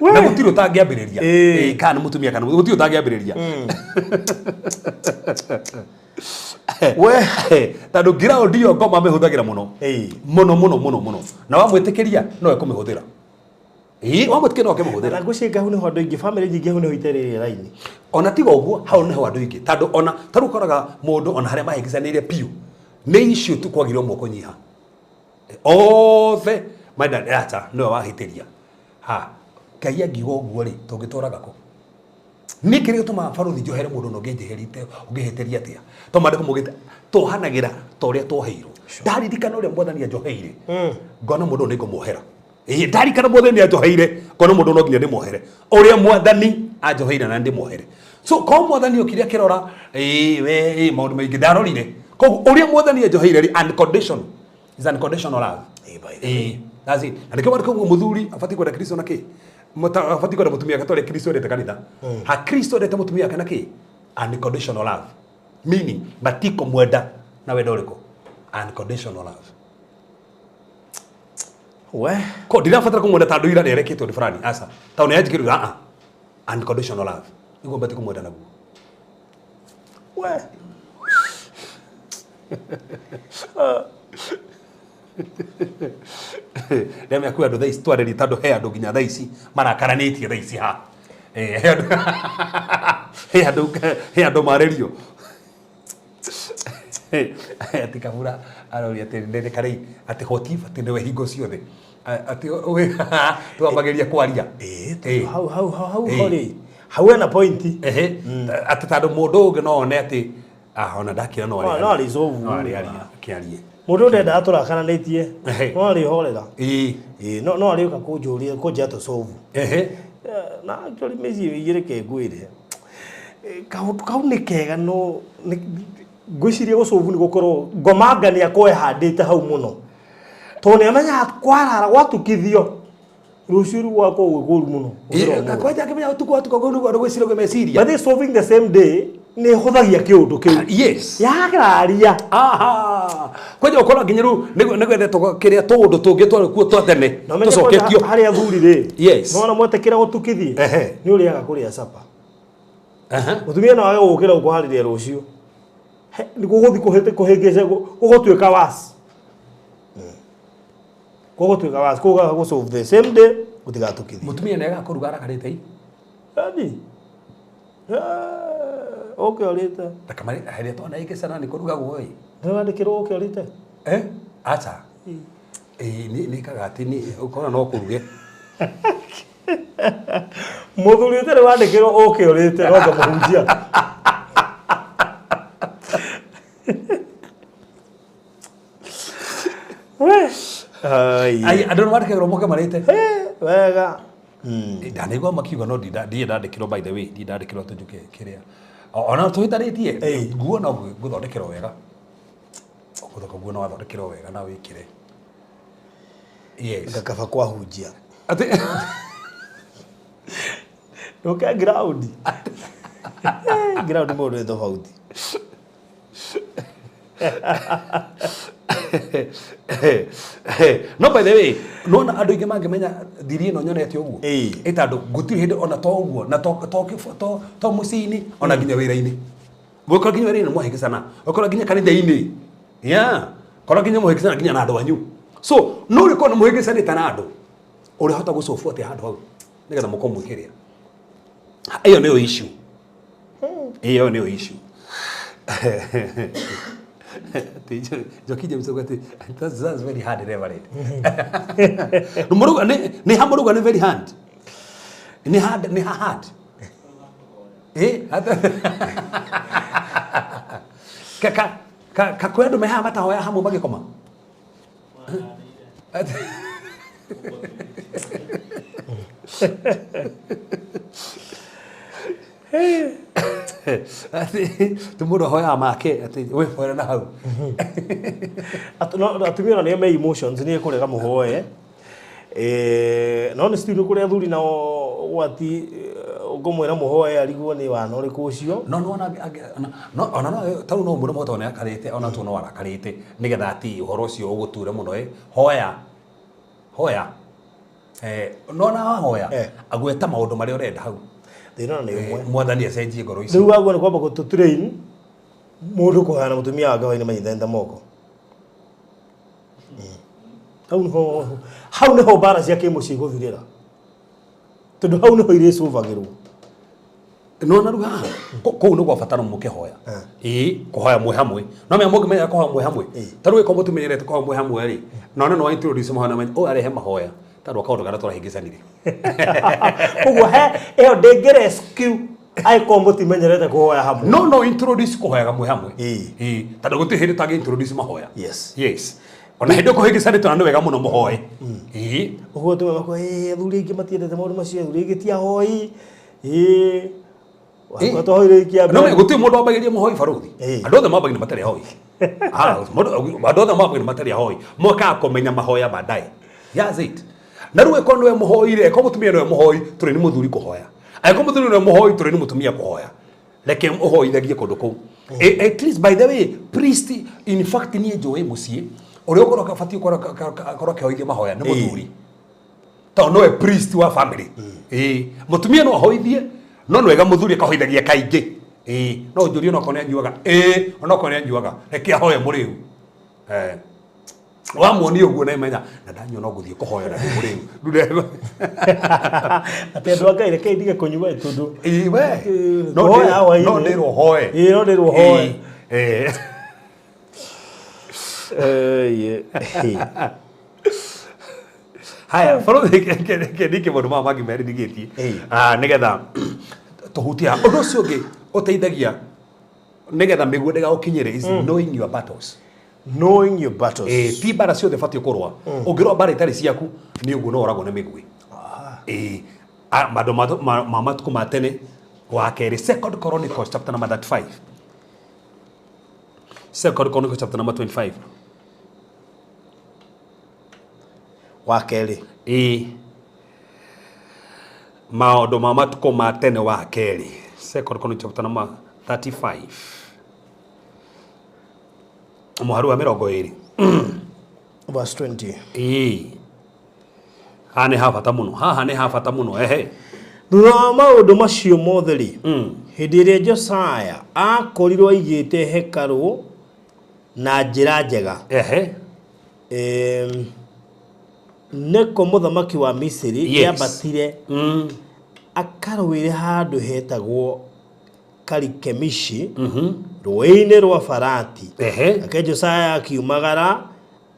Na gũtirĩ ũtangĩambĩrĩria. Ĩĩ, kana nĩ mũtumia kana gũtirĩ ũtangĩambĩrĩria. We. Tondũ ground ĩyo ngoma amĩhũthagĩra mũno. Mũno mũno mũno mũno. Na wamwĩtĩkĩria no ekũmĩhũthĩra. Ĩĩ, wamwĩtĩkĩria no ekũmĩhũthĩra. Na ngwĩciria hau nĩho andũ aingĩ, bamĩrĩ nyingĩ hau nĩho iterĩire raini. Ona tiga ũguo, hau nĩho andũ aingĩ. Tondũ ona, ta rĩu ũkoraga mũndũ ona harĩa mahĩngĩcanĩire biũ, nĩ issue tu kwagire ũmwe kũnyiha. Othe menda acha nĩwe wahĩtĩria. Ha, Ngai angiuga ũguo rĩ, tũngĩtũraga kũ? Nĩ kĩrĩa gĩtũmaga barũthi njohere mũndũ na ũngĩnjĩhĩrite, ũngĩhĩtĩria atĩa? Tondũ maandĩko maugĩte twohanagĩra ta ũrĩa twoheirwo. Ndaririkana ũrĩa mwathani anjoheire, ngona mũndũ ũyũ nĩngũmuohera. Ĩĩ, ndarikana mwathani anjoheire, ngona mũndũ no nginya ndĩmuohere. Ũrĩa mwathani anjoheire na ndĩmuohere. So korwo mwathani okire akĩrora, ĩĩ, we, ĩĩ, maũndũ maingĩ ndarorire. Koguo ũrĩa mwathani anjoheire rĩ, unconditional. Is unconditional love. Ĩĩ, by the way. Ĩĩ, that's it. Na nĩkĩo maandĩko mauga mũthuri abatiĩ kwenda Kristo na kĩ? Abatiĩ kwenda mũtumia wake ta ũrĩa Kristo endete kanitha. Ha Kristo endete mũtumia wake na kĩ? Unconditional love. Meaning, matikũmwenda na wendo ũrĩkũ? Unconditional love. We. Ko ndirabatara kũmwenda tondũ ira nĩarekĩtwo ũndũ fulani. Aca. Tondũ nĩanjĩkĩrire, a-a. Unconditional love. Nĩguo batiĩ kũmwenda naguo. We. Ndamenya kwĩ andũ thaa ici twarĩria tondũ he andũ nginya thaa ici marakaranĩtie thaa ici ha. He andũ he andũ he andũ marĩrio. Atĩ Kabura aroria atĩ nĩ karĩ atĩ what if atĩ nĩwe hingo ciothe atĩ twambagĩrĩria kwaria. Ĩĩ, tondũ hau hau hau hau ho rĩ, hau hena point. Ehe, atĩ tondũ mũndũ ũngĩ no one atĩ ah, ona ndakĩra no No, no arĩsolve. No arĩaria, akĩarie. Mũndũ ndendaga tũrakaranĩtie. No arĩhorera. Ĩĩ, no no arĩũka kũnjũria, kũnjĩra tũsolve. Na actually mĩciĩ mĩingĩ reke ngwĩre. Kaũndũ kau nĩ kega no ngwĩciria gũsolve nĩ gũkorwo ngomanga nĩ akorwo ehandĩte hau mũno. Tondũ nĩ amenyaga kwarara gwatukithio rũciũ rũu gwakorwo gwĩ kũru mũno. Gũkĩra ũmũthĩ. Kwanja akĩmenya ũtukũ watuka ũguo nĩguo andũ gwĩciria gwĩ meciria. But they solving the same day nĩ ĩhũthagia kĩũndũ kĩu. Yes. Yageraria. Aha. Kwanja ũkora nginya rĩu nĩ gwethetwo kĩrĩa tũũndũ tũngĩ twarĩ kuo twa tene Na ũmenye kwanza tũcoketio. harĩ athuri rĩ. Yes. Nĩwona mwetĩkĩra gũtukithie. Nĩ ũrĩaga kũrĩa capa. Mũtumia no age gũkĩra gũkũharĩria rũciũ. Nĩ gũgũthiĩ kũhĩngĩca gũgũtuĩka worse. Gũgũtuĩka worse. Koguo gũ solve the same day gũtigatukithie. Mũtumia nĩ agakũruga arakarĩte i? Yaani? Ũke ũrĩte. Ta kamari, harĩa twana ĩngĩcana nĩ kũrugagwo ĩ. Nĩwandĩkĩrwo ũke ũrĩte? Aca. Ĩĩ, nĩ kaga atĩ nĩ, ũkona no kũruge. Mũthuri ũtarĩ wandĩkĩrwo ũke ũrĩte, no ngamũhunjia. We. Ai. Ai, andũ nĩ mandĩkagĩrwo moke marĩte. Wega. Ndanaigua makiuga no ndirĩ ndandĩkĩrwo by the way, ndirĩ ndandĩkĩrwo atĩ njũke kĩrĩa. Ona tũhĩtanĩtie, nguo no ngũthondekerwo wega. Ũgũthoka nguo no wathondekerwo wega na wĩkĩre. Yes. Ngakaba kwahunjia. Atĩ Ndũke ground. Ground mũndũ nĩ tofauti. No by the way, nona andũ aingĩ mangĩmenya thiri ĩno nyonete ũguo. Ĩ tondũ gũtirĩ hĩndĩ ona to ũguo na to mũciĩ-inĩ ona nginya wĩra-inĩ. Mũgĩkora nginya wĩra-inĩ mwahĩngĩcana, ũgakora nginya kanitha-inĩ. Yeah. Kora nginya mũhĩngĩcana nginya na andũ anyu. So, no ũrĩkorwo nĩ mũhĩngĩcanĩte na andũ, ũrĩhota gũcobu atĩa handũ hau nĩgetha mũkorwo mwĩkĩrĩa. Ĩyo nĩyo issue. Ĩyo nĩyo issue. Atĩ Njoki James auga atĩ, that's very hard, Reverend. Mũrauga nĩ ha mũrauga nĩ very hard. Nĩ hard, nĩ ha hard. Hata ka kwĩ andũ me haha matahoya hamwe magĩkoma? Atĩ ti mũndũ ahoyaga make atĩ we hoera na hau. No, atumia ona nĩo me emotions nĩ ekũrega mũhoe. No nĩ still kũrĩ athuri nao gwati ũngũmwĩra mũhoe arigwo nĩ wana ũrĩkũ ũcio. No, no, ona angĩ, ona, no, ona no, ta rĩu no mũndũ mũhota nĩ akarĩte, ona tu no arakarĩte, nĩgetha atĩ ũhoro ũcio ũgũture mũno, hoya. Hoya. Nona wahoya Eh. agweta maũndũ marĩa ũrenda hau. Thĩna nĩ ũmwe. Mwathani acenjie ngoro ici. Rĩu waguo nĩ kwamba gũtũ train mũndũ kũhoya na mũtumia wake hwainĩ manyitanĩte moko. Hau nĩho mbara cia kĩmũciĩ gũthirĩra, tondũ hau nĩho irĩcũvagĩrwo. Nona rĩu haha kũu nĩ gwa bata no mũkĩhoya. Ĩĩ, kũhoya mwĩ hamwe no menya mũngĩmenyera kũhoya mwĩ hamwe. Ta rĩu ĩkorwo mũtimenyerete kũhoya mwĩ hamwe rĩ, none no introduce mahoya na menye ũyũ arehe mahoya tondũ kaũndũ karĩa tũrahĩngĩcanire. Koguo he ĩyo ndĩngĩ rescue angĩkorwo mũtimenyerete kũhoya hamwe. No introduce kũhoyaga mwĩ hamwe. Ĩĩ, tondũ gũtirĩ hĩndĩ tangĩ introduce mahoya. Yes, ona hĩndĩ ũkũhĩngĩcanĩte ona nĩ wega mũno mũhoe. Ĩĩ. Ũguo tũme makwa, "Ĩ, athuri aingĩ matiendete maũndũ macio, athuri aingĩ ti ahoi." Ĩ, twahoire ikia. No gũtirĩ mũndũ wambagĩria mũhoi, barũthi. Andũ othe mambagĩria matarĩ ahoi. Andũ othe mambagĩria matarĩ ahoi, mokaga kũmenya mahoya baadaye. That's it. Na rĩu ĩkorwo nĩwe mũhoi rĩ, ĩkorwo mũtumia nĩwe mũhoi, tũrĩ nĩ mũthuri kũhoya. Angĩkorwo mũthuri nĩwe mũhoi, tũrĩ nĩ mũtumia kũhoya. Reke ũhoithagie kũndũ kũu. At least, by the way, priest, in fact niĩ njũĩ mũciĩ ũrĩa ũkorwo abatiĩ gũkorwo akĩhoithia mahoya nĩ mũthuri, tondũ nowe priest wa family. Ĩĩ, mũtumia no ahoithie, no nĩ wega mũthuri akahoithagia kaingĩ. Ĩĩ, no njũrie onokorwo nĩ anyuaga. Ĩĩ, onokorwo nĩ anyuaga, reke ahoe mũrĩu. Wamuonia ũguo na menya na ndanyua no ngũthiĩ kũhoya na ndĩ mũrĩu. Rĩu Atĩ andũ a Ngai, reke ndige kũnyua ĩ, tondũ Ĩĩ, we no kũhoya hwaĩ-inĩ. No ndĩrwo hoe. Ĩĩ, no ndĩrwo hoe. Ĩĩ. Ĩĩ. Haya bũrũri, ningĩ maũndũ maya mangĩ merĩ ndigĩtie. Nĩgetha tũhutie haha. Ũndũ ũcio ũngĩ ũteithagia nĩgetha mĩguo ndĩgagũkinyĩre is knowing your battles. Knowing your battles. Ti mbara ciothe batiĩ kũrũa. Ũngĩrũa mbara itarĩ ciaku nĩ ũguo no ũragwo nĩ mĩguĩ. Ĩĩ. Maũndũ ma matukũ ma tene wa kerĩ, Second Chronicles chapter number 35, Second Chronicles chapter number 25. Wa kerĩ. Ĩĩ, maũndũ ma matukũ ma tene wa kerĩ, Second Chronicles chapter number 35, mũhari wa 20. Verse 20. Ĩĩ, haha nĩ ha bata mũno, haha nĩ ha bata mũno, ehe. Thutha wa maũndũ macio mothe rĩ, hĩndĩ ĩrĩa Josaya akorirwo aigĩte hekarũ na njĩra njega, Neko mũthamaki wa Misiri nĩambatire akarũĩre handũ hetagwo Karikemishi rũĩ-inĩ rwa Farati. Nake Josaya akiumagara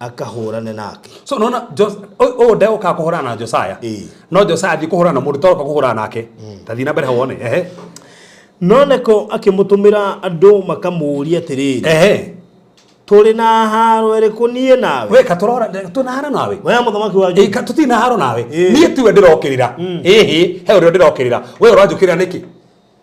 akahũrane nake. So nona ũyũ ndegũkaga kũhũrana na Josiah. No Josiah athiĩ kũhũrana na mũndũ toroka kũhũrana nake. Ta thiĩ na mbere hau wone, ehe. No Neko akĩmũtũmĩra andũ makamũũrie atĩrĩrĩ, "Tũrĩ na haro ĩrĩkũ niĩ nawe?" We katũrora twĩna haro nawe? We mũthamaki wa Juda. Ĩ, tũtirĩ na haro nawe. Niĩ tiwe ndĩrokĩrĩra. Ĩhĩ, he ũrĩa ndĩrokĩrĩra, we ũranjũkĩrĩra nĩkĩ?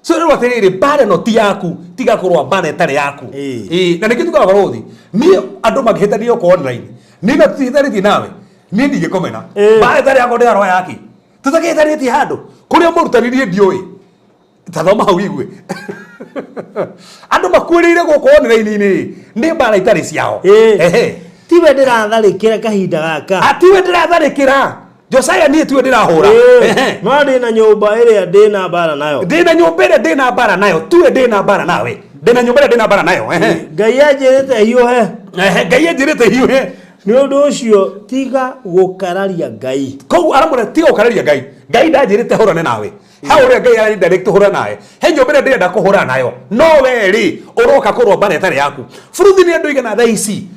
So rĩu atĩrĩrĩ, mbara ĩno ti yaku, tiga kũrũa mbara ĩtarĩ yaku. Ĩĩ, na nĩkĩo tugaga barũthi, niĩ andũ mangĩhĩtania okorwo online, niĩ na tũtihĩtanĩtie nawe, niĩ ndingĩkũmena. Mbara ĩtarĩ yakwa ndĩrarũa yaki? Tũtakĩhĩtanĩtie handũ kũrĩa mũrutani niĩ ndiũĩ. Ta thoma hau igue andũ makuĩrĩire gũkũ online-inĩ nĩ mbara itarĩ ciao. Ehe. Tiwe ndĩratharĩkĩra kahinda gaka. Atiwe ndĩratharĩkĩra Josiah, niĩ tiwe ndĩrahũra. Ehe. No ndĩ na nyũmba ĩrĩa ndĩ na mbara nayo. Ndĩ na nyũmba ĩrĩa ndĩ na mbara nayo, tiwe ndĩ na mbara nawe, ndĩ na nyũmba ĩrĩa ndĩ na mbara nayo. Ehe. Ngai anjĩrĩte hiũhe. Ehe, Ngai anjĩrĩte hiũhe. Nĩ ũndũ ũcio tiga gũkararia Ngai. Koguo aramwĩra tiga gũkararia Ngai. Ngai ndanjĩrĩte hũrane nawe. He ũrĩa Ngai arĩ direct hũrana nawe, he nyũmba ĩrĩa ndĩrenda kũhũrana nayo, no we rĩ ũroka kũrũa mbara ĩtarĩ yaku. Buruthi nĩ andũ igana thaa ici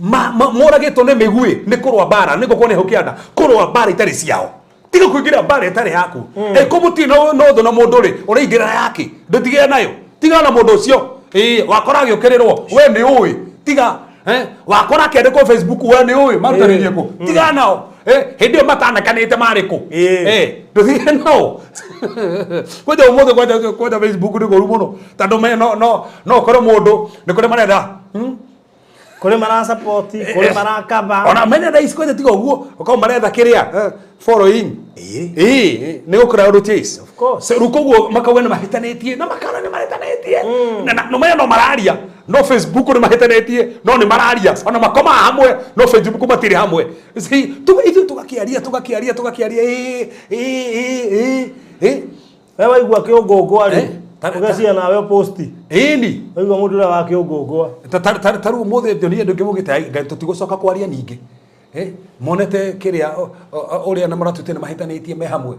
moragĩtwo nĩ mĩguĩ nĩ kũrũa mbara, nĩ gũkorwo nĩ hau kĩanda kũrũa mbara itarĩ ciao. Tiga kũingĩra mbara ĩtarĩ yaku. Ĩko mũtirĩ na ũthũ na mũndũ rĩ, ũraingĩra yake ndũtigĩre nayo, tigana na mũndũ ũcio. Ĩĩ, wakora agĩũkĩrĩrwo we nĩ ũĩ, tiga. Wakora akĩandĩkwo Facebook we nĩ ũĩ marutanĩrie kũ, tigana nao. Hĩndĩ ĩyo matanakanĩte marĩ kũ? Ndũtigane nao. Kwanja ũmũthĩ, kwanja Facebook nĩ kũru mũno, tondũ me no ũkore mũndũ nĩ kũrĩ marenda. Kũrĩ marasapoti, kũrĩ marakaba. Ona menya thaa ici kwanja tiga ũguo ũkorwo maretha kĩrĩa following. Ĩĩ, nĩ gũkũra ũndũ chase. Of course. So, rĩu koguo makauga nĩ mahĩtanĩtie na makana nĩ mahĩtanĩtie. Na nũmenya no mararia. No Facebook nĩ mahĩtanĩtie, no nĩ mararia, ona makomaga hamwe, no Facebook matirĩ hamwe. See, ithuĩ tũgakĩaria, tũgakĩaria, tũgakĩaria, ĩ ĩ ĩ ĩ ĩ. We waigua kĩũngũngũa rĩ, Eh, ũgecia nawe posti. Ĩni. Waigua mũndũ ũrĩa wa kĩũngũngũa. Ta rĩu ũmũthĩ ndionire andũ aingĩ maugĩte Ngai tũtigũcoka kwaria ningĩ. Monete kĩrĩa ũrĩa na maratuĩte nĩ mahĩtanĩtie me hamwe.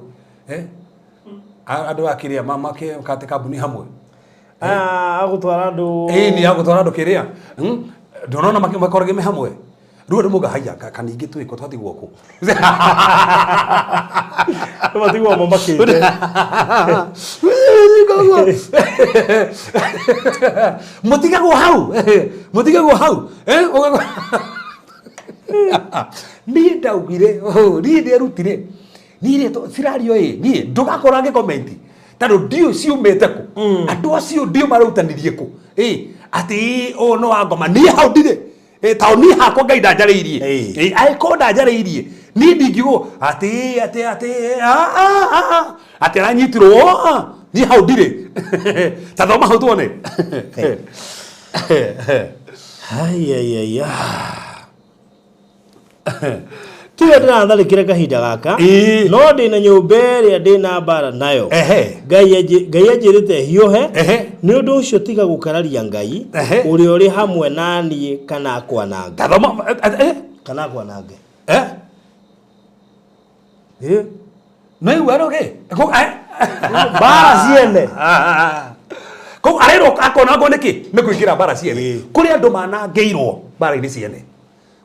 Andũ a kĩrĩa makĩkate kambuni hamwe. Agũtwara andũ. Ĩni, agũtwara andũ kĩrĩa. Ndũnona makoragwo me hamwe. Rĩu andũ mauga haiya, kaningĩ twĩko twatigwo kũ. Rĩu matigwo mamakĩte. Mũtigagwo hau. Mũtigagwo hau. Niĩ ndaugire, niĩ ndĩerutire. Niĩ rĩ, cirario ĩ, niĩ ndũgakora ngĩkomenti. Tondũ ndiũ ciumĩte kũ. Andũ acio ndiũ marutanirie kũ. Atĩ ũyũ nĩ wa ngoma. Niĩ hau ndirĩ. Tondũ niĩ hakwa Ngai ndanjarĩirie. Angĩkorwo ndanjarĩirie, niĩ ndingiugwo atĩ, atĩ, atĩ, atĩ aranyitirwo, niĩ hau ndirĩ. Ta thoma hau tuone. Ai, ai, ai, ai. Tiwe ndĩratharĩkĩra kahinda gaka, no ndĩna nyũmba ĩrĩa ndĩna mbara nayo. Ngai anjĩrĩte hiũhe, nĩ ũndũ ũcio tiga gũkararia Ngai ũrĩa ũrĩ hamwe na niĩ kana akwanange. Ta thoma, Kana akwanange. No igua rũgĩ? Mbara ciene. Kũu arerwo akonangwo nĩkĩ? Nĩ kũingĩra mbara ciene. Kũrĩ andũ manangĩirwo mbara-inĩ ciene.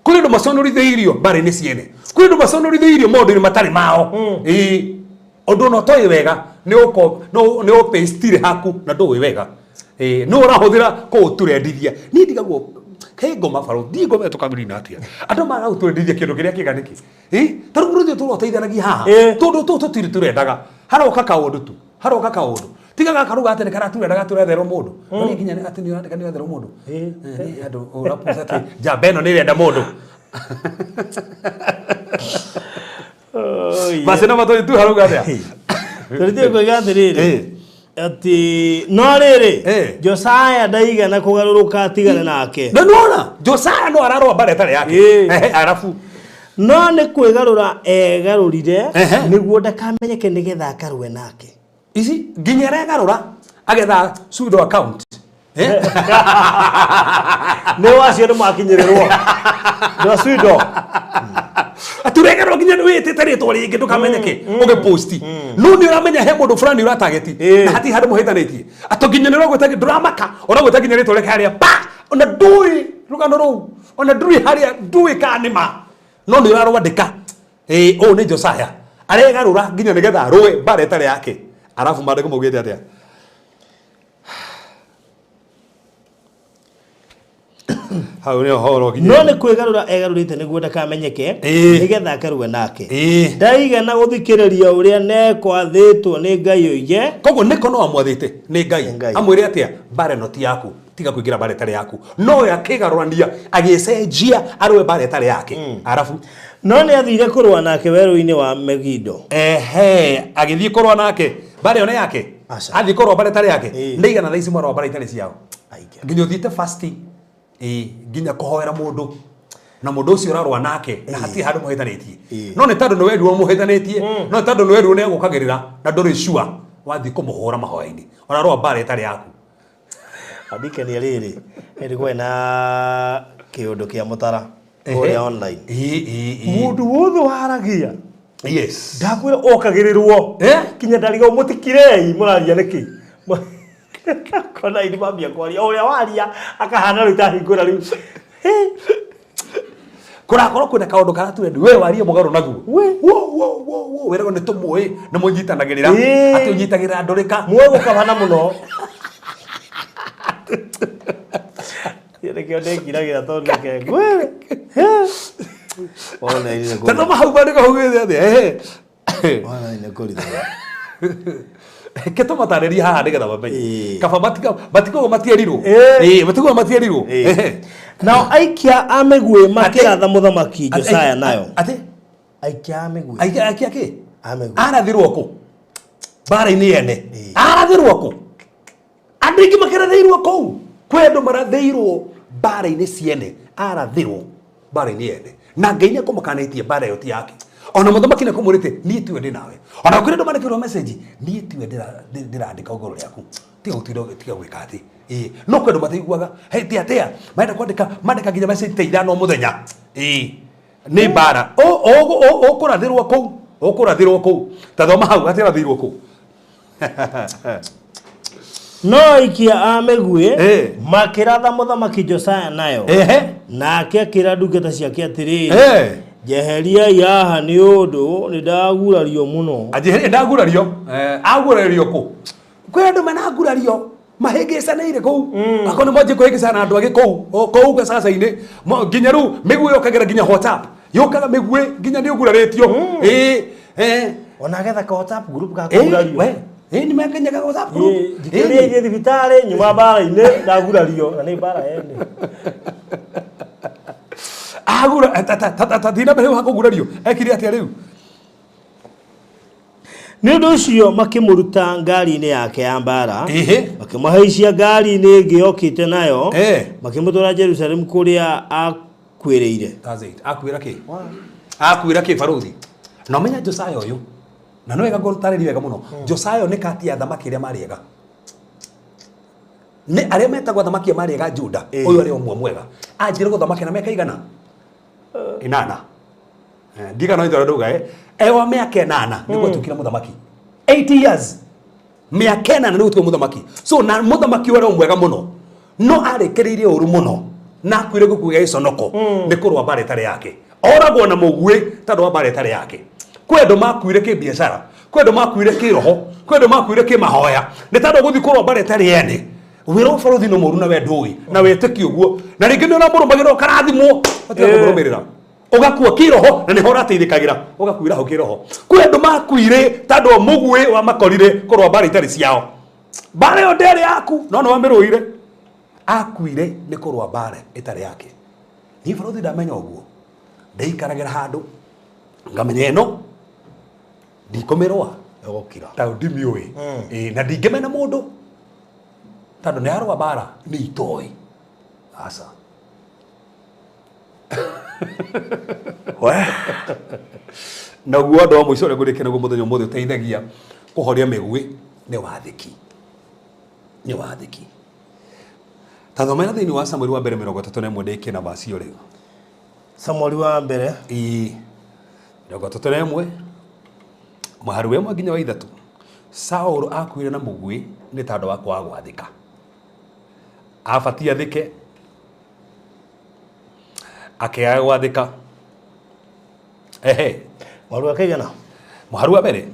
Kũrĩ andũ maconorithĩirio mbara-inĩ ciene. Kũrĩ andũ maconorithĩirio maũndũ-inĩ matarĩ mao. Ũndũ ona ũtoĩ wega, nĩ ũpĩstire haku na ndũĩ wega. Nĩ ũrahũthĩra kũũtũrendithia. Niĩ ndigagwo, he ngoma barũ, ndiĩ ngoma ĩyo tũkamĩnina atĩa. Andũ magaga gũtũrendithia kĩndũ kĩrĩa kĩega nĩkĩ? Ta rĩu rũthiĩ tũroteithanagia haha. Tondũ tũtũ tũtirĩ tũrendaga. Haroka kaũndũ tu. Haroka kaũndũ. Tiga gaka rauga atĩ nĩ karaturenda gatũretherwo mũndũ. No niĩ nginya atĩ nĩ ũrandĩka nĩ ũretherwo mũndũ. Nĩ andũ ũrapuca atĩ njamba ĩno nĩ ĩrenda mũndũ. Basi no matũrĩ tu harauga atĩa? Tũrĩtie kuiga atĩrĩrĩ, atĩ no rĩrĩ, Josiah ndaigana kũgarũrũka atigane nake. Na nĩwona, Josiah no ararũa mbara ĩtarĩ yake. Arabu. No nĩ kwĩgarũra egarũrire nĩguo ndakamenyeke nĩgetha akarũe nake. Ici nginya aregarũra agetha pseudo account. Nĩ wacio nĩ makinyĩrĩrwo. Nĩ pseudo. Aturegerwo nginya nĩ wĩtĩte rĩtwa rĩngĩ ndũkamenyeke ũgĩposti. No nĩ ũramenya he mũndũ fulani ũratageti na hatirĩ handũ mũhĩtanĩtie. Atĩ nginya nĩ ũragwĩta ndũramaka ũragwĩta nginya rĩtwa rĩake harĩa pa ona ndũĩ rũgano rũu ona ndũrĩ harĩa ndũĩ kana nĩ ma no nĩ ũrarwandĩka. Ũyũ nĩ Josiah aregarũra nginya nĩgetha arũe mbara ĩtarĩ yake. Arabu maandĩko maugĩte atĩa? Hau nĩ ũhoro nginya. No nĩ kwĩgarũra egarũrĩte nĩguo ndakamenyeke, nĩgetha akarũe nake. Ndaigana gũthikĩrĩria ũrĩa Neko athĩtwo nĩ Ngai oige. Koguo Neko no amwathĩte nĩ Ngai. Amwĩre atĩa? Mbara ĩno ti yaku, tiga kũingĩra mbara ĩtarĩ yaku. No we akĩgarũrania, agĩcenjia arũe mbara ĩtarĩ yake. Arabu. No nĩ athire kũrũa nake werũ-inĩ wa Megido. Agĩthiĩ kũrũa nake. Mbara ĩyo nĩ yake? Athiĩ kũrũa mbara ĩtarĩ yake? Nĩ igana thaa ici marũa mbara itarĩ ciao. Nginya ũthiĩte fasting, nginya kũhoera mũndũ na mũndũ ũcio ũrarũa nake na hatirĩ handũ mũhĩtanĩtie. No nĩ tondũ nĩ werirwo mũhĩtanĩtie, no nĩ tondũ nĩ werirwo nĩ egũkagĩrĩra na ndũrĩ sure wathiĩ kũmũhũra mahoya-inĩ. Ũrarũa mbara ĩtarĩ yaku. Andikenia rĩrĩ, hĩndĩ kwarĩ na kĩũndũ kĩa mũtara kũrĩa online. Mũndũ wothe waragia. Ndakwĩra okagĩrĩrwo. Kinya ndarigwo mũtikirei mũraria nĩkĩ? Kona ini mambia kwaria. O ũrĩa waria akahana rĩu tahingũra rĩu. Kũrakorwo kwĩna kaũndũ karaturendi we warie mũgarũ naguo. Wo, wo, wo, wo, wĩragwo nĩ tũmũĩ nĩ mũnyitanagĩrĩra. Atĩ ũnyitagĩrĩra ndũrĩka. Muoĩ gũkabana mũno. Nĩkĩo ndĩngiragĩra tondũ reke ngwĩre. Online nĩ Ta thoma hau maandĩko haugĩte atĩa? Online nĩ kũritũha. Reke tũmatarĩrie haha nĩgetha mamenye. Kaba matikauga matierirwo. Matikauga matierirwo. Nao aikia a mĩguĩ makĩratha mũthamaki Josiah nayo. Atĩ? Aikia a mĩguĩ. Aikia kĩ? A mĩguĩ. Arathirwo kũ? Mbara-inĩ yene. Arathirwo kũ? Andũ aingĩ makĩrathĩirwo kũu. Kwĩ andũ marathĩirwo mbara-inĩ ciene, arathĩrwo mbara-inĩ yene, na Ngai nĩ akũmũkanĩtie mbara ĩyo ti yake. Ona mũthamaki nĩ akũmwĩrĩte niĩ tiwe ndĩ nawe. Ona kwĩ andũ mandĩkĩrwo message, niĩ tiwe ndĩrandĩka igũrũ rĩaku, tiga gũtinda tiga gwĩka atĩ. Ĩĩ, no kwĩ andũ mataiguaga, hey, ti atĩa marenda kwandĩka, mandĩka nginya message ta ithano mũthenya. Ĩĩ, nĩ mbara. Ũkũrathĩrwo kũu, ũkũrathĩrwo kũu. Ta thoma hau, atĩrathĩirwo kũu. No aikia a mĩguĩ makĩratha mũthamaki Josia nayo. Nake akĩra ndungata ciake atĩrĩrĩ, njeheriai haha nĩ ũndũ nĩ ndagurario mũno. Anjeheria ndagurario. Agurario kũ? Kwĩ andũ managurario mahĩngĩcanĩire kũu. Akorwo nĩ mwanjie kũhĩngĩcana na andũ angĩ kũu, o kũu gacaca-inĩ. Nginya rĩu mĩguĩ yũkagĩra nginya WhatsApp. Yũkaga mĩguĩ nginya nĩ ũgurarĩtio. Ona agetha ka WhatsApp group ga kũgurario. We. Nĩ makenyaga WhatsApp group. Njikĩrĩria ithiĩ thibitarĩ nyuma mbara-inĩ ndagurario na nĩ mbara ene. Agura ta thina mbere hakũgurario. Ekire atĩa rĩu? Nĩ ũndũ ũcio makĩmũruta ngari-inĩ yake ya mbara, makĩmũhaicia ngari-inĩ ĩngĩ yokĩte nayo, makĩmũtwara Jerusalemu kũrĩa akuĩrĩire. That's it. Akuĩra kĩ? Akuĩra kĩ baruthi? Na ũmenye Josiah ũyũ, na nĩ wega ngũtarĩrie wega mũno. Josiah nĩ kati ya athamaki arĩa marĩ ega. Nĩ arĩa metagwo athamaki arĩa marĩ ega Juda, ũyũ arĩ ũmwe mwega. Anjire gũthamaka na mĩaka igana? 8. Ndigana no ndauga ewa mĩaka 8 nĩguo atuĩkire mũthamaki. 8 years. Mĩaka 8 nĩguo atuĩkire mũthamaki. So na mũthamaki ũrĩa mwega mũno, no arĩkĩrĩirie ũru mũno na akuire gĩkuũ gĩa gĩconoko nĩ kũrũa mbara ĩtarĩ yake. Oragwo na mũguĩ tondũ wa mbara ĩtarĩ yake. Kwĩ andũ makuire kĩbiacara, kwĩ andũ makuire kĩroho, kwĩ andũ makuire kĩmahoya nĩ tondũ gũthiĩ kũrũa mbara ĩtarĩ ene. Wĩra wa bũrũri nĩ mũũru na we ndũĩ na wĩtĩkie ũguo, na rĩngĩ nĩ ũramũrũmagĩrĩra ũkarathimwo, ũtiga kũmũrũmĩrĩra ũgakua kĩroho na nĩho ũrateithĩkagĩra, ũgakuĩra hau kĩroho. Kwĩ andũ makuire tondũ mũguĩ wamakorire kũrũa mbara itarĩ ciao. Mbara ĩyo ndĩarĩ yaku no nĩ wamĩrũire. Akuire nĩ kũrũa mbara ĩtarĩ yake. Niĩ bũrũri ndamenya ũguo, ndĩikaragĩra handũ ngamenya ĩno ndikũmĩrũa Ũgũkira. tondũ ndimĩũĩ. Na ndingĩmena mũndũ tondũ nĩ arũa mbara nĩ itoĩ. Aca. We. Naguo andũ wa mũico ũrĩa ngũrĩkia naguo mũthenya ũmũthĩ ũteithagia kũhoria mĩguĩ nĩ wathĩki. Nĩ wathĩki. Ta thomera thĩinĩ wa Samueli wa mbere 31 ndĩkie na vaci ĩyo rĩu. Samueli wa mbere. Ĩĩ. 31 mũhari wa 1 nginya wa 3. Saũlũ akuire na mũguĩ nĩ tondũ wa kwaga gwathĩka. Abatiĩ athĩke, akĩaga gwathĩka. Ehe. Mũhari wa kaigana? Mũhari wa mbere.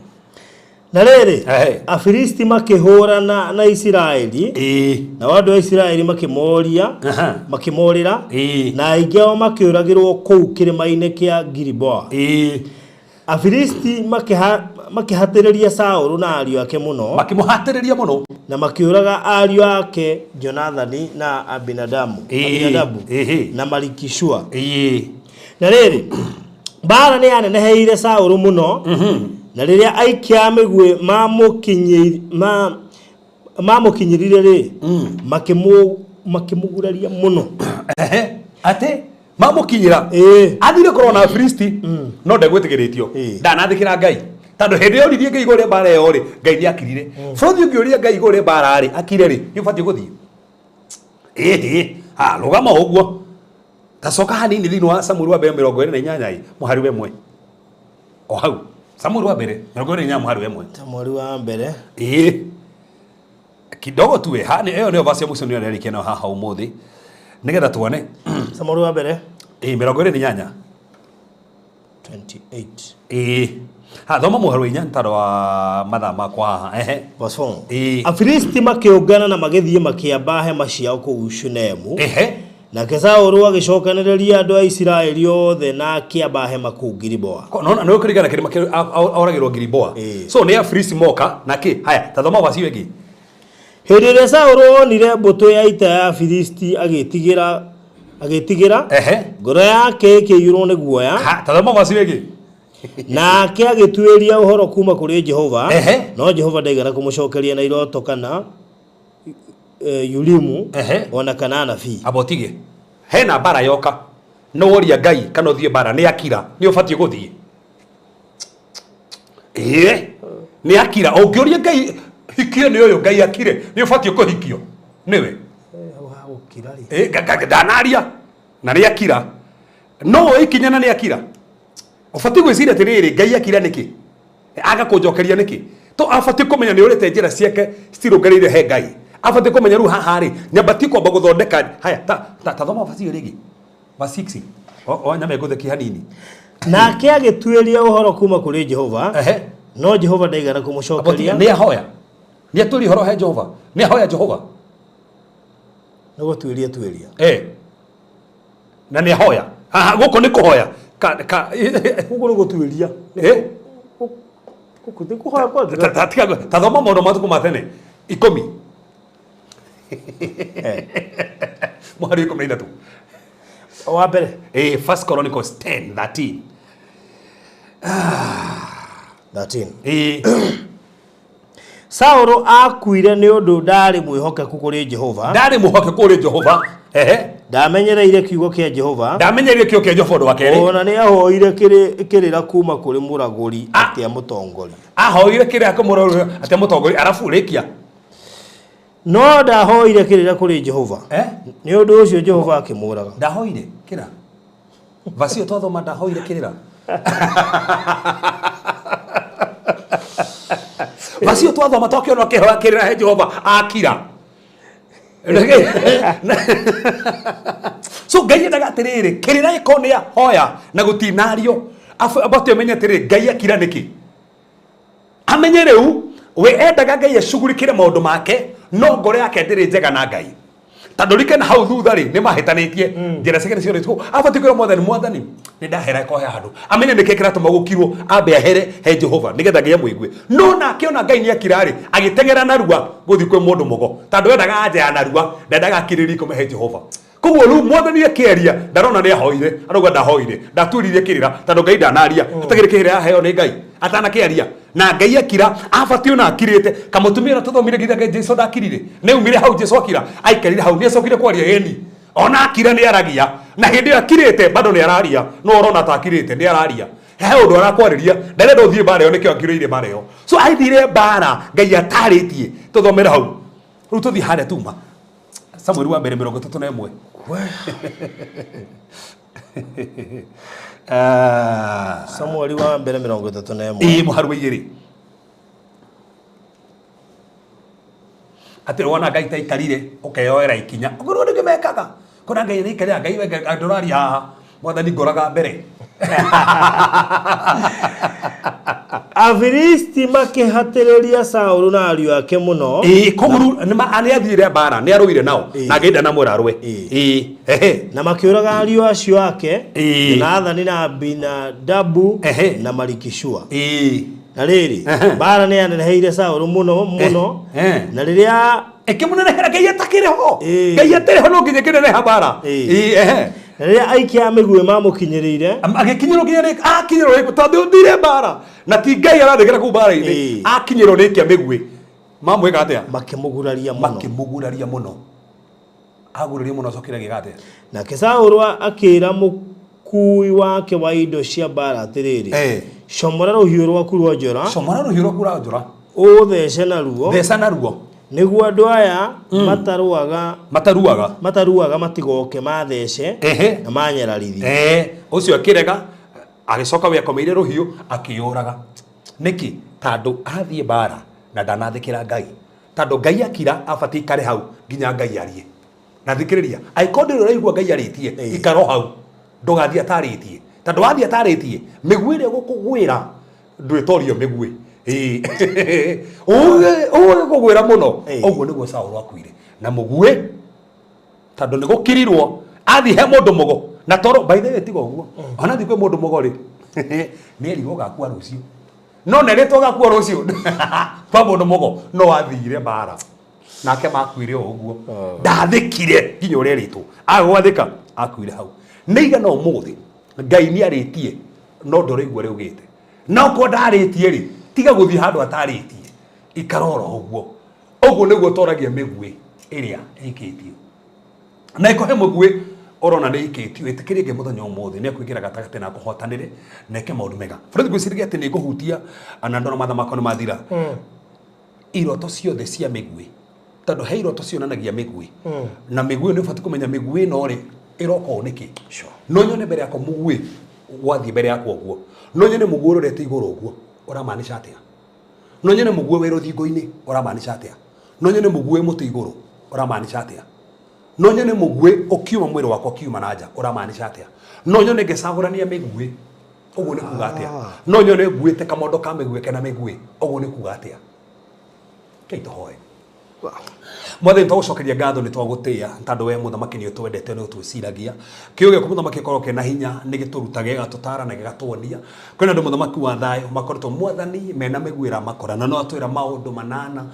Na rĩrĩ, Afilisti makĩhũrana na Isiraeli, nao andũ a Isiraeli makĩmoria, makĩmorĩra, na aingĩ ao makĩũragĩrwo kũu kĩrĩma-inĩ kĩa Giliboa. Afilisti makĩhatĩrĩria Saũlũ na ariũ ake mũno, Makĩmũhatĩrĩria mũno. Na makĩũraga ariũ ake Jonathani na Abinadabu, Abinadabu na Malikishua. Na rĩrĩ, mbara nĩ yaneneheire Saũlũ mũno, na rĩrĩa aikia a mĩguĩ mamũkinyĩrire rĩ, makĩmũguraria mũno. Atĩ mamũkinyĩra. Athire kũrũa na Afilisti, no ndegwĩtĩkĩrĩtio. Ndanathĩkĩra Ngai. Tondũ hĩndĩ ĩyo oririe Ngai igũrũ rĩa mbara ĩyo rĩ, Ngai nĩ akirire. Bũrũri ũngĩũria Ngai igũrũ rĩa mbara rĩ, akire rĩ, nĩ ũbatiĩ gũthiĩ. Ha, rũgama ũguo. Tacoka hanini thĩinĩ wa Samueli wa mbere 28 ĩ, mũhari wa 1. O hau. Samueli wa mbere 28 mũhari wa 1. Samueli wa mbere. Kidogo tu ha, ĩyo nĩyo verse ya mũico nĩyo ndĩrarĩkia nayo haha ũmũthĩ. Nĩgetha tuone. Samueli wa mbere. 28. 28. Ha, thoma mũhari wa inya nĩ tondũ wa mathaa makwa haha. Verse 4. Afilisti makĩũngana na magĩthiĩ makĩamba hema ciao kũu Shunemu. Nake Saũlũ agĩcokanĩrĩria andũ a Isiraeli othe na akĩamba hema kũu Giliboa. Ko, no, nĩ ũkũringana kĩrĩma kĩu oragĩrwo Giliboa. So nĩ Afilisti moka na kĩ? Haya, ta thoma verse ĩyo ĩngĩ. Hĩndĩ ĩrĩa Saũlũ onire mbũtũ ya ita ya Afilisti agĩĩtigĩra, agĩĩtigĩra, ngoro yake ĩkĩiyũrwo nĩ guoya. Ha, ta thoma verse ĩyo ĩngĩ. Nake agĩtuĩria ũhoro kuuma kũrĩ Jehova, no Jehova ndaigana kũmũcokeria na iroto kana Urimu ona kana anabii. Abotige hena mbara yoka no woria Ngai kana uthie mbara ni akira ni ubatie guthie ni akira ungiuria Ngai hikio ni uyu Ngai akire ni ubatie kuhikio niwe ndanaria na ni akira no ikinya na ni akira ubatie gwiciria atiriri Ngai akira niki aga kunjokeria niki to abatie kumenya ni urite njira ciake citirungarire he Ngai abatie kumenya riu haha ri nyambatie kwamba guthondeka haya ta thoma verse rigi verse 6 o nyame nguthekia hanini. Nake agituiria uhoro kuma kuri Jehova no Jehova ndaigana kumucokeria. Ni ahoya ni aturi horo he Jehova ni ahoya Jehova ni gutuiria tuiria na ni ahoya haha guku ni kuhoya ka guku ni gutuiria guku ni kuhoya kwa ta thoma maundu matuku ma tene 10 muhari 13 wa mbere First Chronicles 10:13 13 Sauro akuire ni undu ndari mwihokeku kuri Jehova. Ndari mwihokeku kuri Jehova. Ndamenyereire kiugo kia Jehova. Ndamenyereire kiugo kia Jehova ndu wa keri. Ona ni ahoire kirira kuma kuri muraguri atia mutongoria. Ahoire kirira kumuraguri atia mutongoria arafu rikia. No ndahoire kirira kuri Jehova. Ni undu ucio Jehova akimuraga. Ndahoire kira. Vacio twathoma ndahoire kirira. Vacio twathoma twakiona kihoya kirira he Jehova akira. So Ngai endaga atiriri kirira giko ni hoya na gutinario abate umenye atiriri Ngai akira niki amenye riu we endaga Ngai acugurikire maundu make no ngoro yake ndiri njega na Ngai tondu rike na hau thutha ri ni mahitanitie njira ciake nicio ritu abati kwira mwathani mwathani ni ndahera ikohe handu amenye niki kiratuma gukirwo ambe ahere he Jehova nigetha Ngai amwigue no nake ona Ngai ni akira ri agiteng'era narua guthi kwi mundu mugo tondu endaga anje ya narua ndendaga akirĩrie kume he Jehova koguo riu mwathani akiaria ndarona ni ahoire arauga ndahoire ndaturirie kirira tondu Ngai ndanaria atagire kirira aheo ni Ngai atanakiaria na Ngai akira abati ona akirite kamutumia tuthomire githa Jesu ndakirire ni umire hau Jesu akira aikarire hau ni acokire kwaria eni ona akira ni aragia na hindi akirite bado ni araria no urona ta akirite ni araria he undu arakwariria ndarenda uthie mbara yo nikio akirire mbara yo so aithire mbara Ngai ataritie tuthomere hau riu tuthie haria tuma Samuel wa mbere 31 Samuel wa mbere 31 muharu wa 2 atĩ wona Ngai ta ikarire ũkeyoera ikinya ũkorwo nĩkĩo mekaga kona Ngai nĩ ikarire Ngai we ndũraria haha mwathani ngoraga mbere Afilisti makihatĩrĩria Saũlũ na ariũ ake mũno. Koguo nĩ athire mbara nĩ arũire nao na Ngai ndanamwĩra arũe. Na makĩũraga ariũ acio ake Jonathani na Abinadabu na Malikishua. Na rĩrĩ mbara nĩ yaneneheire Saũlũ mũno mũno na rĩrĩa ĩkĩmũnenehera Ngai atakĩrĩ ho Ngai atarĩ ho no nginya ĩkĩneneha mbara. Na rĩrĩa aikia a mĩguĩ mamũkinyĩrĩire agĩkinyĩrwo nginya nĩ akinyĩrwo tondũ thire mbara na ti Ngai arathegera kũu mbara-inĩ akinyĩrwo nĩ aikia mĩguĩ mamwĩka atĩa makĩmũguraria mũno makĩmũguraria mũno aguraria mũno acokire agĩka atĩa nake Saũlũ akĩra mũkuui wake wa indo cia mbara atĩrĩrĩ comora rũhiũ rwaku rwa njora comora rũhiũ rwaku rwa njora ũthece naruo theca naruo nĩguo andũ aya mataruaga matigoke mathece na manyararithie. Ũcio akĩrega agĩcoka we akomeire rũhiũ akĩyũraga nĩkĩ tondũ athiĩ mbara na ndanathĩkĩra Ngai tondũ Ngai akira abatiĩ ikare hau nginya Ngai arie na thikĩrĩria angĩkorwo ndũrĩ ũraigua Ngai arĩtie ikara o hau ndũgathiĩ atarĩtie tondũ wathiĩ atarĩtie mĩguĩ ĩrĩa ĩgũkũgwĩra ndwĩtorio mĩguĩ ũgũgwĩra mũno ũguo nĩguo Saũlũ akuire na mũguĩ tondũ nĩ gũkirirwo athiĩ he mũndũ mũgo na toro by the way tiga ũguo ona thiĩ kwĩ mũndũ mũgo rĩ nĩ erirwo gakua rũciũ no nerĩtwo gakua rũciũ kwa mũndũ mũgo no athire mbara nake makuire o ũguo ndathĩkire nginya ũrĩa erĩtwo agwathĩka akuire hau nĩ igana ũmũthĩ Ngai nĩ arĩtie no ndũraigua ũrĩa augĩte na okorwo ndarĩtie rĩ tiga gũthiĩ handũ atarĩtie ikara oro ũguo ũguo nĩguo toragia mĩguĩ Ĩrĩa ĩikĩtio na ĩkohe mũguĩ ũrona nĩ ĩikĩtio ĩtĩkĩrie Ngai mũthenya ũmũthĩ nĩ akũingĩra gatagatĩ na akũhotanĩre na eke maũndũ mega. Fred, ngwĩciragia atĩ nĩ ngũhutia na ndona mathaa makwa nĩ mathira. Iroto ciothe cia mĩguĩ, tondũ he iroto cionanagia mĩguĩ, na mĩguĩ nĩ ũbatiĩ kũmenya mĩguĩ ĩno rĩ ĩroka ũũ nĩkĩ. No nyone mbere yakwa mũguĩ wathiĩ mbere yakwa ũguo, no nyone mũguĩ ũrorete igũrũ ũguo, ũramaanisha atĩa? No nyone mũguĩ wĩ rũthingo-inĩ, ũramaanisha atĩa? No nyone mũguĩ mũtĩ igũrũ, ũramaanisha atĩa? No nyone mũguĩ ũkiuma mwĩrĩ wakwa ũkiuma na nja, ũramaanisha atĩa? No nyone ngĩcagũrania mĩguĩ, ũguo nĩ kuga atĩa? No nyone nguĩte kamondo ka mĩguĩ kena mĩguĩ, ũguo nĩ kuga atĩa? Kei tũhoe. Mwathani, twagũcokeria ngatho, nĩ twagũtĩĩa tondũ we mũthamaki nĩ ũtwendete, nĩ ũtwĩciragia. Kĩo gĩaku mũthamaki gĩkoragwo kĩna hinya, nĩ gĩtũrutaga, gĩgatũtaara na gĩgatuonia. Kwĩna andũ, mũthamaki wa thayũ, makoretwo, mwathani, mena mĩguĩ ĩramakora, na no atwĩra maũndũ manana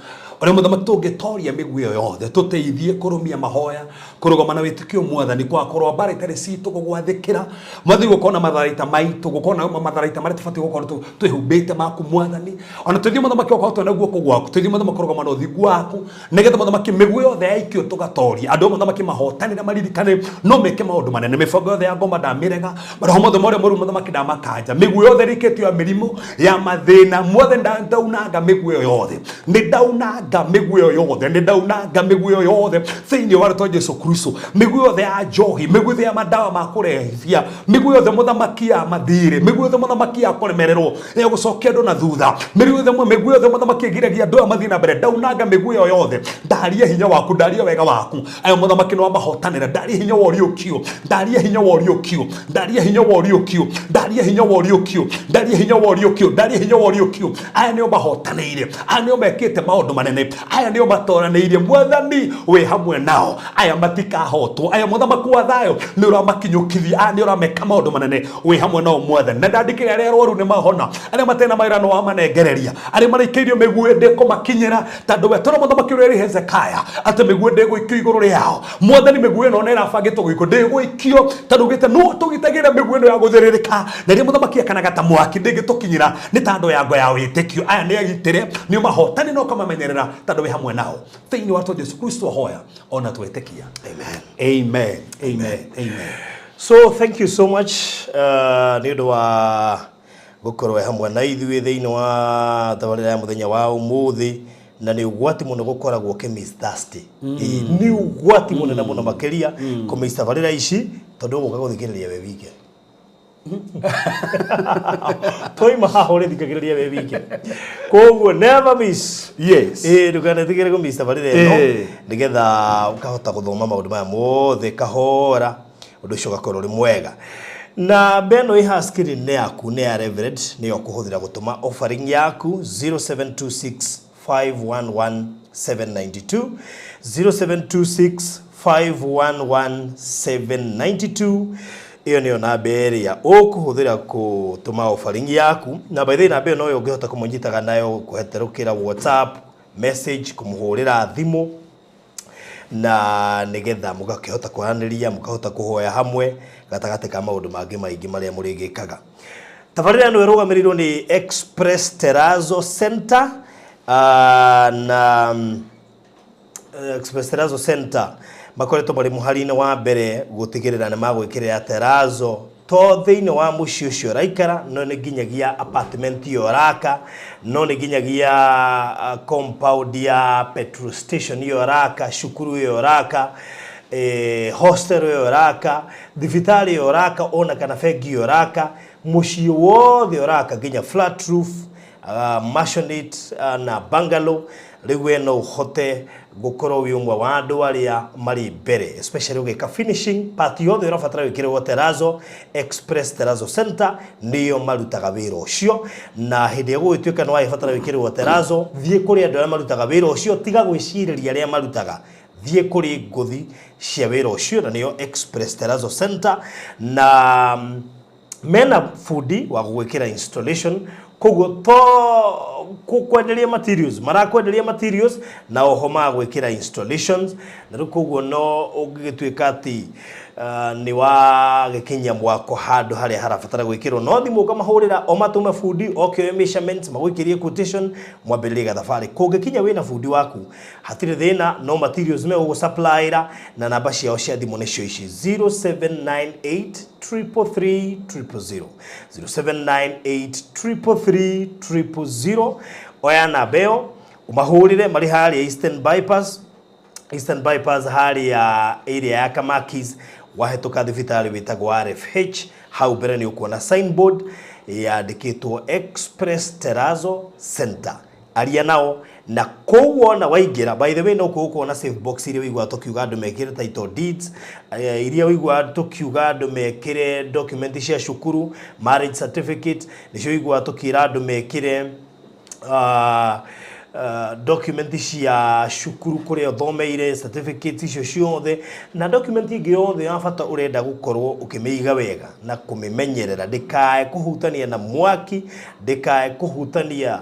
ũrĩa mũthamaki tũngĩtoria mĩguĩ ĩyo yothe. Tũteithie kũrũmia mahoya, kũrũgama na wĩtĩkio, mwathani, kwaga kũrũa mbara itarĩ citũ, gũgwathĩkĩra, mwathani, gũkorwo na matharaita maitũ, gũkorwo na matharaita marĩa tũbatiĩ gũkorwo twĩhumbĩte maku, mwathani. Ona tũthiĩ, mũthamaki, gũkorwo twĩna guoko gwaku, tũthiĩ, mũthamaki, kũrũgama na ũthingu waku, nĩgetha mũthamaki mĩguĩ yothe yaikio tũgatoria. Andũ a mũthamaki mahotanĩre, maririkane no meke maũndũ manene. Mĩbango yothe ya ngoma ndamĩrega, maroho mothe marĩa moru, mũthamaki, ndamakanja. Mĩguĩ yothe ĩrĩkĩtio ya mĩrimũ ya mathĩna, mwathani, ndaunanga mĩguĩ ĩyo yothe, nĩ ndaunanga mĩguĩ ĩyo yothe, nĩ ndaunanga mĩguĩ ĩyo yothe thĩinĩ wa rĩtwa Jesu Kristo. Mĩguĩ yothe ya njohi, mĩguĩ yothe ya madawa ma kũrehithia, mĩguĩ yothe, mũthamaki, ya mathirĩ, mĩguĩ yothe, mũthamaki, ya kũremererwo, ya gũcokia andũ na thutha, mĩguĩ yothe, mĩguĩ yothe, mũthamaki, ĩgiragia andũ aya mathiĩ na mbere, ndaunanga mĩguĩ ĩyo yothe. Ndaria hinya waku, ndaria wega waku. Ayo mũthamaki nĩ wamahotanĩra. Ndaria hinya wa ũriũkio, ndaria hinya wa ũriũkio, ndaria hinya wa ũriũkio, ndaria hinya wa ũriũkio, ndaria hinya wa ũriũkio, ndaria hinya wa ũriũkio. Aya nĩo mahotanĩire, aya nĩo mekĩte maũndũ manene, aya nĩo matoranĩirie. Mwathani, wĩ hamwe nao, aya matikahotwo. Aya, mũthamaki wa thayũ, nĩ ũramakinyũkithia, aya nĩ ũrameka maũndũ manene, wĩ hamwe nao, mwathani. Na ndandĩkĩre arĩa arwaru nĩ mahona, arĩa matarĩ na mawĩra nĩ wamanengereria, arĩa mareikĩirio mĩguĩ ndĩkũmakinyĩra, tondũ we tũrĩ mũthamaki ũrĩa ĩrĩ Hezekiah atĩ mĩguĩ ndĩgũikio igũrũ rĩao. Mwathani, mĩguĩ ĩno nĩ ĩrabangĩtwo gũikio, ndĩgũikio, tondũ ugĩte no tũgitagĩra mĩguĩ ĩno ya gũthĩrĩrĩka, na rĩrĩa mũthamaki akanaga ta mwaki ndĩngĩtũkinyĩra, nĩ ta andũ ya ngo ya wĩtĩkio. Aya nĩ agitĩre, nĩ mahotani na ũkamamenyerera, tondũ wĩ hamwe nao. Thĩinĩ wa Jesu Kristo ahoya ona twetĩkia. Amen. Amen, amen, amen. So thank you so much nĩ ũndũ wa gũkorwo wĩ hamwe na ithuĩ thĩinĩ wa tabarĩra ya mũthenya wa ũmũthĩ. Na nĩ ũgwati mũno gũkoragwo ũkĩmiss Thursday. Ĩĩ, nĩ ũgwati mũnene mũno makĩria kũmiss tabarĩra ici, tondũ ũgũka gũthikĩrĩria we wike. Twaima haha ũrĩthikagĩrĩria wĩ wike, koguo never miss. Ĩĩ, ndũkanetigĩre kũmiss tabarĩra ĩno, nĩgetha ũkahota gũthoma maũndũ maya mothe kahora, ũndũ ũcio ũgakorwo ũrĩ mwega. Na mbe ĩno ĩ haha screen-inĩ yaku nĩ ya Reverend, nĩyo ũkũhũthĩra gũtũma offering yaku, 0726 511 792, 0726 511 792. Ĩyo nĩyo namba ĩrĩa ũkũhũthĩra gũtũma offering yaku. Na by the way, namba ĩyo noyo ũngĩhota kũmũnyitaga nayo kũhetũkĩra WhatsApp message, kũmũhũrĩra thimũ, na nĩgetha mũgakĩhota kwaranĩria, mũkahota kũhoya hamwe gatagatĩ ka maũndũ mangĩ maingĩ marĩa mũrĩgĩkaga. Tabarĩra ĩno ĩrũgamĩrĩirwo nĩ Express Terrazzo Center, na Express Terrazzo Center makoretwo marĩ mũhari-inĩ wa mbere gũtigĩrĩra nĩ magwĩkĩrĩra terrazzo to thĩinĩ wa mũciĩ ũcio ũraikara, no nĩ nginyagia apartment ĩyo ũraka, no nĩ nginyagia compound ya petrol station ĩyo ũraka, cukuru ĩyo ũraka, hostel ĩyo ũraka, thibitarĩ ĩyo ũraka, ona kana bengi ĩyo ũraka, mũciĩ wothe ũraka, nginya flat roof, maisonette na bungalow. Rĩu we no ũhote gũkorwo wĩ ũmwe wa andũ arĩa marĩ mbere, especially ũgĩka finishing part yothe ũrabatara gwĩkĩrĩrwo terrazzo. Express Terrazzo Center nĩo marutaga wĩra ũcio, na hĩndĩ ĩrĩa gũgĩtuĩka nĩ wagĩbatara gwĩkĩrĩrwo terrazzo, thiĩ kũrĩ andũ arĩa marutaga wĩra ũcio. Tiga gwĩcirĩria arĩa marutaga, thiĩ kũrĩ ngũthi cia wĩra ũcio, na nĩo Express Terrazzo Center, na mena bundi wa gũgwĩkĩra installation. Koguo to kwenderia materials, marakwenderia materials na oho magwĩkĩra installations. Na rĩu koguo no ũngĩgĩtuĩka atĩ Nĩ wagĩkinyia mwako handũ harĩa harabatara gwĩkĩrwo, no thimũ ũkamahũrĩra o matũme bundi oke oe measurements, magũikĩrie quotation, mwambĩrĩrie gathabarĩ. Kũngĩkinya wĩna bundi waku, hatirĩ thĩna, no materials megũgũsupplyĩra. Na namba ciao cia thimũ nĩcio ici: 0798 333 000, 0798 333 000. Oya namba ĩyo ũmahũrĩre, marĩ harĩa Eastern Bypass, Eastern Bypass harĩa area ya Kamakis, wahĩtũka thibitarĩ wĩtagwo RFH, hau mbere nĩ ũkuona signboard yandĩkĩtwo Express Terrazzo Center. Aria nao na kũu wona waingĩra. By the way, no kũu ũkuona safe box iria ũiguaga tũkiuga andũ mekĩre title deeds, iria ũiguaga tũkiuga andũ mekĩre document cia cukuru, marriage certificate, nĩcio ũiguaga tũkĩra andũ mekĩre document cia cukuru kũrĩa ũthomeire, certificate icio ciothe na document ĩngĩ yothe ya bata ũrenda gũkorwo ũkĩmĩiga wega na kũmĩmenyerera, ndĩkae kũhutania na mwaki, ndĩkae kũhutania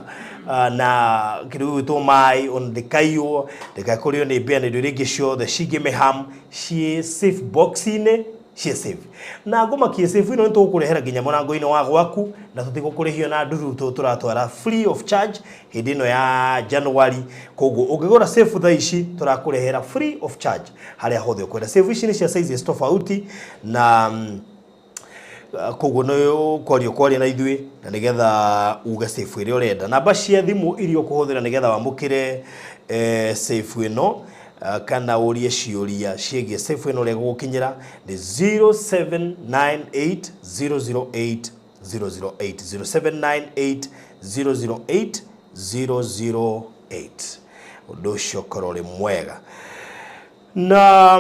na kĩndũ gĩgwĩtwo maĩ, ona ndĩkaiywo, ndĩkae kũrĩo nĩ mbĩa na indo iria ingĩ ciothe cingĩmĩham. Ciĩ safe box-inĩ, ciĩ safe na ngũmakie. Safe ĩno nĩ tũgũkũrehera nginya mũrango-inĩ wa gwaku na tũtigũkũrĩhio na ndururu, tũ tũratwara free of charge hĩndĩ ĩno ya January. Koguo ũngĩgũra safe thaa ici, tũrakũrehera free of charge harĩa hothe ũkwenda. Safe ici nĩ cia sizes tofauti na koguo nĩ kwaria kwaria na ithuĩ na nĩgetha uge safe ĩrĩa ũrenda. Namba cia thimũ iria ũkũhũthĩra nĩgetha wamũkĩre safe ĩno kana ũrie ciũria ciĩgiĩ safe ĩno ũrĩa ĩgũgũkinyĩra nĩ 0798 008 008, 0798 008 008. Ũndũ ũcio ũkorwo ũrĩ mwega. Na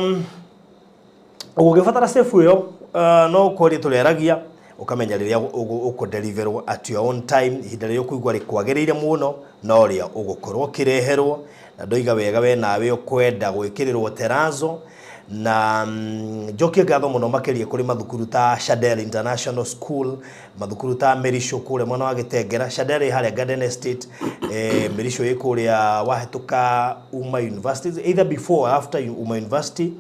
ũgĩbatara safe ĩyo, no kwaria tũrĩaragia, ũkamenya rĩrĩa ũkũdeliverwo at your own time, ihinda rĩrĩa ũkũigua rĩkwagĩrĩire mũno no rĩa ũgũkorwo ũkĩreherwo. Na ndoiga wega, we nawe ũkwenda gwĩkĩrĩrwo terrazzo. Na njokie ngatho mũno makĩria kũrĩ mathukuru ta Shadel International School, mathukuru ta Merisho kũrĩa mwena wa Gĩtengera. Shadel ĩ harĩa Garden Estate, Merisho ĩ kũrĩa wahĩtũka Uma University, either before or after Uma University.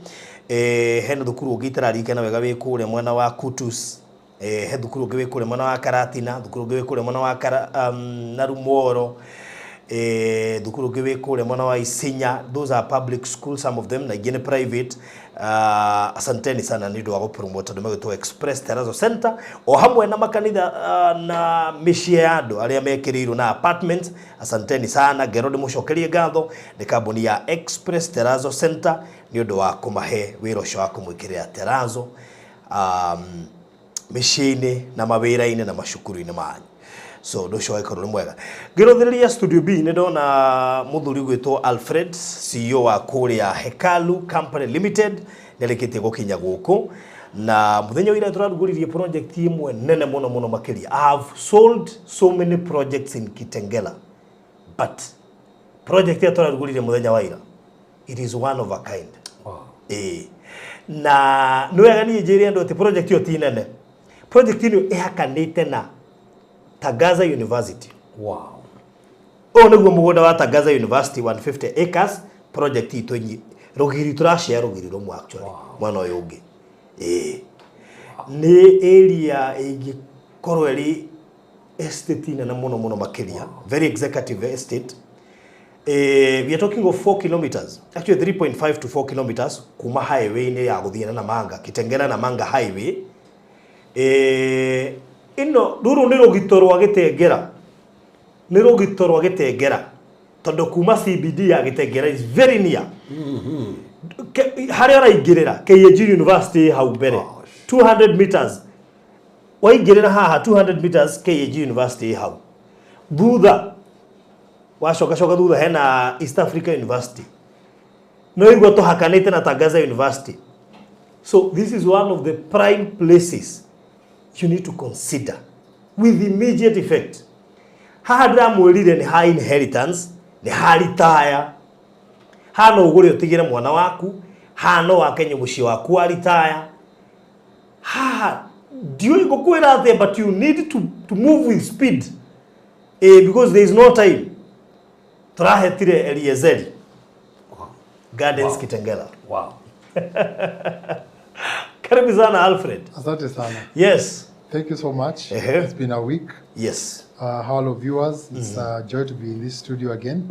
Hena thukuru ũngĩ itararirikana wega wĩ kũrĩa mwena wa Kutus, he thukuru ũngĩ wĩ kũrĩa mwena wa Karatina, thukuru ũngĩ wĩ kũrĩa mwena wa Narumoro, thukuru ũngĩ wĩ kũrĩa mwena wa Isinya. Those are public schools, some of them, na ingĩ nĩ private. Asanteni sana nĩ ũndũ wa gũpromote andũ megwĩtwo Express Terrazzo Center, o hamwe na makanitha na mĩciĩ ya andũ arĩa mekĩrĩirwo na apartments. Asanteni sana. Ngero ndĩmũcokerie ngatho nĩ kambuni ya Express Terrazzo Center nĩ ũndũ wa kũmahe wĩra ũcio wa kũmwĩkĩrĩra terrazzo mĩciĩ-inĩ na mawĩra-inĩ na macukuru-inĩ manyu. So ũndũ ũcio wagĩkorwo nĩ mwega. Ngĩrũthĩrĩria studio B, nĩ ndona mũthuri ũgwĩtwo Alfred, CEO wa kũrĩa Hekalu Company Limited, nĩ arĩkĩtie gũkinya gũkũ. Na mũthenya wa ira tũrarugũririe project ĩmwe nene mũno mũno makĩria. I have sold so many projects in Kitengela, but project ĩrĩa tũrarugũririe mũthenya wa ira, it is one of a kind. Ĩĩ, na nĩ wega niĩ njĩre andũ atĩ project ĩyo ti nene. Project ĩno ĩhakanĩte na Tagaza University. Ũyũ nĩguo mũgũnda wa Tagaza University, 150 acres. Project itũ rũgiri tũrashare rũgiri rũmwe actually. Mwena ũyũ ũngĩ, ĩĩ, nĩ area ĩngĩkorwo ĩrĩ estate nene mũno mũno makĩria, very executive estate. We are talking of 4 kilometers, actually 3.5 to 4 kilometers kuma highway-inĩ ya gũthiĩ na Namanga, Kitengela Namanga highway. Ĩno rũrũ nĩ rũgito rwa Gĩtengera, nĩ rũgito rwa Gĩtengera, tondũ kuma CBD ya Gĩtengera is very near. Harĩa ũraingĩrĩra KAG University hau mbere, 200 meters waingĩrĩra haha, 200 meters KAG University ĩ hau thutha. Wacoka coka thutha hena East Africa University. No igua tũhakanĩte na Tangaza University. So this is one of the prime places you need to consider with immediate effect. Haha ndĩramwĩrire nĩ ha inheritance, nĩ ha retire. Haha no ũgũre ũtigĩre mwana waku, haha no wake mũciĩ waku wa retire. Haha ndiũĩ ngũkwĩra atĩa, but you need to move with speed, because there is no time. Tũrahetire Eliezeri Gardens. Kitengela. Karibu sana, Alfred. Asante sana. Yes. Thank you so much. Ehe. It's been a week. Hello viewers. It's a joy to be in this studio again.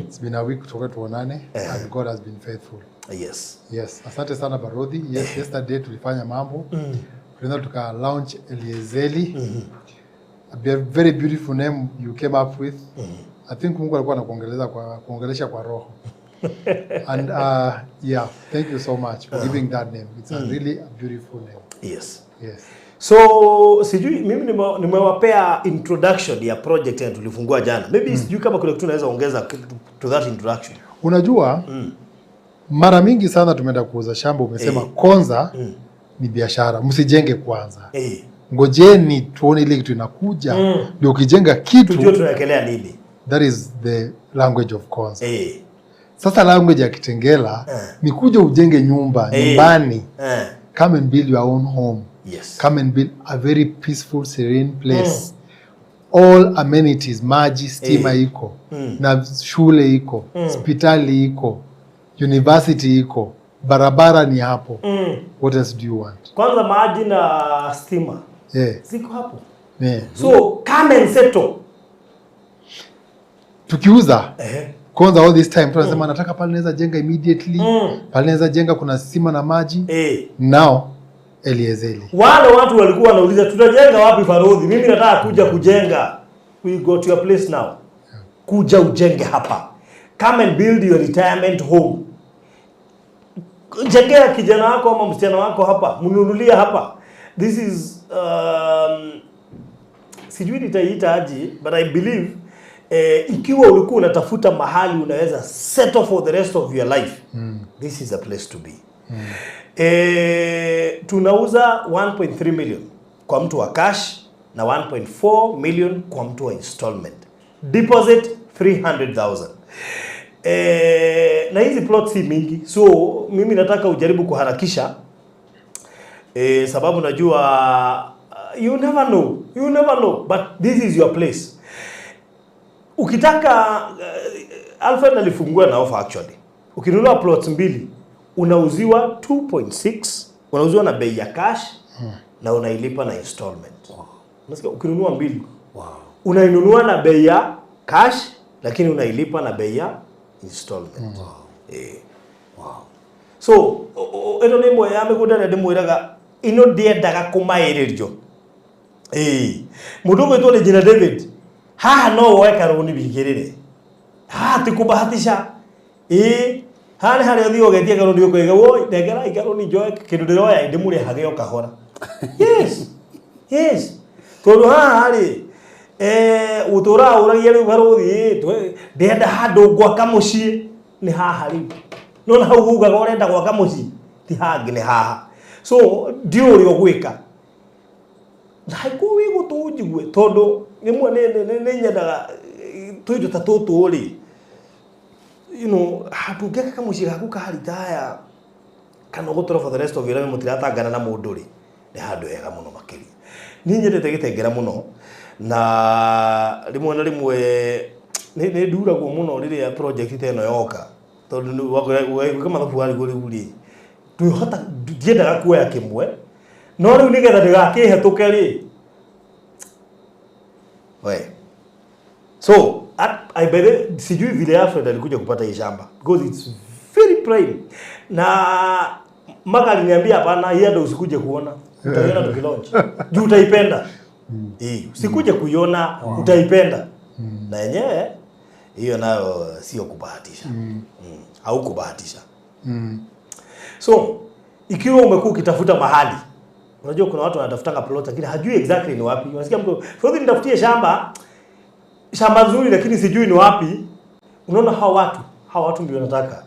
It's been a week kutoka tuonane and God has been faithful. Yes. Asante sana, Barodhi. Yes, yesterday tulifanya mambo. Tulienda tuka launch Eliezeli. A very beautiful name you came up with. I think Mungu alikuwa anakuongeleza kwa kuongelesha kwa roho. And yeah, thank you so much for giving that name. It's a really a beautiful name. Yes. So sijui mimi nimewapea introduction ya project ya tulifungua jana. Maybe sijui kama kuna kitu naweza ongeza to that introduction. Unajua, mara mingi sana tumeenda kuuza shamba, umesema kwanza ni biashara, msijenge kwanza, ngojeni tuone ile kitu inakuja, ndio ukijenga kitu Tujue tunawekelea nini. That is the language of Konza. Sasa language ya Kitengela ni kuja ujenge nyumba nyumbani, come and build your own home, come and build a very peaceful, serene place, all amenities, maji, stima iko na shule iko, hospitali iko, university iko, barabara ni hapo. What else do you want? Kwanza maji na stima ziko hapo. So come and settle. Tukiuza kwanza, all this time tunasema nataka pale naweza jenga immediately, pale naweza jenga, kuna stima na maji. Now Eliezeli. Wale watu walikuwa wanauliza, "Tutajenga wapi, Farodhi? Mimi nataka kuja kujenga." We go to your place now. Kuja ujenge hapa. Come and build your retirement home. Jengea kijana wako ama msichana wako hapa, mnunulia hapa. This is sijui nitaiita aje, but I believe ikiwa ulikuwa unatafuta mahali unaweza settle for the rest of your life, this is a place to be. Tunauza 1.3 million kwa mtu wa cash na 1.4 million kwa mtu wa installment. Deposit 300,000. Na hizi plot si mingi, so mimi nataka ujaribu kuharakisha sababu najua you never know, you never know, but this is your place. Ukitaka Alfred alifungua na offer actually. Ukinunua plots mbili unauziwa 2.6, unauziwa na bei ya cash na unailipa na installment. Unasikia, ukinunua mbili unainunua na bei ya cash lakini unailipa na bei ya installment. So ĩno nĩ ĩmwe ya mĩgũnda ĩrĩa ndĩmwĩraga ĩno ndĩendaga kũmaĩrĩrio. Mũndũ ũgwĩtwo Regina David, haha no woe karũni wigĩrĩre, haha ti kũbahatisha. Haha nĩ harĩa ũthiĩ ũgetie karũni ũkoiga, "Woi, nengera karũni njoe kĩndũ ndĩroya ndĩmũrĩhage o kahora." Yes, tondũ haha rĩ ũtũraga ũragia rĩu, "Barũthi, ndĩrenda handũ ngwaka mũciĩ," nĩ haha rĩu. Nona hau ugaga ũrenda gwaka mũciĩ, ti hangĩ, nĩ haha. So ndiũĩ ũrĩa ũgwĩka na haikuo wĩ gũtũ njigue, tondũ rĩmwe nĩ nyendaga tũindo ta tũtũ rĩ, handũ ũngĩaka kamũciĩ gaku ka retire kana ũgũtũra for the rest of your life mũtiratangana na mũndũ rĩ, nĩ handũ hega mũno makĩria. Niĩ nyendete Gĩtengera mũno na rĩmwe na rĩmwe nĩ nduragwo mũno rĩrĩa project ta ĩno yoka, tondũ gwĩka mathabu warigwo rĩu rĩ ndwĩhota, ndiendaga kuoya kĩmwe, no rĩu nĩgetha ndĩgakĩhetũke rĩ we. So I by the sijui vile Alfred alikuja kupata hii shamba because it's very prime, na maka aliniambia, "Hapana, hii hata usikuje kuona, utaiona tukilaunch juu utaipenda. Usikuje kuiona, utaipenda." Na yenyewe hiyo nayo sio kubahatisha, au kubahatisha. So ikiwa umekuwa ukitafuta mahali, unajua kuna watu wanatafutanga plot lakini hajui exactly ni wapi. Unasikia mtu, "Fadhili, nitafutie shamba, shamba nzuri lakini sijui ni wapi." Unaona hawa watu ndio wanataka.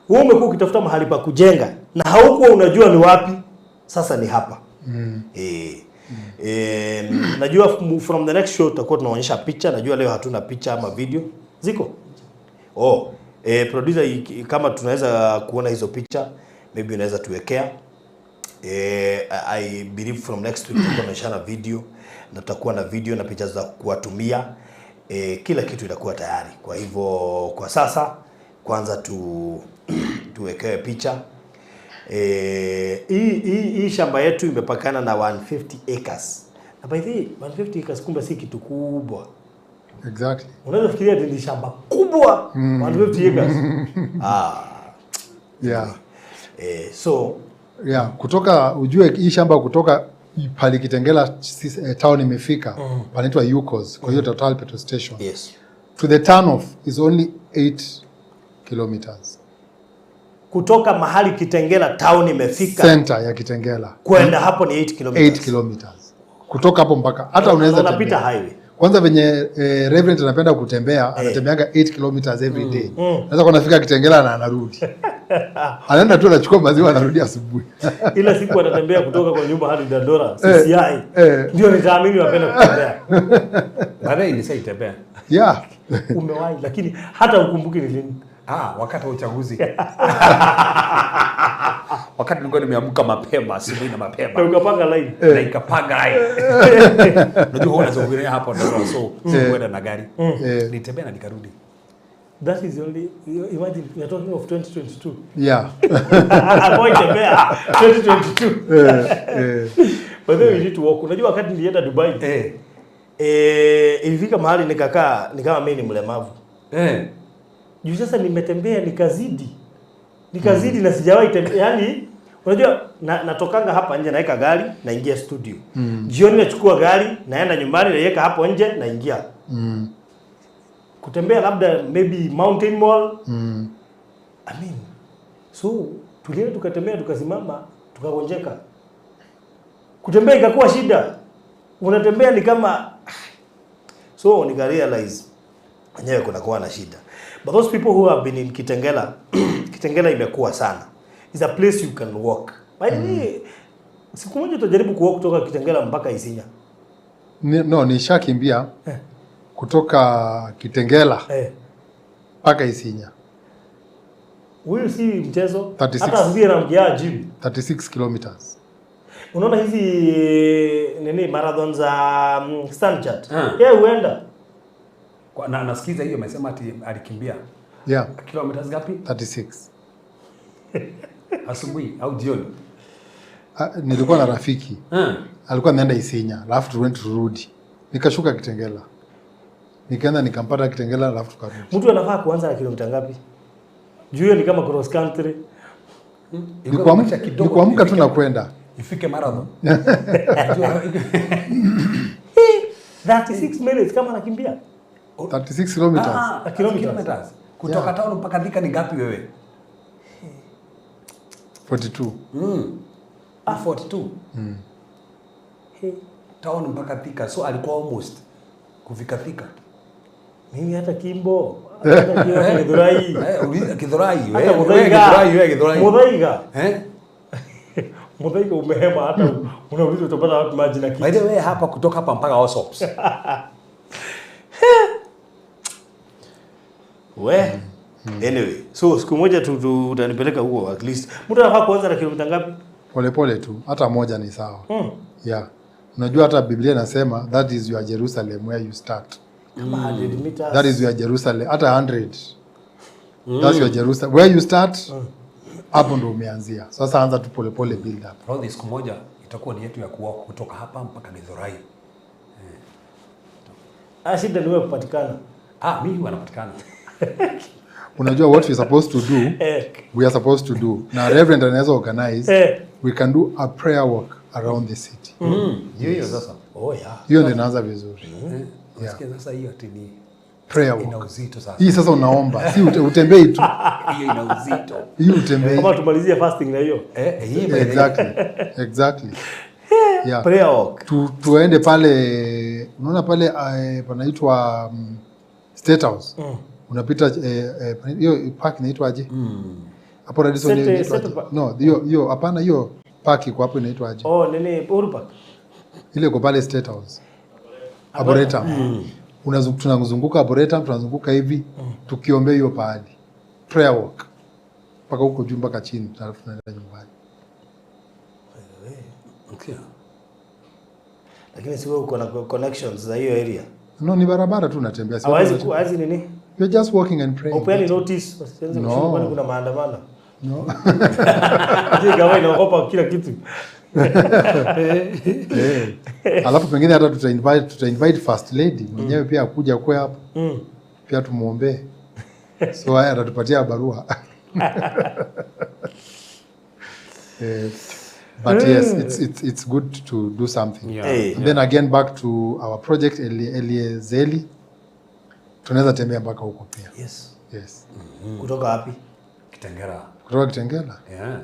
Wewe umekuwa ukitafuta mahali pa kujenga na haukuwa unajua ni wapi, sasa ni hapa. Najua from the next show tutakuwa tunaonyesha picha. Najua leo hatuna picha ama video. Ziko? Oh, producer, kama tunaweza kuona hizo picha, maybe unaweza tuwekea. I believe from next week tutakuwa tunaonyeshana video na tutakuwa na video na picha za kuwatumia. Kila kitu itakuwa tayari. Kwa hivyo kwa sasa kwanza tuwekewe picha. Hii shamba yetu imepakana na 150 acres. Na by the way, 150 acres kumbe si kitu kubwa. Exactly. Unaweza fikiria ni shamba kubwa 150 acres. Yeah. So yeah, kutoka ujue hii shamba kutoka pale Kitengela town imefika panaitwa Yukos, kwa hiyo Total petrol station. Yes. To the turn off is only 8 kilometers. Kutoka mahali Kitengela town imefika center ya Kitengela kwenda hapo ni 8 kilometers. 8 kilometers. Kutoka hapo mpaka hata unaweza unapita highway. Kwanza venye Reverend anapenda kutembea, anatembeanga 8 kilometers every day. Naweza kuwa anafika Kitengela na anarudi. Anaenda tu anachukua maziwa anarudi asubuhi. Ila siku anatembea kutoka kwa nyumba hadi Dandora, CCI. Ndio nitaamini unapenda kutembea. Baadaye nisaitembea. Yeah. Umewahi lakini hata ukumbuki ni lini. Wakati wa uchaguzi. Wakati nilikuwa nimeamka mapema asubuhi na mapema. Na ukapanga line. Na ikapanga line. Unajua huwa unazungulia hapo ndio so sikuenda na gari. Nitembea na nikarudi. That is only, imagine we are talking of 2022. Yeah. Avoid tembea 2022. But then we need to walk. Unajua wakati nilienda Dubai. Ilifika mahali nikakaa ni kama mimi ni mlemavu. Juu sasa nimetembea nikazidi. Na sijawahi tembea. Yaani unajua natokanga hapa nje naweka gari naingia studio. Jioni nachukua gari naenda nyumbani naiweka hapo nje naingia. Kutembea labda maybe Mountain Mall. I mean, so tulienda tukatembea tukasimama tukagonjeka. Kutembea ikakuwa shida. Unatembea ni kama so nika realize wenyewe kuna kuwa na shida. But those people who have been in Kitengela, Kitengela imekuwa sana. It's a place you can walk. By the way, siku moja utajaribu kuwalk kutoka Kitengela mpaka Isinya. No, nishakimbia kutoka Kitengela mpaka Isinya. Huyu si mchezo. 36. Hata asiye anamkia gym. 36 kilometers. Unaona hizi nini marathon za Stanchart. Yeye huenda. Na nasikiza hiyo amesema ati alikimbia. Yeah. Kilometers ngapi? 36. Asubuhi au jioni? Nilikuwa na rafiki. Alikuwa anaenda Isinya, alafu tuende turudi. Nikashuka Kitengela. Nikaenda nikampata Kitengela alafu tukarudi. Mtu anafaa kuanza na kilomita ngapi? Juu hiyo ni kama cross country. Ni kuamka tu na kwenda. Ifike marathon. 36 minutes kama anakimbia. 36 kilometers. Kilometers. Kutoka town mpaka Thika ni ngapi wewe? 42. 42. Town mpaka Thika. So alikuwa almost kufika Thika. Mimi hata Kimbo, hata Githurai. Githurai wewe, Githurai. Muthaiga. Muthaiga umehema hata unauliza utapata wapi maji na kitu. By the way hapa kutoka hapa mpaka Osops. We. Anyway, so siku moja utanipeleka huko at least. Mtu anafaa kuanza na kilomita ngapi? Pole pole tu, hata moja ni sawa. Yeah. Unajua hata Biblia inasema that is your Jerusalem where you start. Kama 100 meters. That is your Jerusalem, hata 100. That's your Jerusalem. Where you start, hapo ndo umeanzia. Sasa anza tu pole pole build up. Rodhi, siku moja itakuwa ni yetu ya kuwalk kutoka hapa mpaka Githurai. Shida ni wewe kupatikana. Mimi huwa napatikana. Unajua what we supposed to do? We are supposed to do. Na Reverend anaweza organize. We can do a prayer walk around the city. Hiyo sasa. Oh yeah. Hiyo ndio inaanza vizuri. Unasikia sasa hiyo ati ni prayer walk. Ina uzito sasa. Hii sasa unaomba, si utembei tu. Hiyo ina uzito. Hii utembei. Kama tumalizie fasting na hiyo. Hii exactly. Exactly. Yeah. Prayer walk. Tuende pale, unaona pale panaitwa State House. Unapita hiyo park inaitwa aje? Hapo Radisson inaitwa. No, hiyo hapana, hiyo park iko hapo inaitwa aje? Oh, nini Uhuru Park. Ile iko pale State House. Arboretum. Tunazunguka Arboretum, tunazunguka hivi tukiombea hiyo pahali. Prayer walk. Mpaka huko juu mpaka chini alafu tunaenda nyumbani. Okay. Lakini si wewe uko na connections za hiyo area. No, ni barabara tu unatembea. Hawezi nini? You're just walking and praying. Open notice, wasianze kushuka kwani kuna maandamano. No. Je, gava inaogopa kila kitu. Eh. Alafu pengine hata tuta invite first lady mwenyewe pia akuja kwe hapo. Pia tumuombee. So haya atatupatia barua. But yes, it's good to do something. Hey. And then again back to our project Eliezeli. Tunaweza tembea mpaka huko pia. Yes. Yes. Kutoka wapi? Kitengela. Kutoka Kitengela. Yeah.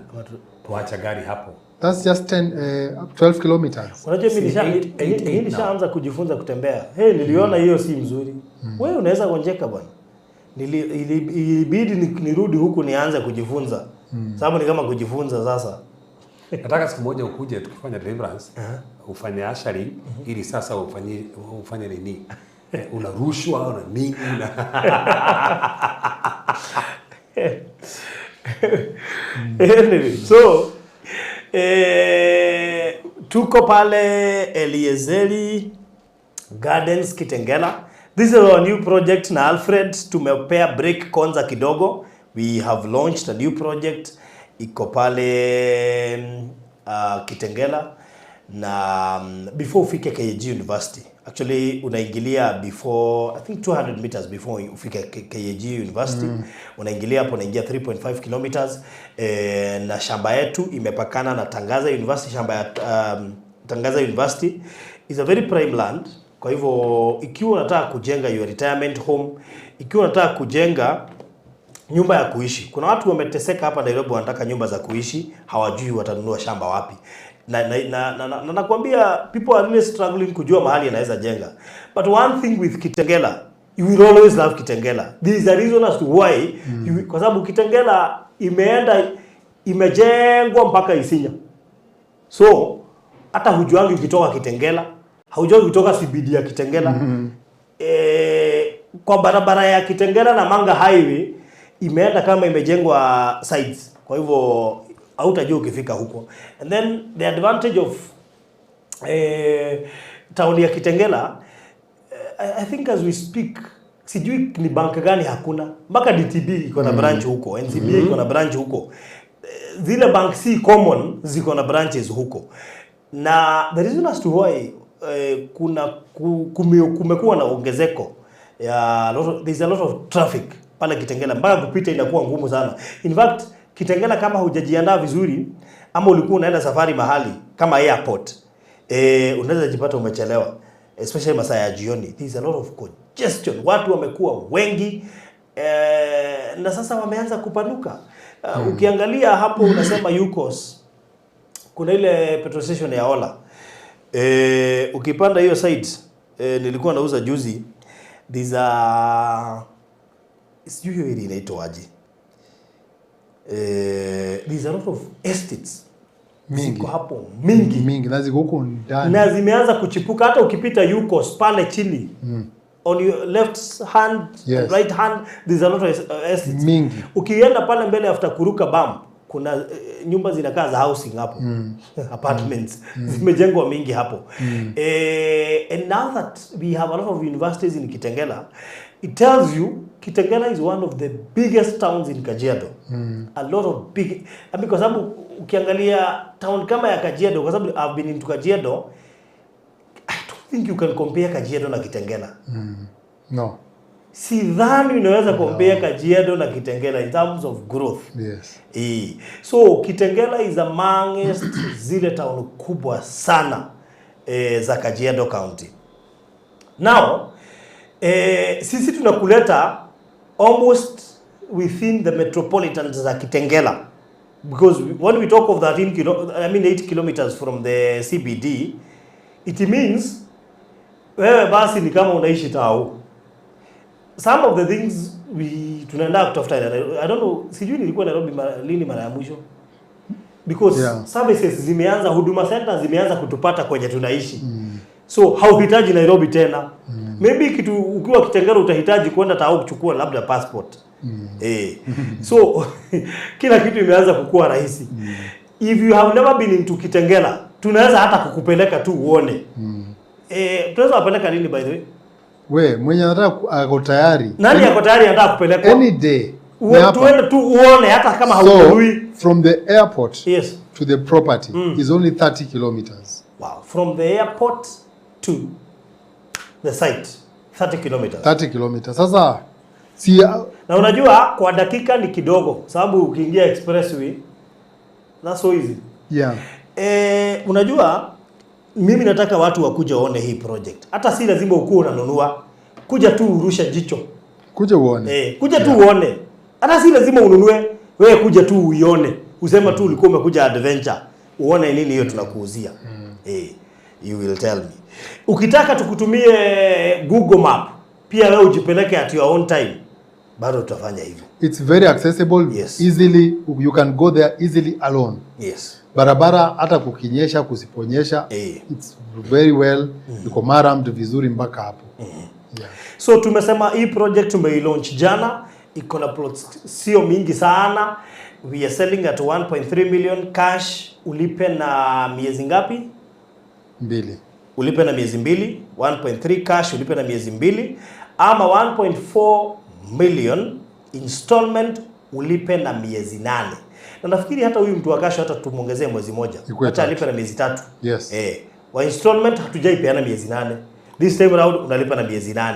Tuacha gari hapo. That's just 10 12 kilometers. Unajua mimi Si eight, eight, eight. Nilishaanza kujifunza kutembea. Hey, niliona hiyo si mzuri. Wewe unaweza gonjeka, bwana. Ilibidi nirudi huku nianze kujifunza. Sababu ni kama kujifunza sasa. Nataka siku moja ukuje tukifanya deliverance, ufanye ushering ili sasa ufanye nini? Unarushwa una nini una. Anyway, so tuko pale Eliezeri Gardens, Kitengela. This is our new project na Alfred. Tumepea break kwanza kidogo. We have launched a new project, iko pale Kitengela na before ufike KAG University. Actually unaingilia before, I think 200 meters before ufike KAG University. Unaingilia hapo, unaingia 3.5 kilometers, na shamba yetu imepakana na Tangaza University. Shamba ya Tangaza University is a very prime land. Kwa hivyo ikiwa unataka kujenga your retirement home, ikiwa unataka kujenga nyumba ya kuishi. Kuna watu wameteseka hapa Nairobi, wanataka nyumba za kuishi, hawajui watanunua shamba wapi. Na nakwambia people are really struggling kujua mahali anaweza jenga. But one thing with Kitengela, you will always love Kitengela. There is a reason as to why you, kwa sababu Kitengela imeenda imejengwa mpaka Isinya. So hata hujuangi ukitoka Kitengela, haujuangi ukitoka CBD ya Kitengela. Kwa barabara ya Kitengela na Manga Highway imeenda kama imejengwa sides. Kwa hivyo hautajua ukifika huko. And then the advantage of town ya Kitengela, I think as we speak, sijui ni bank gani hakuna, mpaka DTB iko na branch huko, NCBA iko na branch huko. Zile bank si common ziko na branches huko, na the reason as to why kuna kumekuwa na ongezeko ya there's a lot of traffic pale Kitengela, mpaka kupita inakuwa ngumu sana. In fact, Kitengela kama hujajiandaa vizuri ama ulikuwa unaenda safari mahali kama airport, unaweza jipata umechelewa, especially masaa ya jioni. There's a lot of congestion, watu wamekuwa wengi, na sasa wameanza kupanuka. Ukiangalia hapo unasema Yukos, kuna ile petrol station ya Ola. Ukipanda hiyo site, nilikuwa nauza juzi, there's a, sijui hiyo area inaitwaje. There's a lot of estates Mingi. ziko hapo mingi. Mingi na ziko huko ndani. Na zimeanza kuchipuka. Hata ukipita Yukos pale chini, on your left hand and right hand, there's a lot of estates. Mingi. Ukienda pale mbele after kuruka bump, kuna nyumba zinakaa za housing hapo, apartments zimejengwa mingi hapo. And now that we have a lot of universities in Kitengela, it tells you Kitengela is one of the biggest towns in Kajiado. A lot of big, I mean, kwa sababu ukiangalia town kama ya Kajiado, kwa sababu I've been into Kajiado, I don't think you can compare Kajiado na Kitengela. No. Sidhani unaweza compare Kajiado na Kitengela in terms of growth. So Kitengela is amongst zile town kubwa sana za Kajiado County. Now, sisi tunakuleta almost within the metropolitans za Kitengela, because when we talk of 13 kilo, I mean 8 kilometers from the CBD, it means wewe basi ni kama unaishi tao. Some of the things we tunaenda kutafuta, I don't know, sijui nilikuwa Nairobi lini mara ya mwisho, because services zimeanza, Huduma Center zimeanza kutupata kwenye tunaishi. So hauhitaji Nairobi tena. Maybe kitu ukiwa Kitengela utahitaji kwenda tao kuchukua labda passport. So kila kitu imeanza kukua rahisi. If you have never been into Kitengela, tunaweza hata kukupeleka tu uone. Tunaweza wapeleka lini, by the way? We mwenye anataka ako tayari. Nani ako tayari anataka kupelekwa? Any day. Ni hapa. Tuende tu uone hata kama So haununui. from the airport Yes. to the property is only 30 kilometers. Wow. From the airport to the site 30 kilometers. 30 kilometers. Sasa si Na unajua kwa dakika ni kidogo sababu ukiingia expressway, that's so easy. Unajua mimi nataka watu wakuja waone hii project. Hata si lazima ukuwe unanunua. Kuja tu urushe jicho. Kuja uone. Kuja tu uone. Hata si lazima ununue, wewe kuja tu uione. Usema tu ulikuwa umekuja adventure. Uone nini hiyo tunakuuzia. You will tell me. Ukitaka tukutumie Google Map, pia wewe ujipeleke at your own time. Bado tutafanya hivyo. It's very accessible. Easily you can go there easily alone. Barabara hata kukinyesha kusiponyesha, it's very well, iko murramed vizuri mpaka hapo. Yeah. So tumesema hii project tumeilaunch jana, iko na plots sio mingi sana. We are selling at 1.3 million cash, ulipe na miezi ngapi? 2. Ulipe na miezi 2, 1.3 cash ulipe na miezi 2, ama 1.4 million installment ulipe na miezi 8. Na nafikiri hata huyu mtu wa cash hata tumuongezee mwezi moja. Ikuwe Acha tatu. alipe na miezi 3. Yes. Wa installment hatujaipeana miezi 8. This time round unalipa na miezi 8.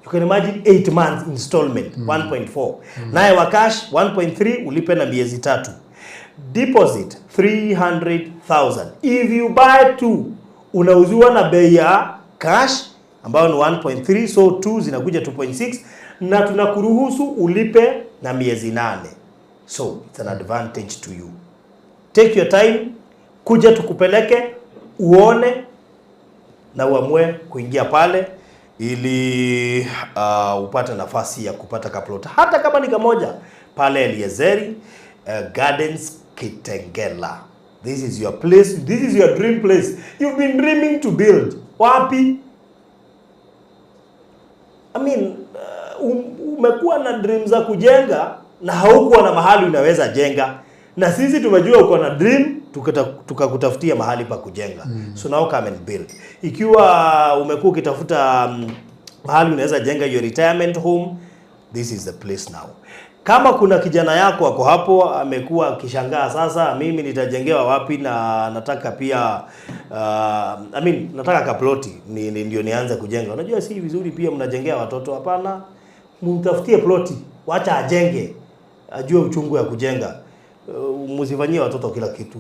You can imagine 8 months installment, 1.4. Naye wa cash 1.3 ulipe na miezi 3. Deposit 300,000. If you buy 2 unauziwa na bei ya cash ambayo ni 1.3, so 2 zinakuja 2.6 na tunakuruhusu ulipe na miezi 8. So it's an advantage to you. Take your time, kuja tukupeleke uone na uamue kuingia pale ili upate nafasi ya kupata kaplot hata kama ni kamoja pale Eliezeri Gardens Kitengela. This is your place, this is your dream place. You've been dreaming to build. Wapi? I mean, umekuwa na dream za kujenga na haukuwa na mahali unaweza jenga. Na sisi tumejua uko na dream, tukakutafutia mahali pa kujenga. So now come and build. Ikiwa umekuwa ukitafuta mahali unaweza jenga your retirement home, this is the place now. Kama kuna kijana yako ako hapo amekuwa akishangaa sasa mimi nitajengewa wapi na nataka pia I mean nataka kaploti ndio nianze kujenga. Unajua si vizuri pia mnajengea watoto, hapana. Mtafutie ploti, wacha ajenge, ajue uchungu ya kujenga. Msifanyie watoto kila kitu.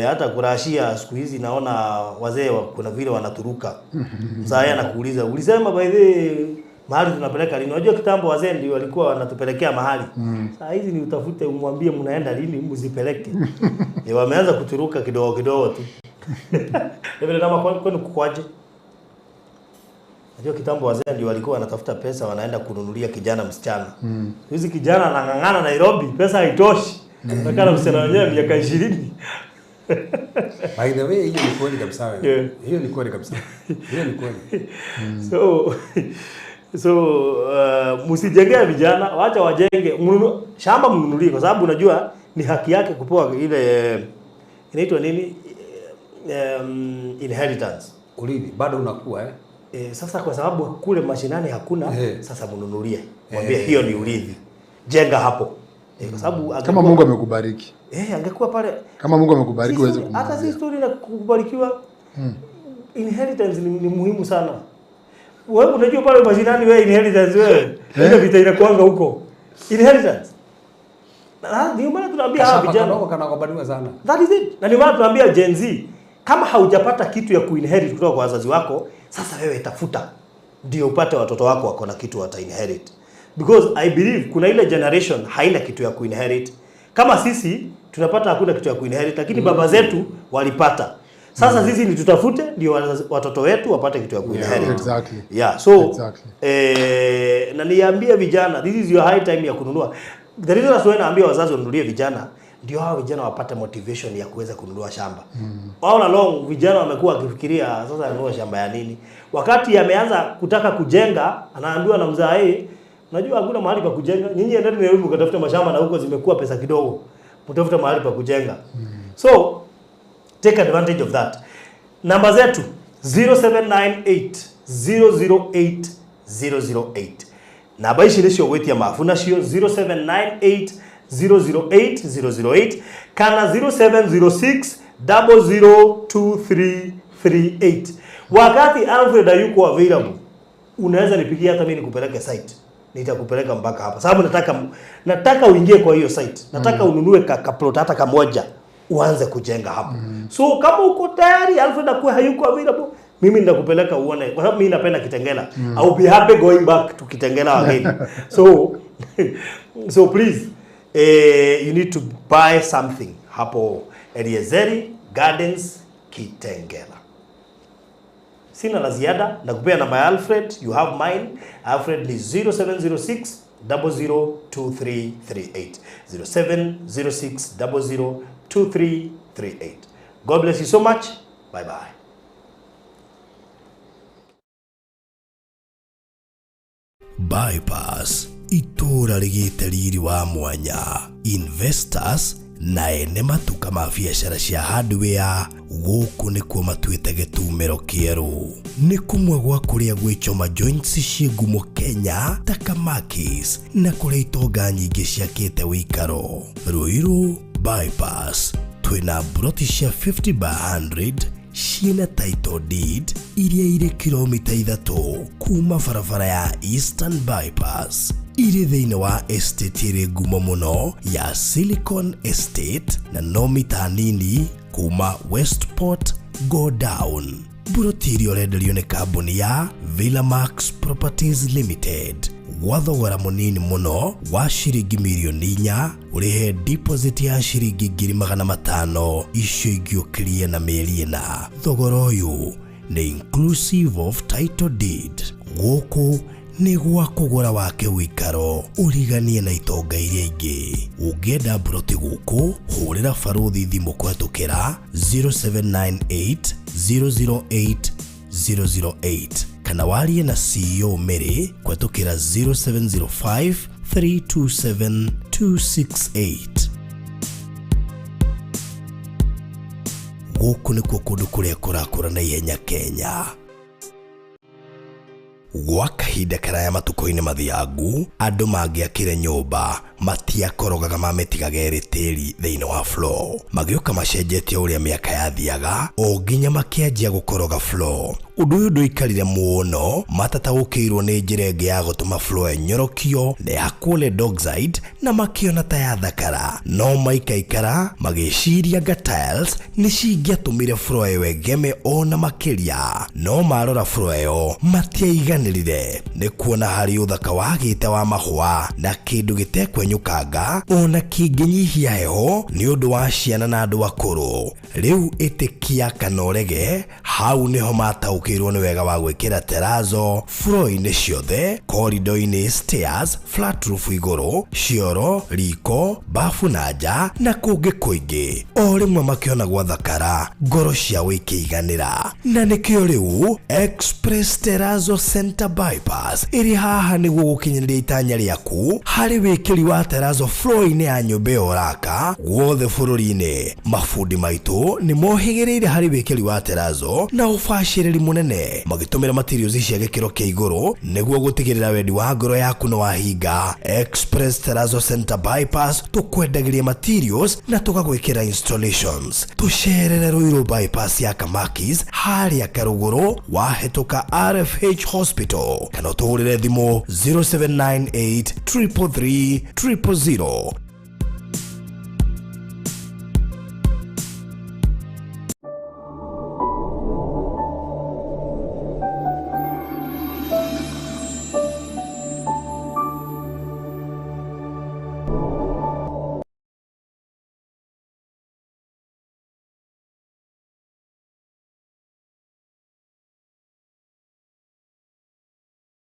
Hata kurashia siku hizi naona wazee kuna vile wanaturuka. Mzee anakuuliza, ulisema by the way mahali tunapeleka lini? Unajua kitambo wazee ndio walikuwa wanatupelekea mahali. Saa hizi ni utafute umwambie mnaenda lini msipeleke. Wameanza kuturuka kidogo kidogo tu. Vile kama kwenu kukwaje? Unajua kitambo wazee ndio walikuwa wanatafuta pesa wanaenda kununulia kijana msichana. Hizi kijana anang'ang'ana Nairobi, pesa haitoshi. Nakana msichana wenyewe miaka 20. By the way, hiyo ni kweli kabisa wewe. Hiyo ni kweli kabisa. Hiyo ni kweli. So msijengee vijana, wacha wajenge. Shamba mnunulie kwa sababu unajua ni haki yake kupewa ile inaitwa nini? Inheritance. Urithi bado unakuwa Sasa kwa sababu kule mashinani hakuna, sasa mnunulie. Mwambie hiyo ni urithi. Jenga hapo. Kwa sababu Kama angekuwa Mungu amekubariki. Angekuwa pale. Kama Mungu amekubariki uweze Hata si kumnunulia. story na kukubarikiwa. Inheritance ni muhimu sana. Wewe unajua pale mashinani wewe inheritance wewe. Ile vita inakuanga huko. Inheritance. Na ndio maana tunaambia hawa Kashamba vijana. kadogo kanagombaniwa sana. That is it. Na ndio maana tunaambia Gen Z, kama haujapata kitu ya kuinherit kutoka kwa wazazi wako, sasa wewe tafuta ndio upate watoto wako wako na kitu wata inherit. Because I believe kuna ile generation haina kitu ya kuinherit. Kama sisi tunapata hakuna kitu ya kuinherit, lakini baba zetu walipata. Sasa sisi ni tutafute ndio watoto wetu wapate kitu ya kuinherit. Yeah, so, na niambie vijana, this is your high time ya kununua. The reason that's why naambia wazazi wanunulie vijana, ndio hao vijana wapate motivation ya kuweza kununua shamba. All along vijana wamekuwa wakifikiria sasa anunua shamba ya nini? Wakati ameanza kutaka kujenga, anaambiwa na mzae, unajua hakuna mahali pa kujenga. Nyinyi endeni Nairobi mkatafute mashamba na huko zimekuwa pesa kidogo. Mtafute mahali pa kujenga. So take advantage of that. Namba zetu 0798 008 008. Namba ici nĩcio gwĩtia mabu nacio, 0798 008 008 kana 0706 002338. Wakati Alfred hayuko available, unaweza nipigia hata mimi nikupeleke site. Nitakupeleka mpaka hapa. Sababu nataka uingie kwa hiyo site. Nataka ununue ka plot hata kamoja uanze kujenga hapo. So kama uko tayari Alfred akuwe hayuko available, mimi nitakupeleka uone, kwa sababu mimi napenda Kitengela. I'll be happy going back to Kitengela again. So please, you need to buy something hapo Eliezeri Gardens Kitengela. Sina la ziada, nakupea namba ya Alfred, you have mine. Alfred ni 0706 002338. 0706 002338. God bless you so much. Bye bye. Bypass itũũra rĩgĩte riri wa mwanya, investors na ene matuka ma biacara cia hardware gũkũ nĩkuo matuĩte gĩtumĩro kĩerũ. Nĩ kũmwe gwa kũrĩa gwĩchoma joints ciĩ ngumo Kenya ta Kamakis na kũrĩa itonga nyingĩ ciakĩte wĩikaro. Ruiru Bypass twĩna mburoti cia 50 by 100 ciĩna title deed iria irĩ kilomita 3 kuma barabara ya Eastern Bypass, irĩ thĩinĩ wa estate ĩrĩ ngumo mũno ya Silicon Estate na no mita nini kuma Westport go down. Mburoti iria ũrenderio nĩ kambuni ya Villamax Properties Limited gwa thogora mũnini mũno wa ciringi mirioni 4, ũrĩhe deposit ya ciringi 500,000, icio ingĩ ũkĩrie na mĩeri 4. Thogora ũyũ nĩ inclusive of title deed. Gũkũ nĩ gwa kũgũra wake wĩikaro ũriganie na itonga iria ingĩ. Ũngĩenda mburoti gũkũ, hũrĩra barũthi thimũ kũhetũkĩra 0798 008 008 kana warie na CEO Mary kũhetũkĩra 0705 327 268. Gũkũ nĩkuo kũndũ kũrĩa kũrakũra na ihenya Kenya. Gwa kahinda karaya matukũ-inĩ mathiangu, andũ mangĩakire nyũmba matiakorogaga mamĩtigaga ĩrĩ tĩri thĩinĩ wa floor. Magĩũka macenjetie ũrĩa mĩaka yathiaga o nginya makĩanjia gũkoroga floor. Ũndũ ũyũ ndũikarire mũno, matataũkĩirwo nĩ njĩra ĩngĩ ya gũtũma floor ĩnyorokio na ĩhakwo lead oxide na makĩona ta yathakara. No maikaikara magĩciria nga tiles nĩ cingĩatũmire floor ĩyo ĩgeme ona makĩria. No marora floor ĩyo matiaiganĩrire nĩ kuona harĩ ũthaka wagĩte wa mahũa na kĩndũ gĩtekwenyũkanga ona kĩngĩnyihia heho nĩ ũndũ wa ciana na andũ akũrũ. Rĩu ĩtĩkia kana ũrege, hau nĩho mataũkĩirwo nĩ wega wa gwĩkĩra terrazzo floor-inĩ ciothe, corridor-inĩ, stairs, flat roof igũrũ, cioro, riko, bafu na nja na kũngĩ kũingĩ. O rĩmwe makĩona gwathakara, ngoro ciao ikĩiganĩra. Na nĩkĩo rĩu Express Terrazzo Center Bypass ĩrĩ haha nĩguo gũkinyanĩria itanya rĩaku harĩ wĩkĩri wa terrazzo floor-inĩ ya nyũmba ĩyo ũraka guothe bũrũri-inĩ. Mabundi maitũ nĩ mohĩgĩrĩire harĩ wĩkĩri wa terrazzo na ũbacĩrĩri mũnene, magĩtũmĩra materials cia gĩkĩro kĩa igũrũ nĩguo gũtigĩrĩra wendi wa ngoro yaku nĩ wahinga. Express Terrazzo Center Bypass tũkwendagĩria materials na tũgagwĩkĩra installations. Tũcerere Ruiru Bypass ya Kamakis harĩa Karũgũrũ wahĩtũka RFH Hospital kana ũtũhũrĩre thimũ 0798 333 000.